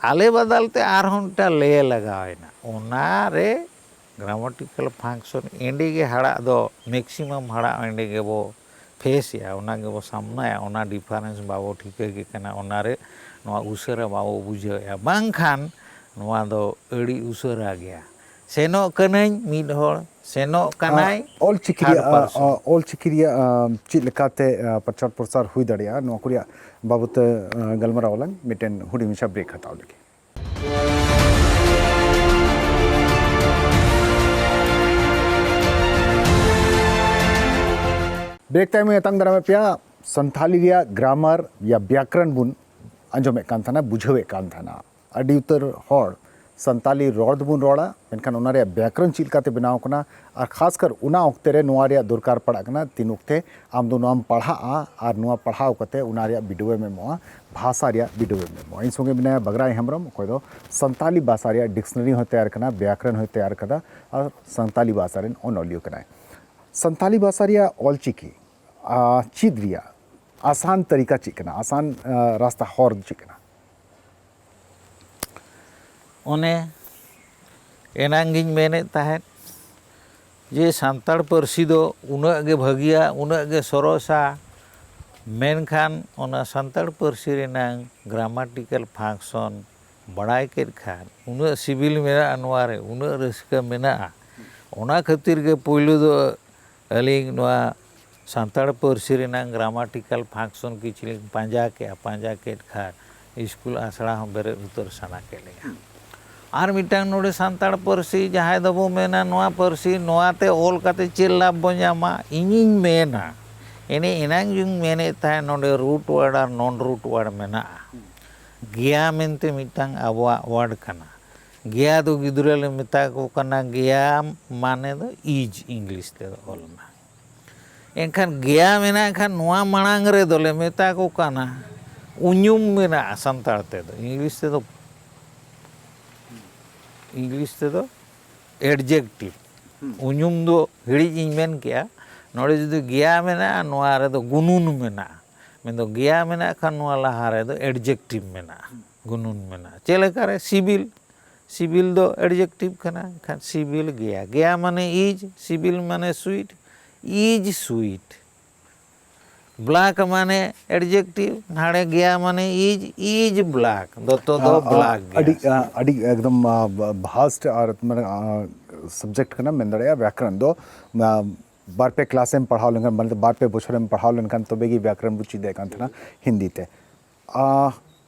ᱟᱞᱮ ᱵᱟᱫᱟᱞ ᱛᱮ ᱟᱨᱦᱚᱸ ᱢᱤᱫᱴᱟᱝ ᱞᱮ ᱞᱟᱜᱟᱣ ᱮᱱᱟ᱾ ᱚᱱᱟ ᱨᱮ grammatical function ᱮᱸᱰᱮ ᱜᱮ ᱦᱟᱲᱟᱜ ᱫᱚ, maximum ᱦᱟᱲᱟᱜ ᱮᱸᱰᱮ ᱜᱮᱵᱚ face ᱮᱜᱼᱟ, ᱚᱱᱟ ᱜᱮᱵᱚ ᱥᱟᱢᱱᱟᱭᱟ, ᱚᱱᱟ difference ᱵᱟᱵᱚ ᱴᱷᱤᱠᱟᱹ ᱠᱮ ᱠᱟᱱᱟ, ᱚᱱᱟ ᱨᱮ ᱱᱚᱣᱟ ᱩᱥᱟᱹᱨᱟ ᱵᱟᱵᱚ ᱵᱩᱡᱷᱟᱹᱣᱮᱫᱼᱟ, ᱵᱟᱝᱠᱷᱟᱱ ᱱᱚᱣᱟ ᱫᱚ ᱟᱹᱰᱤ ᱩᱥᱟᱹᱨᱟ ᱜᱮᱭᱟ᱾ ᱥᱮᱱᱚᱜ ᱠᱟᱹᱱᱟᱹᱧ ᱢᱤᱫ ᱦᱚᱲ, ᱥᱮᱱᱚᱜ ᱠᱟᱱᱟᱭ ᱚᱞᱪᱤᱠᱤ ᱨᱮᱭᱟᱜ third person᱾ ᱚᱞᱪᱤᱠᱤ ᱨᱮᱭᱟᱜ ᱪᱮᱫ ᱞᱮᱠᱟᱛᱮ ᱯᱨᱚᱪᱟᱨ ᱯᱨᱚᱥᱟᱨ ᱦᱩᱭ ᱫᱟᱲᱮᱭᱟᱜᱼᱟ, ᱱᱚᱣᱟ ᱠᱚ ᱨᱮᱭᱟᱜ ᱵᱟᱵᱚᱫ ᱛᱮ ᱜᱟᱞᱢᱟᱨᱟᱣ ᱟᱞᱟᱝ ᱢᱤᱫᱴᱮᱱ ᱦᱩᱰᱤᱧ ᱢᱟᱪᱷᱟ break ᱦᱟᱛᱟᱣ ᱞᱟᱹᱜᱤᱫ᱾ Break ᱛᱟᱭᱚᱢ ᱮ ᱟᱛᱟᱝ ᱫᱟᱨᱟᱢᱮᱫ ᱯᱮᱭᱟ᱾ ᱥᱟᱱᱛᱷᱟᱞᱤ ᱨᱮᱭᱟᱜ grammar ᱭᱟ ᱵᱮᱠᱨᱚᱱ ᱵᱚᱱ ᱟᱸᱡᱚᱢᱮᱫ ᱠᱟᱱ ᱛᱟᱦᱮᱱᱟ, ᱵᱩᱡᱷᱟᱹᱣᱮᱫ ᱠᱟᱱ ᱛᱟᱦᱮᱱᱟ᱾ ᱟᱹᱰᱤ ᱩᱛᱟᱹᱨ ᱦᱚᱲ ᱥᱟᱱᱛᱟᱞᱤ ᱨᱚᱲ ᱫᱚᱵᱚᱱ ᱨᱚᱲᱟ, ᱢᱮᱱᱠᱷᱟᱱ ᱚᱱᱟ ᱨᱮᱭᱟᱜ ᱵᱮᱠᱨᱚᱱ ᱪᱮᱫ ᱞᱮᱠᱟᱛᱮ ᱵᱮᱱᱟᱣ ᱟᱠᱟᱱᱟ, ᱟᱨ ᱠᱷᱟᱥ ᱠᱟᱨ ᱚᱱᱟ ᱚᱠᱛᱮ ᱨᱮ ᱱᱚᱣᱟ ᱨᱮᱭᱟᱜ ᱫᱚᱨᱠᱟᱨ ᱯᱟᱲᱟᱜ ᱠᱟᱱᱟ, ᱛᱤᱱ ᱚᱠᱛᱮ ᱟᱢ ᱫᱚ ᱱᱚᱣᱟᱢ ᱯᱟᱲᱦᱟᱜᱼᱟ ᱟᱨ ᱱᱚᱣᱟ ᱯᱟᱲᱦᱟᱣ ᱠᱟᱛᱮ ᱚᱱᱟ ᱨᱮᱭᱟᱜ ᱵᱤᱰᱟᱹᱣ ᱮᱢ ᱮᱢᱚᱜᱼᱟ, ᱵᱷᱟᱥᱟ ᱨᱮᱭᱟᱜ ᱵᱤᱰᱟᱹᱣ ᱮᱢ ᱮᱢᱚᱜᱼᱟ᱾ ᱤᱧ ᱥᱚᱸᱜᱮ ᱢᱮᱱᱟᱭᱟ ᱵᱟᱜᱽᱨᱟᱭ ᱦᱮᱢᱵᱨᱚᱢ, ᱚᱠᱚᱭ ᱫᱚ ᱥᱟᱱᱛᱟᱞᱤ ᱵᱷᱟᱥᱟ ᱨᱮᱭᱟᱜ dictionary ᱦᱚᱸᱭ ᱛᱮᱭᱟᱨ ᱠᱟᱱᱟ, ᱵᱮᱠᱨᱚᱱ ᱦᱚᱸᱭ ᱛᱮᱭᱟᱨ ᱠᱟᱫᱟ, ᱟᱨ ᱥᱟᱱᱛᱟᱞᱤ ᱵᱷᱟᱥᱟ ᱨᱮᱱ ᱚᱱᱚᱞᱤᱭᱟᱹ ᱠᱟᱱᱟᱭ᱾ ᱥᱟᱱᱛᱟᱞᱤ ᱵᱷᱟᱥᱟ ᱨᱮᱭᱟᱜ ᱚᱞᱪᱤᱠᱤ ᱟᱨ ᱪᱮᱫ ᱨᱮᱭᱟᱜ ᱟᱥᱟᱱ ᱛᱟᱹᱨᱤᱠᱟ ᱪᱮᱫ ᱠᱟᱱᱟ, ᱟᱥᱟᱱ ᱟᱸ, ᱨᱟᱥᱛᱟ ᱦᱚᱨ ᱫᱚ ᱪᱮᱫ ᱠᱟᱱᱟ? ᱚᱱᱮ ᱮᱱᱟᱝ ᱜᱤᱧ ᱢᱮᱱᱮᱫ ᱛᱟᱦᱮᱸᱫ ᱡᱮ ᱥᱟᱱᱛᱟᱲ ᱯᱟᱹᱨᱥᱤ ᱫᱚ ᱩᱱᱟᱹᱜ ᱜᱮ ᱵᱷᱟᱹᱜᱤᱭᱟ, ᱩᱱᱟᱹᱜ ᱜᱮ ᱥᱚᱨᱚᱥᱟ, ᱢᱮᱱᱠᱷᱟᱱ ᱚᱱᱟ ᱥᱟᱱᱛᱟᱲ ᱯᱟᱹᱨᱥᱤ ᱨᱮᱱᱟᱝ grammatical function ᱵᱟᱲᱟᱭ ᱠᱮᱫ ᱠᱷᱟᱱ ᱩᱱᱟᱹᱜ ᱥᱤᱵᱤᱞ ᱢᱮᱱᱟᱜᱼᱟ, ᱱᱚᱣᱟ ᱨᱮ ᱩᱱᱟᱹᱜ ᱨᱟᱹᱥᱠᱟᱹ ᱢᱮᱱᱟᱜᱼᱟ᱾ ᱚᱱᱟ ᱠᱷᱟᱹᱛᱤᱨ ᱜᱮ ᱯᱳᱭᱞᱳ ᱫᱚ ᱟᱹᱞᱤᱧ ᱱᱚᱣᱟ ᱥᱟᱱᱛᱟᱲ ᱯᱟᱹᱨᱥᱤ ᱨᱮᱱᱟᱜ grammatical function ᱠᱤᱪᱷᱩ ᱞᱤᱧ ᱯᱟᱸᱡᱟ ᱠᱮᱫᱼᱟ, ᱯᱟᱸᱡᱟ ᱠᱮᱫ ᱠᱷᱟᱱ ᱤᱥᱠᱩᱞ ᱟᱥᱲᱟ ᱦᱚᱸ ᱵᱮᱨᱮᱫ ᱩᱛᱟᱹᱨ ᱥᱟᱱᱟ ᱠᱮᱫ ᱞᱤᱧᱟ᱾ ᱟᱨ ᱢᱤᱫᱴᱟᱝ ᱱᱚᱰᱮ ᱥᱟᱱᱛᱟᱲ ᱯᱟᱹᱨᱥᱤ ᱡᱟᱦᱟᱸᱭ ᱫᱚᱵᱚ ᱢᱮᱱᱟ ᱱᱚᱣᱟ ᱯᱟᱹᱨᱥᱤ, ᱱᱚᱣᱟᱛᱮ ᱚᱞ ᱠᱟᱛᱮ ᱪᱮᱫ ᱞᱟᱵᱷ ᱵᱚ ᱧᱟᱢᱟ? ᱤᱧᱤᱧ ᱢᱮᱱᱟ, ᱮᱱᱮ ᱮᱱᱟᱝ ᱡᱩᱧ ᱢᱮᱱᱮᱫ ᱛᱟᱦᱮᱸᱫ ᱱᱚᱰᱮ root word ᱟᱨ non root word ᱢᱮᱱᱟᱜᱼᱟ᱾ ᱜᱮᱭᱟ ᱢᱮᱱᱛᱮ ᱢᱤᱫᱴᱟᱝ ᱟᱵᱚᱣᱟᱜ word ᱠᱟᱱᱟ᱾ ᱜᱮᱭᱟ ᱫᱚ ᱜᱤᱫᱽᱨᱟᱹ ᱞᱮ ᱢᱮᱛᱟ ᱠᱚ ᱠᱟᱱᱟ, ᱜᱮᱭᱟ ᱢᱟᱱᱮ ᱫᱚ is, English ᱛᱮᱫᱚ ᱚᱞ ᱢᱮ᱾ ᱮᱱᱠᱷᱟᱱ ᱜᱮᱭᱟ ᱢᱮᱱᱟᱜ ᱠᱷᱟᱱ ᱱᱚᱣᱟ ᱢᱟᱲᱟᱝ ᱨᱮᱫᱚ ᱞᱮ ᱢᱮᱛᱟ ᱠᱚ ᱠᱟᱱᱟ, ᱩᱧᱩᱢ ᱢᱮᱱᱟᱜᱼᱟ ᱥᱟᱱᱛᱟᱲ ᱛᱮᱫᱚ, ᱤᱝᱞᱤᱥ ᱛᱮᱫᱚ, ᱤᱝᱞᱤᱥ ᱛᱮᱫᱚ adjective᱾ ᱩᱧᱩᱢ ᱫᱚ ᱦᱤᱲᱤᱡ ᱤᱧ ᱢᱮᱱ ᱠᱮᱜᱼᱟ, ᱱᱚᱰᱮ ᱡᱩᱫᱤ ᱜᱮᱭᱟ ᱢᱮᱱᱟᱜᱼᱟ, ᱱᱚᱣᱟ ᱨᱮᱫᱚ ᱜᱩᱱᱩᱱ ᱢᱮᱱᱟᱜᱼᱟ᱾ ᱢᱮᱱᱫᱚ ᱜᱮᱭᱟ ᱢᱮᱱᱟᱜ ᱠᱷᱟᱱ ᱱᱚᱣᱟ ᱞᱟᱦᱟ ᱨᱮᱫᱚ adjective ᱢᱮᱱᱟᱜᱼᱟ, ᱜᱩᱱᱩᱱ ᱢᱮᱱᱟᱜᱼᱟ᱾ ᱪᱮᱫ ᱞᱮᱠᱟᱨᱮ? ᱥᱤᱵᱤᱞ, ᱥᱤᱵᱤᱞ ᱫᱚ adjective ᱠᱟᱱᱟ, ᱮᱱᱠᱷᱟᱱ ᱥᱤᱵᱤᱞ ᱜᱮᱭᱟ᱾ ᱜᱮᱭᱟ ᱢᱟᱱᱮ is, ᱥᱤᱵᱤᱞ ᱢᱟᱱᱮ sweet, is sweet᱾ black ᱢᱟᱱᱮ adjective, ᱱᱟᱲᱮ ᱜᱮᱭᱟ ᱢᱟᱱᱮ is, is black, ᱫᱚᱛᱚ ᱫᱚ ᱟ, ᱟ, black ᱜᱮᱭᱟ᱾ ᱟᱹᱰᱤ, ᱟ, ᱟᱹᱰᱤ ᱮᱠᱫᱚᱢ, ᱟ, ᱵᱷᱟᱥᱴ ᱟᱨ ᱢᱟᱱᱮ, ᱟ, ᱥᱟᱵᱡᱮᱠᱴ ᱠᱟᱱᱟ, ᱢᱮᱱ ᱫᱟᱲᱮᱭᱟᱜᱼᱟ᱾ ᱵᱮᱠᱨᱚᱱ ᱫᱚ, ᱟ, ᱵᱟᱨ ᱯᱮ ᱠᱞᱟᱥ ᱮᱢ ᱯᱟᱲᱦᱟᱣ ᱞᱮᱱᱠᱷᱟᱱ, ᱢᱟᱱᱮ ᱵᱟᱨ ᱯᱮ ᱵᱚᱪᱷᱚᱨ ᱮᱢ ᱯᱟᱲᱦᱟᱣ ᱞᱮᱱᱠᱷᱟᱱ ᱛᱚᱵᱮ ᱜᱮ ᱵᱮᱠᱨᱚᱱ ᱵᱚ ᱪᱮᱫ ᱫᱟᱲᱮᱭᱟᱜ ᱠᱟᱱ ᱛᱟᱦᱮᱱᱟ ᱦᱤᱱᱫᱤ ᱛᱮ᱾ ᱟ,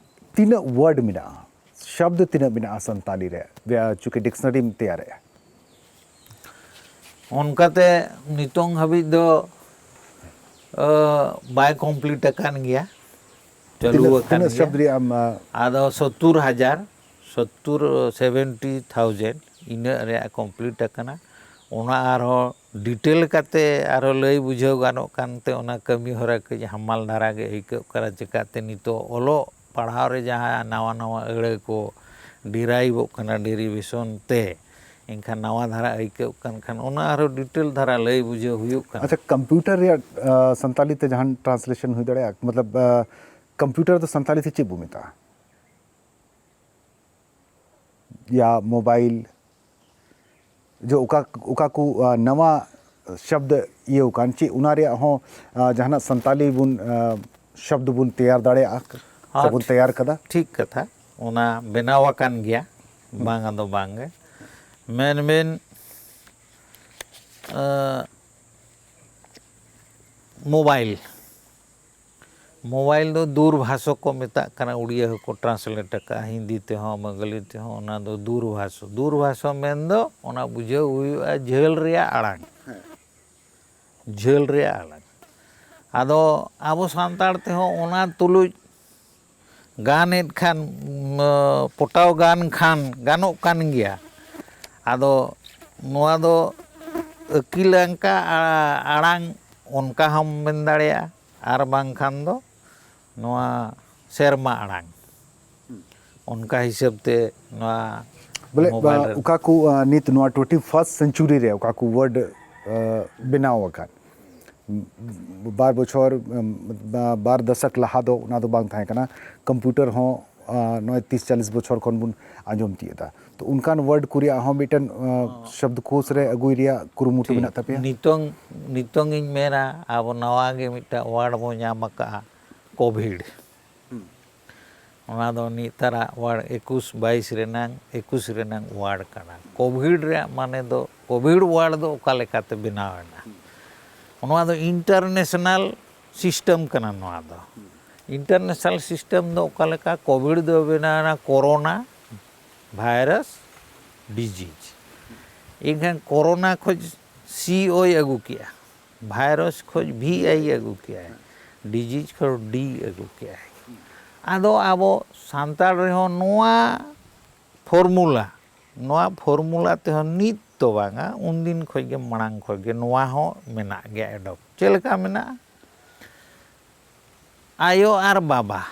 ᱛᱤᱱᱟᱹᱜ ᱣᱟᱨᱰ ᱢᱮᱱᱟᱜᱼᱟ, ᱥᱚᱵᱫ ᱛᱤᱱᱟᱹᱜ ᱢᱮᱱᱟᱜᱼᱟ ᱥᱟᱱᱛᱟᱞᱤ ᱨᱮ, ᱵᱮ-, ᱪᱩᱸᱠᱤ ᱰᱤᱠᱥᱱᱟᱨᱤᱢ ᱛᱮᱭᱟᱨᱮᱜᱼᱟ? ᱚᱱᱠᱟᱛᱮ ᱱᱤᱛᱚᱝ ᱦᱟᱹᱵᱤᱡ ᱫᱚ, ᱟ, ᱵᱟᱭ ᱠᱚᱢᱯᱞᱤᱴ ᱟᱠᱟᱱ ᱜᱮᱭᱟ, ᱪᱟᱹᱞᱩ ᱛᱤᱱᱟᱹᱜ, ᱟᱠᱟᱱ ᱛᱤᱱᱟᱹᱜ ᱜᱮᱭᱟ᱾ ᱥᱚᱵᱫ ᱨᱮᱭᱟᱜ ᱟᱢ, ᱟ, ᱟᱫᱚ ᱥᱚᱛᱛᱩᱨ ᱦᱟᱡᱟᱨ, ᱥᱚᱛᱛᱩᱨ, seventy thousand ᱤᱱᱟᱹᱜ ᱨᱮᱭᱟᱜ ᱠᱚᱢᱯᱞᱤᱴ ᱟᱠᱟᱱᱟ᱾ ᱚᱱᱟ ᱟᱨᱦᱚᱸ ᱰᱤᱴᱮᱞ ᱠᱟᱛᱮ ᱟᱨᱦᱚᱸ ᱞᱟᱹᱭ ᱵᱩᱡᱷᱟᱹᱣ ᱜᱟᱱᱚᱜ ᱠᱟᱱᱛᱮ ᱚᱱᱟ ᱠᱟᱹᱢᱤ ᱦᱚᱨᱟ ᱠᱟᱹᱡ ᱦᱟᱢᱟᱞ ᱫᱷᱟᱨᱟ ᱜᱮ ᱟᱹᱭᱠᱟᱹᱜ ᱠᱟᱱᱟ᱾ ᱪᱤᱠᱟᱹᱛᱮ ᱱᱤᱛᱚᱜ ᱚᱞᱚᱜ ᱯᱟᱲᱦᱟᱣ ᱨᱮ ᱡᱟᱦᱟᱸ ᱱᱟᱣᱟ ᱱᱟᱣᱟ ᱟᱹᱲᱟᱹ ᱠᱚ ᱰᱤᱨᱟᱭᱤᱵᱚᱜ ᱠᱟᱱᱟ, ᱰᱮᱨᱤᱵᱷᱮᱥᱚᱱ ᱛᱮ, ᱮᱱᱠᱷᱟᱱ ᱱᱟᱣᱟ ᱫᱷᱟᱨᱟ ᱟᱹᱭᱠᱟᱹᱜ ᱠᱟᱱ ᱠᱷᱟᱱ ᱚᱱᱟ ᱟᱨᱦᱚᱸ ᱰᱤᱴᱮᱞ ᱫᱷᱟᱨᱟ ᱞᱟᱹᱭ ᱵᱩᱡᱷᱟᱹᱣ ᱦᱩᱭᱩᱜ ᱠᱟᱱᱟ᱾ ᱟᱪᱪᱷᱟ, ᱠᱚᱢᱯᱤᱭᱩᱴᱟᱨ ᱨᱮᱭᱟᱜ, ᱟ, ᱥᱟᱱᱛᱟᱞᱤ ᱛᱮ ᱡᱟᱦᱟᱱ ᱴᱨᱟᱱᱥᱞᱮᱥᱚᱱ ᱦᱩᱭ ᱫᱟᱲᱮᱭᱟᱜᱼᱟ? ᱢᱚᱛᱞᱚᱵ, ᱟ, ᱠᱚᱢᱯᱤᱭᱩᱴᱟᱨ ᱫᱚ ᱥᱟᱱᱛᱟᱞᱤ ᱛᱮ ᱪᱮᱫ ᱵᱚ ᱢᱮᱛᱟᱜᱼᱟ? ᱭᱟ ᱢᱳᱵᱟᱭᱤᱞ, ᱡᱮ ᱚᱠᱟ, ᱚᱠᱟ ᱠᱚ, ᱟ, ᱱᱟᱣᱟ ᱥᱚᱵᱫ ᱤᱭᱟᱹᱣ ᱠᱟᱱ, ᱪᱮᱫ ᱚᱱᱟ ᱨᱮᱭᱟᱜ ᱦᱚᱸ, ᱟ, ᱡᱟᱦᱟᱱᱟᱜ ᱥᱟᱱᱛᱟᱞᱤ ᱵᱚᱱ, ᱟ, ᱥᱚᱵᱫ ᱵᱚᱱ ᱛᱮᱭᱟᱨ ᱫᱟᱲᱮᱭᱟᱜᱼᱟ ᱥᱮ ᱟᱨ ᱵᱚᱱ ᱛᱮᱭᱟᱨ ᱠᱟᱫᱟ? ᱴᱷᱤᱠ ᱠᱟᱛᱷᱟ, ᱚᱱᱟ ᱵᱮᱱᱟᱣ ᱟᱠᱟᱱ ᱜᱮᱭᱟ, ᱦᱩᱸ᱾ ᱵᱟᱝ ᱟᱫᱚ ᱵᱟᱝ ᱜᱮ᱾ ᱢᱮᱱ ᱵᱤᱱ, ᱟ, ᱢᱳᱵᱟᱭᱤᱞ, ᱢᱳᱵᱟᱭᱤᱞ ᱫᱚ ᱫᱩᱨᱵᱷᱟᱥᱚ ᱠᱚ ᱢᱮᱛᱟᱜ ᱠᱟᱱᱟ, ᱩᱲᱤᱭᱟᱹ ᱦᱚᱸᱠᱚ ᱴᱨᱟᱱᱥᱞᱮᱴ ᱟᱠᱟᱫᱼᱟ, ᱦᱤᱱᱫᱤ ᱛᱮᱦᱚᱸ, ᱵᱟᱝᱜᱟᱞᱤ ᱛᱮᱦᱚᱸ, ᱚᱱᱟ ᱫᱚ ᱫᱩᱨᱵᱷᱟᱥᱚ᱾ ᱫᱩᱨᱵᱷᱟᱥᱚ ᱢᱮᱱᱫᱚ ᱚᱱᱟ ᱵᱩᱡᱷᱟᱹᱣ ᱦᱩᱭᱩᱜᱼᱟ ᱡᱷᱟᱹᱞ ᱨᱮᱭᱟᱜ ᱟᱲᱟᱝ, ᱡᱷᱟᱹᱞ ᱨᱮᱭᱟᱜ ᱟᱲᱟᱝ᱾ ᱟᱫᱚ ᱟᱵᱚ ᱥᱟᱱᱛᱟᱲ ᱛᱮᱦᱚᱸ ᱚᱱᱟ ᱛᱩᱞᱩᱡ ᱜᱟᱱᱮᱫ ᱠᱷᱟᱱ, ᱩᱢ, ᱯᱚᱴᱟᱣ ᱜᱟᱱ ᱠᱷᱟᱱ ᱜᱟᱱᱚᱜ ᱠᱟᱱ ᱜᱮᱭᱟ᱾ ᱟᱫᱚ ᱱᱚᱣᱟ ᱫᱚ ᱟᱹᱠᱤᱞ ᱟᱱᱠᱟ ᱟ-, ᱟᱲᱟᱝ ᱚᱱᱠᱟ ᱦᱚᱸᱢ ᱢᱮᱱ ᱫᱟᱲᱮᱭᱟᱜᱼᱟ, ᱟᱨ ᱵᱟᱝᱠᱷᱟᱱ ᱫᱚ ᱱᱚᱣᱟ ᱥᱮᱨᱢᱟ ᱟᱲᱟᱝ᱾ ᱚᱱᱠᱟ ᱦᱤᱥᱟᱹᱵ ᱛᱮ ᱱᱚᱣᱟ ᱵᱚᱞᱮ mobile ᱨᱮ ᱚᱠᱟ ᱠᱚ ᱟ, ᱱᱤᱛ ᱱᱚᱣᱟ ᱴᱩᱭᱮᱱᱴᱤ ᱯᱷᱟᱨᱥᱴ ᱥᱮᱱᱪᱩᱨᱤ ᱨᱮ ᱚᱠᱟ ᱠᱚ ᱣᱟᱨᱰ ᱵᱮᱱᱟᱣ ᱟᱠᱟᱫ, ᱵᱟᱨ ᱵᱚᱪᱷᱚᱨ ᱵᱟ- ᱵᱟᱨ ᱫᱚᱥᱚᱠ ᱞᱟᱦᱟ ᱫᱚ ᱚᱱᱟ ᱫᱚ ᱵᱟᱝ ᱛᱟᱦᱮᱸ ᱠᱟᱱᱟ᱾ ᱠᱚᱢᱯᱤᱭᱩᱴᱟᱨ ᱦᱚᱸ ᱟ, ᱱᱚᱜᱼᱚᱭ ᱛᱤᱥ ᱪᱟᱞᱤᱥ ᱵᱚᱪᱷᱚᱨ ᱠᱷᱚᱱ ᱵᱚᱱ ᱟᱸᱡᱚᱢ ᱛᱤᱭᱳᱜ ᱮᱫᱟ᱾ ᱛᱚ ᱚᱱᱠᱟᱱ ᱣᱟᱨᱰ ᱠᱚ ᱨᱮᱭᱟᱜ ᱦᱚᱸ ᱢᱤᱫᱴᱮᱱ ᱟ, ᱥᱚᱵᱫᱠᱳᱥ ᱨᱮ ᱟᱹᱜᱩᱭ ᱨᱮᱭᱟᱜ ᱠᱩᱨᱩᱢᱩᱴᱩ ᱴᱷᱤᱠ᱾ ᱢᱮᱱᱟᱜ ᱛᱟᱯᱮᱭᱟ? ᱱᱤᱛᱚᱝ ᱱᱤᱛᱚᱝ ᱤᱧ ᱢᱮᱱᱟ, ᱟᱵᱚ ᱱᱟᱣᱟ ᱜᱮ ᱢᱤᱫᱴᱟᱝ ᱣᱟᱨᱰ ᱵᱚᱱ ᱧᱟᱢ ᱟᱠᱟᱫᱼᱟ, ᱠᱳᱵᱷᱤᱰ᱾ ᱚᱱᱟ ᱫᱚ ᱱᱮᱛᱟᱨᱟᱜ ᱣᱟᱨᱰ ᱮᱠᱩᱥ ᱵᱟᱭᱤᱥ ᱨᱮᱱᱟᱝ ᱮᱠᱩᱥ ᱨᱮᱱᱟᱝ ᱣᱟᱨᱰ ᱠᱟᱱᱟ᱾ ᱠᱳᱵᱷᱤᱰ ᱨᱮᱭᱟᱜ ᱢᱟᱱᱮ ᱫᱚ, ᱠᱳᱵᱷᱤᱰ ᱣᱟᱨᱰ ᱫᱚ ᱚᱠᱟ ᱞᱮᱠᱟᱛᱮ ᱵᱮᱱᱟᱣ ᱮᱱᱟ? ᱱᱚᱣᱟ ᱫᱚ ᱤᱱᱴᱟᱨᱱᱮᱥᱱᱟᱞ ᱥᱤᱥᱴᱮᱢ ᱠᱟᱱᱟ᱾ ᱱᱚᱣᱟ ᱫᱚ ᱤᱱᱴᱟᱨᱱᱮᱥᱱᱟᱞ ᱥᱤᱥᱴᱮᱢ ᱫᱚ ᱚᱠᱟ ᱞᱮᱠᱟ? ᱠᱳᱵᱷᱤᱰ ᱫᱚ ᱵᱮᱱᱟᱣ ᱮᱱᱟ ᱠᱳᱨᱳᱱᱟ ᱵᱷᱟᱭᱨᱟᱥ ᱰᱤᱡᱤᱡᱽ᱾ ᱮᱱᱠᱷᱟᱱ ᱠᱳᱨᱳᱱᱟ ᱠᱷᱚᱡ ᱥᱤ ᱳᱭ ᱟᱹᱜᱩ ᱠᱮᱜᱼᱟ, ᱵᱷᱟᱭᱨᱟᱥ ᱠᱷᱚᱡ ᱵᱷᱤ ᱟᱭ ᱟᱹᱜᱩ ᱠᱮᱜᱼᱟᱭ, ᱰᱤᱡᱤᱡᱽ ᱠᱷᱚᱡ ᱰᱤ ᱟᱹᱜᱩ ᱠᱮᱜᱼᱟᱭ᱾ ᱟᱫᱚ ᱟᱵᱚ ᱥᱟᱱᱛᱟᱲ ᱨᱮᱦᱚᱸ ᱱᱚᱣᱟ ᱯᱷᱚᱨᱢᱩᱞᱟ, ᱱᱚᱣᱟ ᱯᱷᱚᱨᱢᱩᱞᱟ ᱛᱮᱦᱚᱸ ᱱᱤᱛ ᱫᱚ ᱵᱟᱝᱟ, ᱩᱱᱫᱤᱱ ᱠᱷᱚᱡ ᱜᱮ, ᱢᱟᱲᱟᱝ ᱠᱷᱚᱡ ᱜᱮ ᱱᱚᱣᱟ ᱦᱚᱸ ᱢᱮᱱᱟᱜ ᱜᱮᱭᱟ ᱮᱰᱚᱯᱴ᱾ ᱪᱮᱫ ᱞᱮᱠᱟ ᱢᱮᱱᱟᱜᱼᱟ? ᱟᱭᱳ ᱟᱨ ᱵᱟᱵᱟ,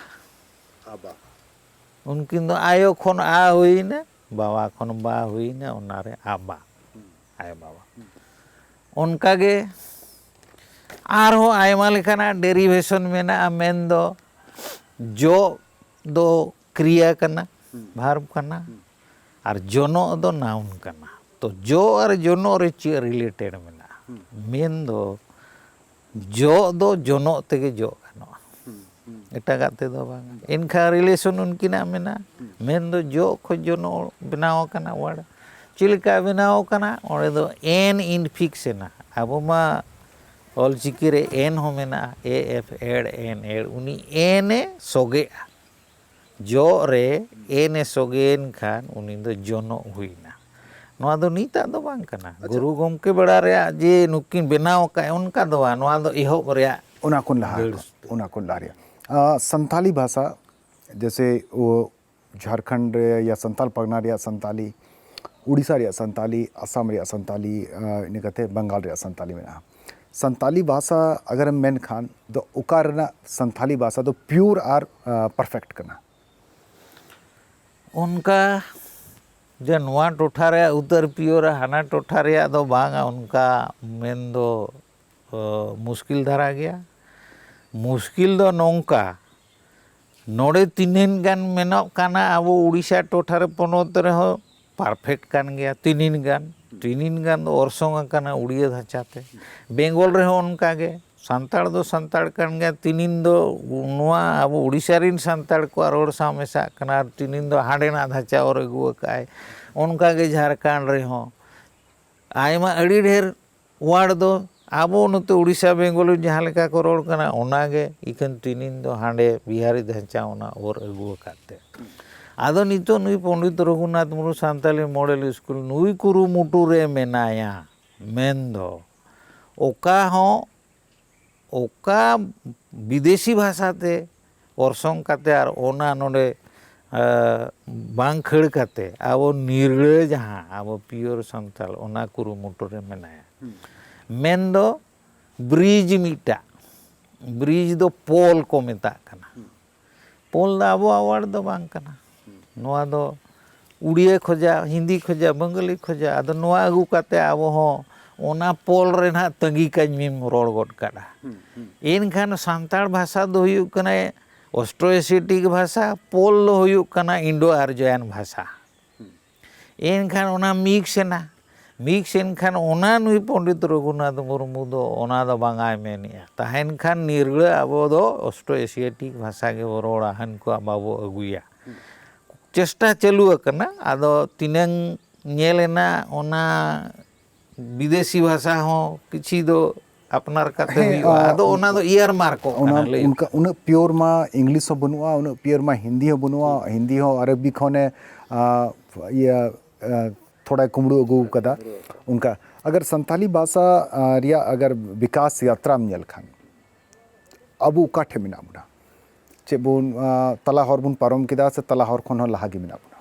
ᱟᱵᱟ᱾ ᱩᱱᱠᱤᱱ ᱫᱚ ᱟᱭᱳ ᱠᱷᱚᱱ ᱟ ᱦᱩᱭᱱᱟ, ᱵᱟᱵᱟ ᱠᱷᱚᱱ ᱵᱟ ᱦᱩᱭᱱᱟ, ᱚᱱᱟᱨᱮ ᱟᱵᱟ, ᱟᱭᱳ ᱵᱟᱵᱟ᱾ ᱚᱱᱠᱟᱜᱮ ᱟᱨᱦᱚᱸ ᱟᱭᱢᱟ ᱞᱮᱠᱟᱱᱟᱜ ᱰᱮᱨᱤᱵᱷᱮᱥᱚᱱ ᱢᱮᱱᱟᱜᱼᱟ᱾ ᱢᱮᱱᱫᱚ ᱡᱚᱜ ᱫᱚ ᱠᱨᱤᱭᱟ ᱠᱟᱱᱟ, ᱵᱷᱟᱨᱵ ᱠᱟᱱᱟ, ᱟᱨ ᱡᱚᱱᱚᱜ ᱫᱚ ᱱᱟᱣᱩᱱ ᱠᱟᱱᱟ᱾ ᱛᱚ ᱡᱚᱜ ᱟᱨ ᱡᱚᱱᱚᱜ ᱨᱮ ᱪᱮᱫ ᱨᱤᱞᱮᱴᱮᱰ ᱢᱮᱱᱟᱜᱼᱟ? ᱢᱮᱱᱫᱚ ᱡᱚᱜ ᱫᱚ ᱡᱚᱱᱚᱜ ᱛᱮᱜᱮ ᱡᱚᱜ ᱜᱟᱱᱚᱜᱼᱟ, ᱮᱴᱟᱜᱟᱜ ᱛᱮᱫᱚ ᱵᱟᱝ᱾ ᱮᱱᱠᱷᱟᱱ ᱨᱤᱞᱮᱥᱚᱱ ᱩᱱᱠᱤᱱᱟᱜ ᱢᱮᱱᱟᱜᱼᱟ᱾ ᱢᱮᱱᱫᱚ ᱡᱚᱜ ᱠᱷᱚᱡ ᱡᱚᱱᱚᱜ ᱵᱮᱱᱟᱣ ᱟᱠᱟᱱᱟ ᱣᱟᱨᱰ᱾ ᱪᱮᱫ ᱞᱮᱠᱟ ᱵᱮᱱᱟᱣ ᱟᱠᱟᱱᱟ? ᱚᱸᱰᱮ ᱫᱚ ᱮᱱ ᱤᱱᱯᱷᱤᱠᱥ ᱮᱱᱟ᱾ ᱟᱵᱚ ᱢᱟ ᱚᱞᱪᱤᱠᱤ ᱨᱮ ᱮᱱ ᱦᱚᱸ ᱢᱮᱱᱟᱜᱼᱟ, ᱮ ᱮᱯᱷ, ᱮᱰ, ᱮᱱ, ᱮᱰ᱾ ᱩᱱᱤ ᱮᱱ ᱮ ᱥᱚᱜᱮᱜᱼᱟ᱾ ᱡᱚᱜ ᱨᱮ ᱮᱱ ᱮ ᱥᱚᱜᱮᱭᱮᱱ ᱠᱷᱟᱱ ᱩᱱᱤ ᱫᱚ ᱡᱚᱱᱚᱜ ᱦᱩᱭᱱᱟ᱾ ᱱᱚᱣᱟ ᱫᱚ ᱱᱤᱛᱟᱜ ᱫᱚ ᱵᱟᱝ ᱠᱟᱱᱟ᱾ ᱜᱩᱨᱩ ᱜᱚᱢᱠᱮ ᱵᱮᱲᱟ ᱨᱮᱭᱟᱜ ᱡᱮ ᱱᱩᱠᱤᱱ ᱵᱮᱱᱟᱣ ᱟᱠᱟᱫ, ᱚᱱᱠᱟ ᱫᱚ ᱵᱟᱝ᱾ ᱱᱚᱣᱟ ᱫᱚ ᱮᱦᱚᱵ ᱨᱮᱭᱟᱜ ᱚᱱᱟ ᱠᱷᱚᱱ ᱞᱟᱦᱟ ᱫᱟᱹᱲ ᱚᱱᱟ ᱠᱷᱚᱱ ᱞᱟᱦᱟ ᱨᱮᱭᱟᱜ ᱟ, ᱥᱟᱱᱛᱟᱞᱤ ᱵᱷᱟᱥᱟ, ᱡᱮᱥᱮ ᱳ, ᱡᱷᱟᱲᱠᱷᱚᱸᱰ ᱨᱮ ᱭᱟ ᱥᱟᱱᱛᱟᱞ ᱯᱟᱨᱜᱟᱱᱟ ᱨᱮᱭᱟᱜ ᱥᱟᱱᱛᱟᱞᱤ, ᱩᱲᱤᱥᱥᱟ ᱨᱮᱭᱟᱜ ᱥᱟᱱᱛᱟᱞᱤ, ᱟᱥᱟᱢ ᱨᱮᱭᱟᱜ ᱥᱟᱱᱛᱟᱞᱤ, ᱟ, ᱤᱱᱟᱹ ᱠᱟᱛᱮ ᱵᱟᱝᱜᱟᱞ ᱨᱮᱭᱟᱜ ᱥᱟᱱᱛᱟᱞᱤ ᱢᱮᱱᱟᱜᱼᱟ᱾ ᱥᱟᱱᱛᱟᱞᱤ ᱵᱷᱟᱥᱟ ᱟᱜᱟᱨᱮᱢ ᱢᱮᱱ ᱠᱷᱟᱱ ᱫᱚ ᱚᱠᱟ ᱨᱮᱱᱟᱜ ᱥᱟᱱᱛᱟᱞᱤ ᱵᱷᱟᱥᱟ ᱫᱚ ᱯᱤᱭᱳᱨ ᱟᱨ ᱯᱟᱨᱯᱷᱮᱠᱴ ᱠᱟᱱᱟ? ᱚᱱᱠᱟ ᱡᱮ ᱱᱚᱣᱟ ᱴᱚᱴᱷᱟ ᱨᱮᱭᱟᱜ ᱩᱛᱟᱹᱨ ᱯᱤᱭᱳᱨ ᱟᱨ ᱦᱟᱱᱟ ᱴᱚᱴᱷᱟ ᱨᱮᱭᱟᱜ ᱫᱚ ᱵᱟᱝᱟ, ᱚᱱᱠᱟ ᱢᱮᱱ ᱫᱚ ᱢᱩᱥᱠᱤᱞ ᱫᱷᱟᱨᱟ ᱜᱮᱭᱟ᱾ ᱢᱩᱥᱠᱤᱞ ᱫᱚ ᱱᱚᱝᱠᱟ, ᱱᱚᱰᱮ ᱛᱤᱱᱟᱹᱱ ᱜᱟᱱ ᱢᱮᱱᱚᱜ ᱠᱟᱱᱟ ᱟᱵᱚ ᱩᱲᱤᱥᱥᱟ ᱴᱚᱴᱷᱟ ᱨᱮ, ᱯᱚᱱᱚᱛ ᱨᱮᱦᱚᱸ ᱯᱟᱨᱯᱷᱮᱠᱴ ᱠᱟᱱ ᱜᱮᱭᱟ, ᱛᱤᱱᱤᱱ ᱜᱟᱱ ᱛᱤᱱᱤᱱ ᱜᱟᱱ ᱫᱚ ᱚᱨᱥᱚᱝ ᱟᱠᱟᱱᱟ ᱩᱲᱤᱭᱟᱹ ᱫᱷᱟᱪᱟᱛᱮ᱾ ᱵᱮᱝᱜᱚᱞ ᱨᱮᱦᱚᱸ ᱚᱱᱠᱟ ᱜᱮ, ᱥᱟᱱᱛᱟᱲ ᱫᱚ ᱥᱟᱱᱛᱟᱲ ᱠᱟᱱ ᱜᱮᱭᱟ, ᱛᱤᱱᱤᱱ ᱫᱚ ᱱᱚᱣᱟ ᱟᱵᱚ ᱩᱲᱤᱥᱥᱟ ᱨᱮᱱ ᱥᱟᱱᱛᱟᱲ ᱠᱚᱣᱟᱜ ᱨᱚᱲ ᱥᱟᱶ ᱢᱮᱥᱟᱜ ᱠᱟᱱᱟ, ᱟᱨ ᱛᱤᱱᱤᱱ ᱫᱚ ᱦᱟᱸᱰᱮᱱᱟᱜ ᱫᱷᱟᱪᱟ ᱚᱨ ᱟᱹᱜᱩ ᱟᱠᱟᱫᱼᱟᱭ᱾ ᱚᱱᱠᱟ ᱜᱮ ᱡᱷᱟᱲᱠᱷᱚᱸᱰ ᱨᱮᱦᱚᱸ ᱟᱭᱢᱟ, ᱟᱹᱰᱤ ᱰᱷᱮᱨ ᱣᱟᱨᱰ ᱫᱚ ᱟᱵᱚ ᱱᱚᱛᱮ ᱩᱲᱤᱥᱥᱟ ᱵᱮᱝᱜᱚᱞᱤ ᱡᱟᱦᱟᱸ ᱞᱮᱠᱟ ᱠᱚ ᱨᱚᱲ ᱠᱟᱱᱟ, ᱚᱱᱟᱜᱮ ᱤᱠᱷᱟᱹᱱ ᱛᱤᱱᱤᱱ ᱫᱚ ᱦᱟᱸᱰᱮ ᱵᱤᱦᱟᱨᱤ ᱫᱷᱟᱪᱟ ᱚᱱᱟ ᱚᱨ ᱟᱹᱜᱩ ᱟᱠᱟᱫ ᱛᱮ᱾ ᱟᱫᱚ ᱱᱤᱛᱚᱜ ᱱᱩᱭ ᱯᱚᱱᱰᱤᱛ ᱨᱚᱜᱷᱩᱱᱟᱛᱷ ᱢᱩᱨᱢᱩ ᱥᱟᱱᱛᱟᱞᱤ ᱢᱚᱰᱮᱞ ᱥᱠᱩᱞ ᱱᱩᱭ ᱠᱩᱨᱩᱢᱩᱴᱩ ᱨᱮ ᱢᱮᱱᱟᱭᱟ᱾ ᱢᱮᱱ ᱫᱚ ᱚᱠᱟ ᱦᱚᱸ ᱚᱠᱟ ᱵᱤᱫᱮᱥᱤ ᱵᱷᱟᱥᱟ ᱛᱮ ᱚᱨᱥᱚᱝ ᱠᱟᱛᱮ ᱟᱨ ᱚᱱᱟ ᱱᱚᱰᱮ ᱵᱟᱝ ᱠᱷᱟᱹᱲ ᱠᱟᱛᱮ ᱟᱵᱚ ᱱᱤᱨᱲᱟᱹ ᱡᱟᱦᱟᱸ ᱟᱵᱚ ᱯᱤᱭᱳᱨ ᱥᱟᱱᱛᱟᱲ, ᱚᱱᱟ ᱠᱩᱨᱩᱢᱩᱴᱩ ᱨᱮ ᱢᱮᱱᱟᱭᱟ᱾ ᱢᱮᱱ ᱫᱚ ᱵᱨᱤᱡᱽ ᱢᱤᱫᱴᱟᱜ, ᱵᱨᱤᱡᱽ ᱫᱚ ᱯᱳᱞ ᱠᱚ ᱢᱮᱛᱟᱜ ᱠᱟᱱᱟ᱾ ᱯᱳᱞ ᱫᱚ ᱟᱵᱚᱣᱟᱜ ᱣᱟᱨᱰ ᱫᱚ ᱵᱟᱝ ᱠᱟᱱᱟ᱾ ᱱᱚᱣᱟ ᱫᱚ ᱩᱲᱤᱭᱟᱹ ᱠᱷᱚᱡᱟ, ᱦᱤᱱᱫᱤ ᱠᱷᱚᱡᱟ, ᱵᱟᱝᱜᱟᱞᱤ ᱠᱷᱚᱡᱟ᱾ ᱟᱫᱚ ᱱᱚᱣᱟ ᱟᱹᱜᱩ ᱠᱟᱛᱮ ᱟᱵᱚ ᱦᱚᱸ ᱚᱱᱟ ᱯᱳᱞ ᱨᱮ ᱱᱟᱦᱟᱜ ᱛᱟᱺᱜᱤ ᱠᱟᱧ ᱢᱮᱢ ᱨᱚᱲ ᱜᱚᱫ ᱠᱟᱜᱼᱟ᱾ ᱮᱱᱠᱷᱟᱱ ᱥᱟᱱᱛᱟᱲ ᱵᱷᱟᱥᱟ ᱫᱚ ᱦᱩᱭᱩᱜ ᱠᱟᱱᱟ ᱚᱥᱴᱨᱳ ᱮᱥᱤᱭᱟᱴᱤᱠ ᱵᱷᱟᱥᱟ, ᱯᱳᱞ ᱫᱚ ᱦᱩᱭᱩᱜ ᱠᱟᱱᱟ ᱤᱱᱰᱳ ᱟᱨᱡᱚᱭᱟᱱ ᱵᱷᱟᱥᱟ᱾ ᱮᱱᱠᱷᱟᱱ ᱚᱱᱟ ᱢᱤᱠᱥ ᱮᱱᱟ᱾ ᱢᱤᱠᱥ ᱮᱱᱠᱷᱟᱱ ᱚᱱᱟ ᱱᱩᱭ ᱯᱚᱱᱰᱤᱛ ᱨᱚᱜᱷᱩᱱᱟᱛᱷ ᱢᱩᱨᱢᱩ ᱫᱚ ᱚᱱᱟ ᱫᱚ ᱵᱟᱝᱟᱭ ᱢᱮᱱᱮᱜᱼᱟ᱾ ᱛᱟᱦᱮᱱ ᱠᱷᱟᱱ ᱱᱤᱨᱲᱟᱹ ᱟᱵᱚ ᱫᱚ ᱚᱥᱴᱨᱳ ᱮᱥᱤᱭᱟᱴᱤᱠ ᱵᱷᱟᱥᱟ ᱜᱮᱵᱚ ᱨᱚᱲᱟ, ᱦᱟᱹᱱᱠᱩᱣᱟᱜ ᱵᱟᱵᱚ ᱟᱹᱜᱩᱭᱟ᱾ ᱪᱮᱥᱴᱟ ᱪᱟᱹᱞᱩ ᱟᱠᱟᱱᱟ᱾ ᱟᱫᱚ ᱛᱤᱱᱟᱹᱝ ᱧᱮᱞ ᱮᱱᱟ, ᱚᱱᱟ ᱵᱤᱫᱮᱥᱤ ᱵᱷᱟᱥᱟ ᱦᱚᱸ ᱠᱤᱪᱷᱤ ᱫᱚ ᱟᱯᱱᱟᱨ ᱠᱟᱛᱮ ᱦᱮᱸ, ᱦᱩᱭᱩᱜᱼᱟ᱾ ᱟ, ᱟᱫᱚ ᱚᱱᱟ ᱫᱚ ᱤᱭᱟᱨ ᱢᱟᱨᱠᱚᱜ ᱚᱱᱟ ᱠᱟᱱᱟ, ᱞᱟᱹᱭ ᱚᱱᱠᱟ ᱩᱱᱟᱹᱜ ᱯᱤᱭᱳᱨ ᱢᱟ ᱤᱝᱞᱤᱥ ᱦᱚᱸ ᱵᱟᱹᱱᱩᱜᱼᱟ, ᱩᱱᱟᱹᱜ ᱯᱤᱭᱳᱨ ᱢᱟ ᱦᱤᱱᱫᱤ ᱦᱚᱸ ᱵᱟᱹᱱᱩᱜᱼᱟ, ᱦᱤᱱᱫᱤ ᱦᱚᱸ ᱟᱨᱚᱵᱤ ᱠᱷᱚᱱᱮ, ᱟ, ᱤᱭᱟᱹ, ᱟ, ᱛᱷᱚᱲᱟᱭ ᱠᱩᱢᱵᱽᱲᱩ ᱟᱹᱜᱩ ᱟᱠᱟᱫᱟ᱾ ᱚᱱᱠᱟ ᱟᱜᱟᱨ ᱥᱟᱱᱛᱟᱞᱤ ᱵᱷᱟᱥᱟ, ᱟ, ᱨᱮᱭᱟᱜ ᱟᱜᱟᱨ ᱵᱤᱠᱟᱥ ᱭᱟᱛᱨᱟᱢ ᱧᱮᱞ ᱠᱷᱟᱱ, ᱟᱵᱚ ᱚᱠᱟ ᱴᱷᱮᱱ ᱢᱮᱱᱟᱜ ᱵᱚᱱᱟ? ᱪᱮᱫ ᱵᱚᱱ, ᱟ, ᱛᱟᱞᱟ ᱦᱚᱨ ᱵᱚᱱ ᱯᱟᱨᱚᱢ ᱠᱮᱫᱟ ᱥᱮ ᱛᱟᱞᱟ ᱦᱚᱨ ᱠᱷᱚᱱ ᱦᱚᱸ ᱞᱟᱦᱟ ᱜᱮ ᱢᱮᱱᱟᱜ ᱵᱚᱱᱟ?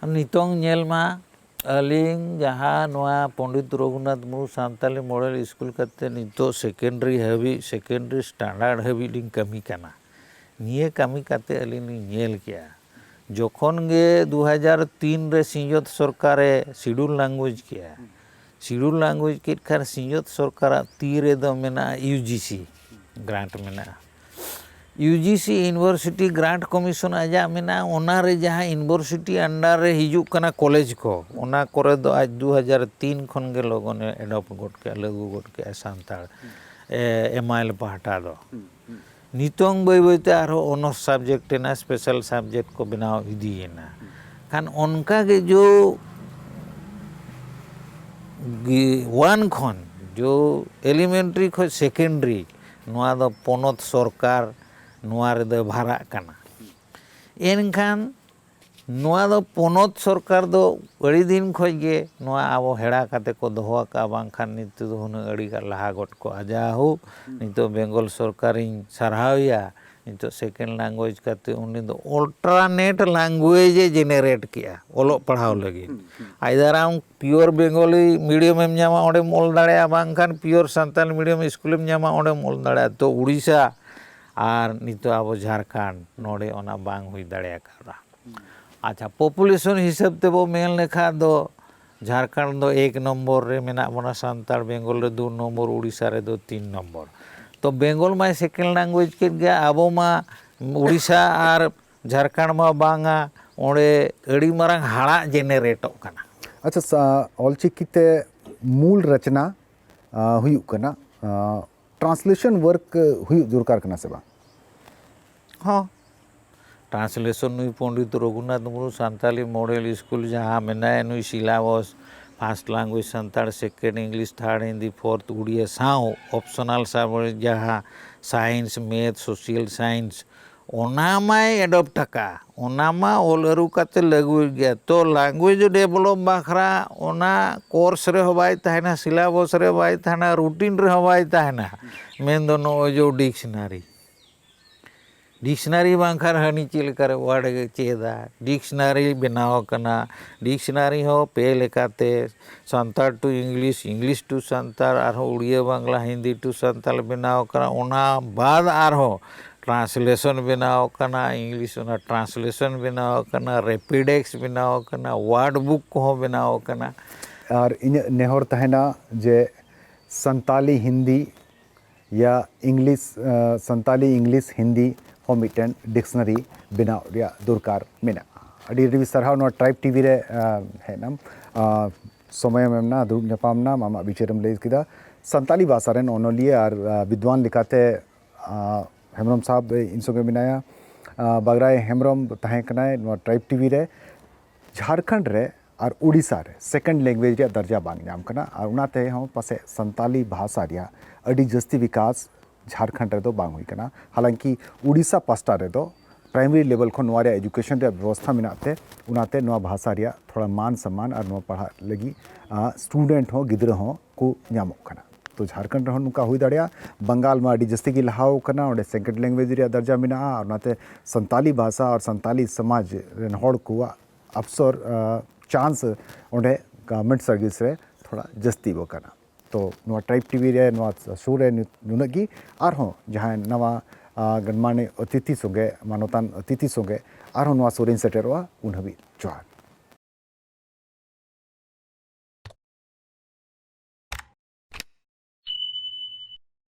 ᱱᱤᱛᱚᱝ ᱧᱮᱞ ᱢᱟ, ᱟᱹᱞᱤᱧ ᱡᱟᱦᱟᱸ ᱱᱚᱣᱟ ᱯᱚᱱᱰᱤᱛ ᱨᱚᱜᱷᱩᱱᱟᱛᱷ ᱢᱩᱨᱢᱩ ᱥᱟᱱᱛᱟᱞᱤ ᱢᱚᱰᱮᱞ ᱥᱠᱩᱞ ᱠᱟᱛᱮ ᱱᱤᱛᱚᱜ ᱥᱮᱠᱮᱱᱰᱟᱨᱤ ᱦᱟᱹᱵᱤᱡ, ᱥᱮᱠᱮᱱᱰᱟᱨᱤ ᱥᱴᱟᱱᱰᱟᱨᱰ ᱦᱟᱹᱵᱤᱡ ᱞᱤᱧ ᱠᱟᱹᱢᱤ ᱠᱟᱱᱟ, ᱱᱤᱭᱟᱹ ᱠᱟᱹᱢᱤ ᱠᱟᱛᱮ ᱟᱹᱞᱤᱧ ᱞᱤᱧ ᱧᱮᱞ ᱠᱮᱜᱼᱟ᱾ ᱡᱚᱠᱷᱚᱱ ᱜᱮ ᱫᱩ ᱦᱟᱡᱟᱨ ᱛᱤᱱ ᱨᱮ ᱥᱤᱧᱚᱛ ᱥᱚᱨᱠᱟᱨᱮ ᱥᱤᱰᱩᱞ ᱞᱟᱝᱜᱩᱭᱮᱡᱽ ᱠᱮᱜᱼᱟ, ᱥᱤᱰᱩᱞ ᱞᱟᱝᱜᱩᱭᱮᱡᱽ ᱠᱮᱫ ᱠᱷᱟᱱ ᱥᱤᱧᱚᱛ ᱥᱚᱨᱠᱟᱨᱟᱜ ᱛᱤ ᱨᱮᱫᱚ ᱢᱮᱱᱟᱜᱼᱟ ᱤᱭᱩ ᱡᱤ ᱥᱤ ᱜᱨᱟᱱᱴ ᱢᱮᱱᱟᱜᱼᱟ᱾ ᱤᱭᱩ ᱡᱤ ᱥᱤ ᱤᱭᱩᱱᱤᱵᱷᱟᱨᱥᱤᱴᱤ ᱜᱨᱟᱱᱴ ᱠᱚᱢᱤᱥᱚᱱ ᱟᱡᱟᱜ ᱢᱮᱱᱟᱜᱼᱟ, ᱚᱱᱟ ᱨᱮ ᱡᱟᱦᱟᱸ ᱤᱭᱩᱱᱤᱵᱷᱟᱨᱥᱤᱴᱤ ᱟᱱᱰᱟᱨ ᱨᱮ ᱦᱤᱡᱩᱜ ᱠᱟᱱᱟ ᱠᱚᱞᱮᱡᱽ ᱠᱚ, ᱚᱱᱟ ᱠᱚᱨᱮ ᱫᱚ ᱟᱡ ᱫᱩ ᱦᱟᱡᱟᱨ ᱛᱤᱱ ᱠᱷᱚᱱ ᱜᱮ ᱞᱚᱜᱚᱱᱮ ᱮᱰᱚᱯᱴ ᱜᱚᱫ ᱠᱮᱜᱼᱟ, ᱞᱟᱹᱜᱩ ᱜᱚᱫ ᱠᱮᱜᱼᱟ ᱥᱟᱱᱛᱟᱲ ᱮᱢᱟᱭᱮᱞ ᱯᱟᱦᱴᱟ ᱫᱚ᱾ ᱱᱤᱛᱚᱝ ᱵᱟᱹᱭ ᱵᱟᱹᱭᱛᱮ ᱟᱨᱦᱚᱸ ᱚᱱᱟᱨᱥ ᱥᱟᱵᱡᱮᱠᱴ ᱨᱮᱱᱟᱜ ᱥᱯᱮᱥᱟᱞ ᱥᱟᱵᱡᱮᱠᱴ ᱠᱚ ᱵᱮᱱᱟᱣ ᱤᱫᱤᱭᱮᱱᱟ᱾ ᱠᱷᱟᱱ ᱚᱱᱠᱟ ᱜᱮ ᱡᱚ ᱜᱤ-, ᱚᱣᱟᱱ ᱠᱷᱚᱱ, ᱡᱚ ᱮᱞᱤᱢᱮᱱᱴᱨᱤ ᱠᱷᱚᱱ ᱥᱮᱠᱮᱱᱰᱨᱤ, ᱱᱚᱣᱟ ᱫᱚ ᱯᱚᱱᱚᱛ ᱥᱚᱨᱠᱟᱨ ᱱᱚᱣᱟ ᱨᱮᱫᱚ ᱵᱷᱟᱨᱟᱜ ᱠᱟᱱᱟ᱾ ᱮᱱᱠᱷᱟᱱ ᱱᱚᱣᱟ ᱫᱚ ᱯᱚᱱᱚᱛ ᱥᱚᱨᱠᱟᱨ ᱫᱚ ᱟᱹᱰᱤ ᱫᱤᱱ ᱠᱷᱚᱱ ᱜᱮ ᱱᱚᱣᱟ ᱟᱵᱚ ᱦᱮᱲᱟ ᱠᱟᱛᱮ ᱠᱚ ᱫᱚᱦᱚ ᱟᱠᱟᱫᱼᱟ, ᱵᱟᱝᱠᱷᱟᱱ ᱱᱤᱛᱚᱜ ᱫᱚ ᱦᱩᱱᱟᱹᱝ ᱟᱹᱰᱤ ᱜᱟᱱ ᱞᱟᱦᱟ ᱜᱚᱫ ᱠᱚᱜᱼᱟ᱾ ᱡᱟᱭᱦᱳᱠ, ᱱᱤᱛᱚᱜ ᱵᱮᱝᱜᱚᱞ ᱥᱚᱨᱠᱟᱨᱤᱧ ᱥᱟᱨᱦᱟᱣᱮᱭᱟ, ᱱᱤᱛᱚᱜ ᱥᱮᱠᱮᱱᱰ ᱞᱟᱝᱜᱩᱭᱮᱡᱽ ᱠᱟᱛᱮ ᱩᱱᱤ ᱫᱚ ᱚᱞᱴᱟᱨᱱᱮᱴ ᱞᱟᱝᱜᱩᱭᱮᱡᱽ ᱮ ᱡᱮᱱᱟᱨᱮᱴ ᱠᱮᱜᱼᱟ ᱚᱞᱚᱜ ᱯᱟᱲᱦᱟᱣ ᱞᱟᱹᱜᱤᱫ᱾ ᱟᱭᱫᱟᱨ ᱟᱢ ᱯᱤᱭᱳᱨ ᱵᱮᱝᱜᱚᱞᱤ ᱢᱤᱰᱤᱭᱟᱢ ᱮᱢ ᱧᱟᱢᱟ, ᱚᱸᱰᱮᱢ ᱚᱞ ᱫᱟᱲᱮᱭᱟᱜᱼᱟ, ᱵᱟᱝᱠᱷᱟᱱ ᱯᱤᱭᱳᱨ ᱥᱟᱱᱛᱟᱞᱤ ᱢᱤᱰᱤᱭᱟᱢ ᱥᱠᱩᱞᱮᱢ ᱧᱟᱢᱟ, ᱚᱸᱰᱮᱢ ᱚᱞ ᱫᱟᱲᱮᱭᱟᱜᱼᱟ᱾ ᱛᱚ ᱩᱲᱤᱥᱥᱟ ᱟᱨ ᱱᱤᱛᱚᱜ ᱟᱵᱚ ᱡᱷᱟᱲᱠᱷᱚᱸᱰ, ᱱᱚᱰᱮ ᱚᱱᱟ ᱵᱟᱝ ᱦᱩᱭ ᱫᱟᱲᱮ ᱟᱠᱟᱫᱟ᱾ ᱟᱪᱪᱷᱟ, ᱯᱚᱯᱩᱞᱮᱥᱚᱱ ᱦᱤᱥᱟᱹᱵ ᱛᱮᱵᱚ ᱢᱮᱱ ᱞᱮᱠᱷᱟᱱ ᱫᱚ ᱡᱷᱟᱲᱠᱷᱚᱸᱰ ᱫᱚ ᱮᱠ ᱱᱚᱢᱵᱚᱨ ᱨᱮ ᱢᱮᱱᱟᱜ ᱵᱚᱱᱟ, ᱥᱟᱱᱛᱟᱲ ᱵᱮᱝᱜᱚᱞ ᱨᱮ ᱫᱩ ᱱᱚᱢᱵᱚᱨ, ᱩᱲᱤᱥᱥᱟ ᱨᱮᱫᱚ ᱛᱤᱱ ᱱᱚᱢᱵᱚᱨ᱾ ᱛᱚ ᱵᱮᱝᱜᱚᱞ ᱢᱟᱭ ᱥᱮᱠᱮᱱᱰ ᱞᱟᱝᱜᱩᱭᱮᱡᱽ ᱠᱮᱫ ᱜᱮᱭᱟ, ᱟᱵᱚ ᱢᱟ ᱩᱲᱤᱥᱥᱟ ᱟᱨ ᱡᱷᱟᱲᱠᱷᱚᱸᱰ ᱢᱟ ᱵᱟᱝᱟ, ᱚᱸᱰᱮ ᱟᱹᱰᱤ ᱢᱟᱨᱟᱝ ᱦᱟᱲᱟᱜ ᱡᱮᱱᱟᱨᱮᱴᱚᱜ ᱠᱟᱱᱟ᱾ ᱟᱪᱪᱷᱟ, ᱥᱟ-, ᱚᱞᱪᱤᱠᱤ ᱛᱮ ᱢᱩᱞ ᱨᱚᱪᱚᱱᱟ, ᱟ, ᱦᱩᱭᱩᱜ ᱠᱟᱱᱟ, ᱟ, ᱴᱨᱟᱱᱥᱞᱮᱥᱚᱱ ᱣᱟᱨᱠ ᱦᱩᱭᱩᱜ ᱫᱚᱨᱠᱟᱨ ᱠᱟᱱᱟ ᱥᱮ ᱵᱟᱝ? ᱦᱚᱸ, ᱴᱨᱟᱱᱥᱞᱮᱥᱚᱱ ᱱᱩᱭ ᱯᱚᱱᱰᱤᱛ ᱨᱚᱜᱷᱩᱱᱟᱛᱷ ᱢᱩᱨᱢᱩ ᱥᱟᱱᱛᱟᱞᱤ ᱢᱚᱰᱮᱞ ᱥᱠᱩᱞ ᱡᱟᱦᱟᱸ ᱢᱮᱱᱟᱭᱟ, ᱱᱩᱭ syllabus first language Santal, second English, third Hindi, fourth Odia ᱥᱟᱶ ᱚᱯᱥᱚᱱᱟᱞ ᱥᱟᱵᱽᱡᱮᱠᱴ ᱡᱟᱦᱟᱸ ᱥᱟᱭᱮᱱᱥ, ᱢᱮᱛᱷ, ᱥᱳᱥᱤᱭᱟᱞ ᱥᱟᱭᱮᱱᱥ, ᱚᱱᱟ ᱢᱟᱭ ᱮᱰᱚᱯᱴ ᱟᱠᱟᱫ, ᱚᱱᱟ ᱢᱟ ᱚᱞ ᱟᱹᱨᱩ ᱠᱟᱛᱮ ᱞᱟᱹᱜᱩᱭᱮᱫ ᱜᱮᱭᱟ᱾ ᱛᱚ ᱞᱟᱝᱜᱩᱭᱮᱡᱽ ᱰᱮᱵᱷᱞᱚᱯ ᱵᱟᱠᱷᱨᱟ ᱚᱱᱟ ᱠᱳᱨᱥ ᱨᱮᱦᱚᱸ ᱵᱟᱭ ᱛᱟᱦᱮᱱᱟ, ᱥᱤᱞᱟᱵᱚᱥ ᱨᱮ ᱵᱟᱭ ᱛᱟᱦᱮᱱᱟ, ᱨᱩᱴᱤᱱ ᱨᱮᱦᱚᱸ ᱵᱟᱭ ᱛᱟᱦᱮᱱᱟ᱾ ᱢᱮᱱᱫᱚ ᱱᱚᱜᱼᱚᱭ ᱡᱮ ᱰᱤᱠᱥᱱᱟᱨᱤ, ᱰᱤᱠᱥᱱᱟᱨᱤ ᱵᱟᱝᱠᱷᱟᱱ ᱦᱟᱹᱱᱤ ᱪᱮᱫ ᱞᱮᱠᱟᱨᱮ ᱣᱟᱨᱰ ᱮ ᱪᱮᱫᱟ? ᱰᱤᱠᱥᱱᱟᱨᱤ ᱵᱮᱱᱟᱣ ᱟᱠᱟᱱᱟ᱾ ᱰᱤᱠᱥᱱᱟᱨᱤ ᱦᱚᱸ ᱯᱮ ᱞᱮᱠᱟᱛᱮ, Santal to English, English to Santal, ᱟᱨᱦᱚᱸ ᱩᱲᱤᱭᱟᱹ ᱵᱟᱝᱞᱟ ᱦᱤᱱᱫᱤ to ᱥᱟᱱᱛᱟᱲ ᱵᱮᱱᱟᱣ ᱟᱠᱟᱱᱟ᱾ ᱚᱱᱟ ᱵᱟᱫ ᱟᱨᱦᱚᱸ ᱴᱨᱟᱱᱥᱞᱮᱥᱚᱱ ᱵᱮᱱᱟᱣ ᱟᱠᱟᱱᱟ, ᱤᱝᱞᱤᱥ ᱚᱱᱟ ᱴᱨᱟᱱᱥᱞᱮᱥᱚᱱ ᱵᱮᱱᱟᱣ ᱟᱠᱟᱱᱟ, ᱨᱮᱯᱤᱰᱮᱠᱥ ᱵᱮᱱᱟᱣ ᱟᱠᱟᱱᱟ, ᱣᱟᱨᱰ ᱵᱩᱠ ᱠᱚᱦᱚᱸ ᱵᱮᱱᱟᱣ ᱟᱠᱟᱱᱟ᱾ ᱟᱨ ᱤᱧᱟᱹᱜ ᱱᱮᱦᱚᱨ ᱛᱟᱦᱮᱱᱟ ᱡᱮ ᱥᱟᱱᱛᱟᱞᱤ ᱦᱤᱱᱫᱤ ᱭᱟ ᱤᱝᱞᱤᱥ, ᱥᱟᱱᱛᱟᱞᱤ ᱤᱝᱞᱤᱥ ᱦᱤᱱᱫᱤ ᱦᱚᱸ ᱢᱤᱫᱴᱮᱱ ᱰᱤᱠᱥᱱᱟᱨᱤ ᱵᱮᱱᱟᱣ ᱨᱮᱭᱟᱜ ᱫᱚᱨᱠᱟᱨ ᱢᱮᱱᱟᱜᱼᱟ᱾ ᱟᱹᱰᱤ ᱟᱹᱰᱤ ᱥᱟᱨᱦᱟᱣ ᱱᱚᱣᱟ ᱴᱨᱟᱭᱤᱵᱽ ᱴᱤᱵᱷᱤ ᱨᱮ ᱦᱮᱡ ᱮᱱᱟᱢ, ᱥᱚᱢᱚᱭᱮᱢ ᱮᱢ ᱮᱱᱟ, ᱫᱩᱲᱩᱵ ᱧᱟᱯᱟᱢ ᱮᱱᱟᱢ, ᱟᱢᱟᱜ ᱵᱤᱪᱟᱹᱨᱮᱢ ᱞᱟᱹᱭ ᱠᱮᱫᱟ᱾ ᱥᱟᱱᱛᱟᱞᱤ ᱵᱷᱟᱥᱟ ᱨᱮᱱ ᱚᱱᱚᱞᱤᱭᱟᱹ ᱟᱨ ᱵᱤᱫᱽᱣᱟᱱ ᱞᱮᱠᱟᱛᱮ ᱦᱮᱢᱵᱨᱚᱢ ᱥᱟᱦᱟᱵ ᱤᱧ ᱥᱚᱸᱜᱮ ᱢᱮᱱᱟᱭᱟ᱾ ᱵᱟᱜᱽᱨᱟᱭ ᱦᱮᱢᱵᱨᱚᱢ ᱛᱟᱦᱮᱸ ᱠᱟᱱᱟᱭ ᱱᱚᱣᱟ ᱴᱨᱟᱭᱤᱵᱽ ᱴᱤᱵᱷᱤ ᱨᱮ᱾ ᱡᱷᱟᱲᱠᱷᱚᱸᱰ ᱨᱮ ᱟᱨ ᱩᱲᱤᱥᱥᱟ ᱨᱮ ᱥᱮᱠᱮᱱᱰ ᱞᱮᱝᱜᱩᱭᱮᱡᱽ ᱨᱮᱭᱟᱜ ᱫᱟᱨᱡᱟ ᱵᱟᱝ ᱧᱟᱢ ᱠᱟᱱᱟ, ᱟᱨ ᱚᱱᱟᱛᱮ ᱦᱚᱸ ᱯᱟᱥᱮᱡ ᱥᱟᱱᱛᱟᱞᱤ ᱵᱷᱟᱥᱟ ᱨᱮᱭᱟᱜ ᱟᱹᱰᱤ ᱡᱟᱹᱥᱛᱤ ᱵᱤᱠᱟᱥ ᱡᱷᱟᱲᱠᱷᱚᱸᱰ ᱨᱮᱫᱚ ᱵᱟᱝ ᱦᱩᱭ ᱠᱟᱱᱟ᱾ ᱦᱟᱞᱟᱝᱠᱤ ᱩᱲᱤᱥᱥᱟ ᱯᱟᱥᱴᱟ ᱨᱮᱫᱚ ᱯᱨᱟᱭᱢᱟᱨᱤ ᱞᱮᱵᱮᱞ ᱠᱷᱚᱱ ᱱᱚᱣᱟ ᱨᱮᱭᱟᱜ ᱮᱡᱩᱠᱮᱥᱚᱱ ᱨᱮᱭᱟᱜ ᱵᱮᱵᱚᱥᱛᱷᱟ ᱢᱮᱱᱟᱜ ᱛᱮ, ᱚᱱᱟᱛᱮ ᱱᱚᱣᱟ ᱵᱷᱟᱥᱟ ᱨᱮᱭᱟᱜ ᱛᱷᱚᱲᱟ ᱢᱟᱱ ᱥᱚᱢᱢᱟᱱ ᱟᱨ ᱱᱚᱣᱟ ᱯᱟᱲᱦᱟᱜ ᱞᱟᱹᱜᱤᱫ ᱥᱴᱩᱰᱮᱱᱴ ᱦᱚᱸ, ᱜᱤᱫᱽᱨᱟᱹ ᱦᱚᱸ ᱠᱚ ᱧᱟᱢᱚᱜ ᱠᱟᱱᱟ᱾ ᱛᱚ ᱡᱷᱟᱲᱠᱷᱚᱸᱰ ᱨᱮᱦᱚᱸ ᱱᱚᱝᱠᱟ ᱦᱩᱭ ᱫᱟᱲᱮᱭᱟᱜᱼᱟ᱾ ᱵᱟᱝᱜᱟᱞ ᱢᱟ ᱟᱹᱰᱤ ᱡᱟᱹᱥᱛᱤ ᱜᱮ ᱞᱟᱦᱟᱣ ᱠᱟᱱᱟ, ᱚᱸᱰᱮ ᱥᱮᱠᱮᱱᱰ ᱞᱮᱝᱜᱩᱭᱮᱡᱽ ᱨᱮᱭᱟᱜ ᱫᱟᱨᱡᱟ ᱢᱮᱱᱟᱜᱼᱟ, ᱟᱨ ᱚᱱᱟᱛᱮ ᱥᱟᱱᱛᱟᱞᱤ ᱵᱷᱟᱥᱟ ᱟᱨ ᱥᱟᱱᱛᱟᱞᱤ ᱥᱚᱢᱟᱡᱽ ᱨᱮᱱ ᱦᱚᱲ ᱠᱚᱣᱟᱜ ᱟᱯᱥᱚᱨ ᱪᱟᱱᱥ ᱚᱸᱰᱮ ᱜᱚᱵᱷᱚᱨᱱᱢᱮᱱᱴ ᱥᱟᱨᱵᱷᱤᱥ ᱨᱮ ᱛᱷᱚᱲᱟ ᱡᱟᱹᱥᱛᱤ ᱟᱠᱟᱱᱟ᱾ ᱛᱚ ᱱᱚᱣᱟ ᱴᱨᱟᱭᱤᱵᱽ ᱴᱤᱵᱷᱤ ᱨᱮ ᱱᱚᱣᱟ ᱥᱳ ᱨᱮ ᱱᱩᱱᱟᱹᱜ ᱜᱮ᱾ ᱟᱨᱦᱚᱸ ᱡᱟᱦᱟᱸᱭ ᱱᱟᱣᱟ ᱜᱚᱱᱢᱟᱱᱤ ᱚᱛᱤᱛᱷᱤ ᱥᱚᱸᱜᱮ, ᱢᱟᱱᱚᱛᱟᱱ ᱚᱛᱤᱛᱷᱤ ᱥᱚᱸᱜᱮ ᱟᱨᱦᱚᱸ ᱱᱚᱣᱟ ᱥᱳ ᱨᱮᱧ ᱥᱮᱴᱮᱨᱚᱜᱼᱟ᱾ ᱩᱱ ᱦᱟᱹᱵᱤᱡ ᱡᱚᱦᱟᱨ᱾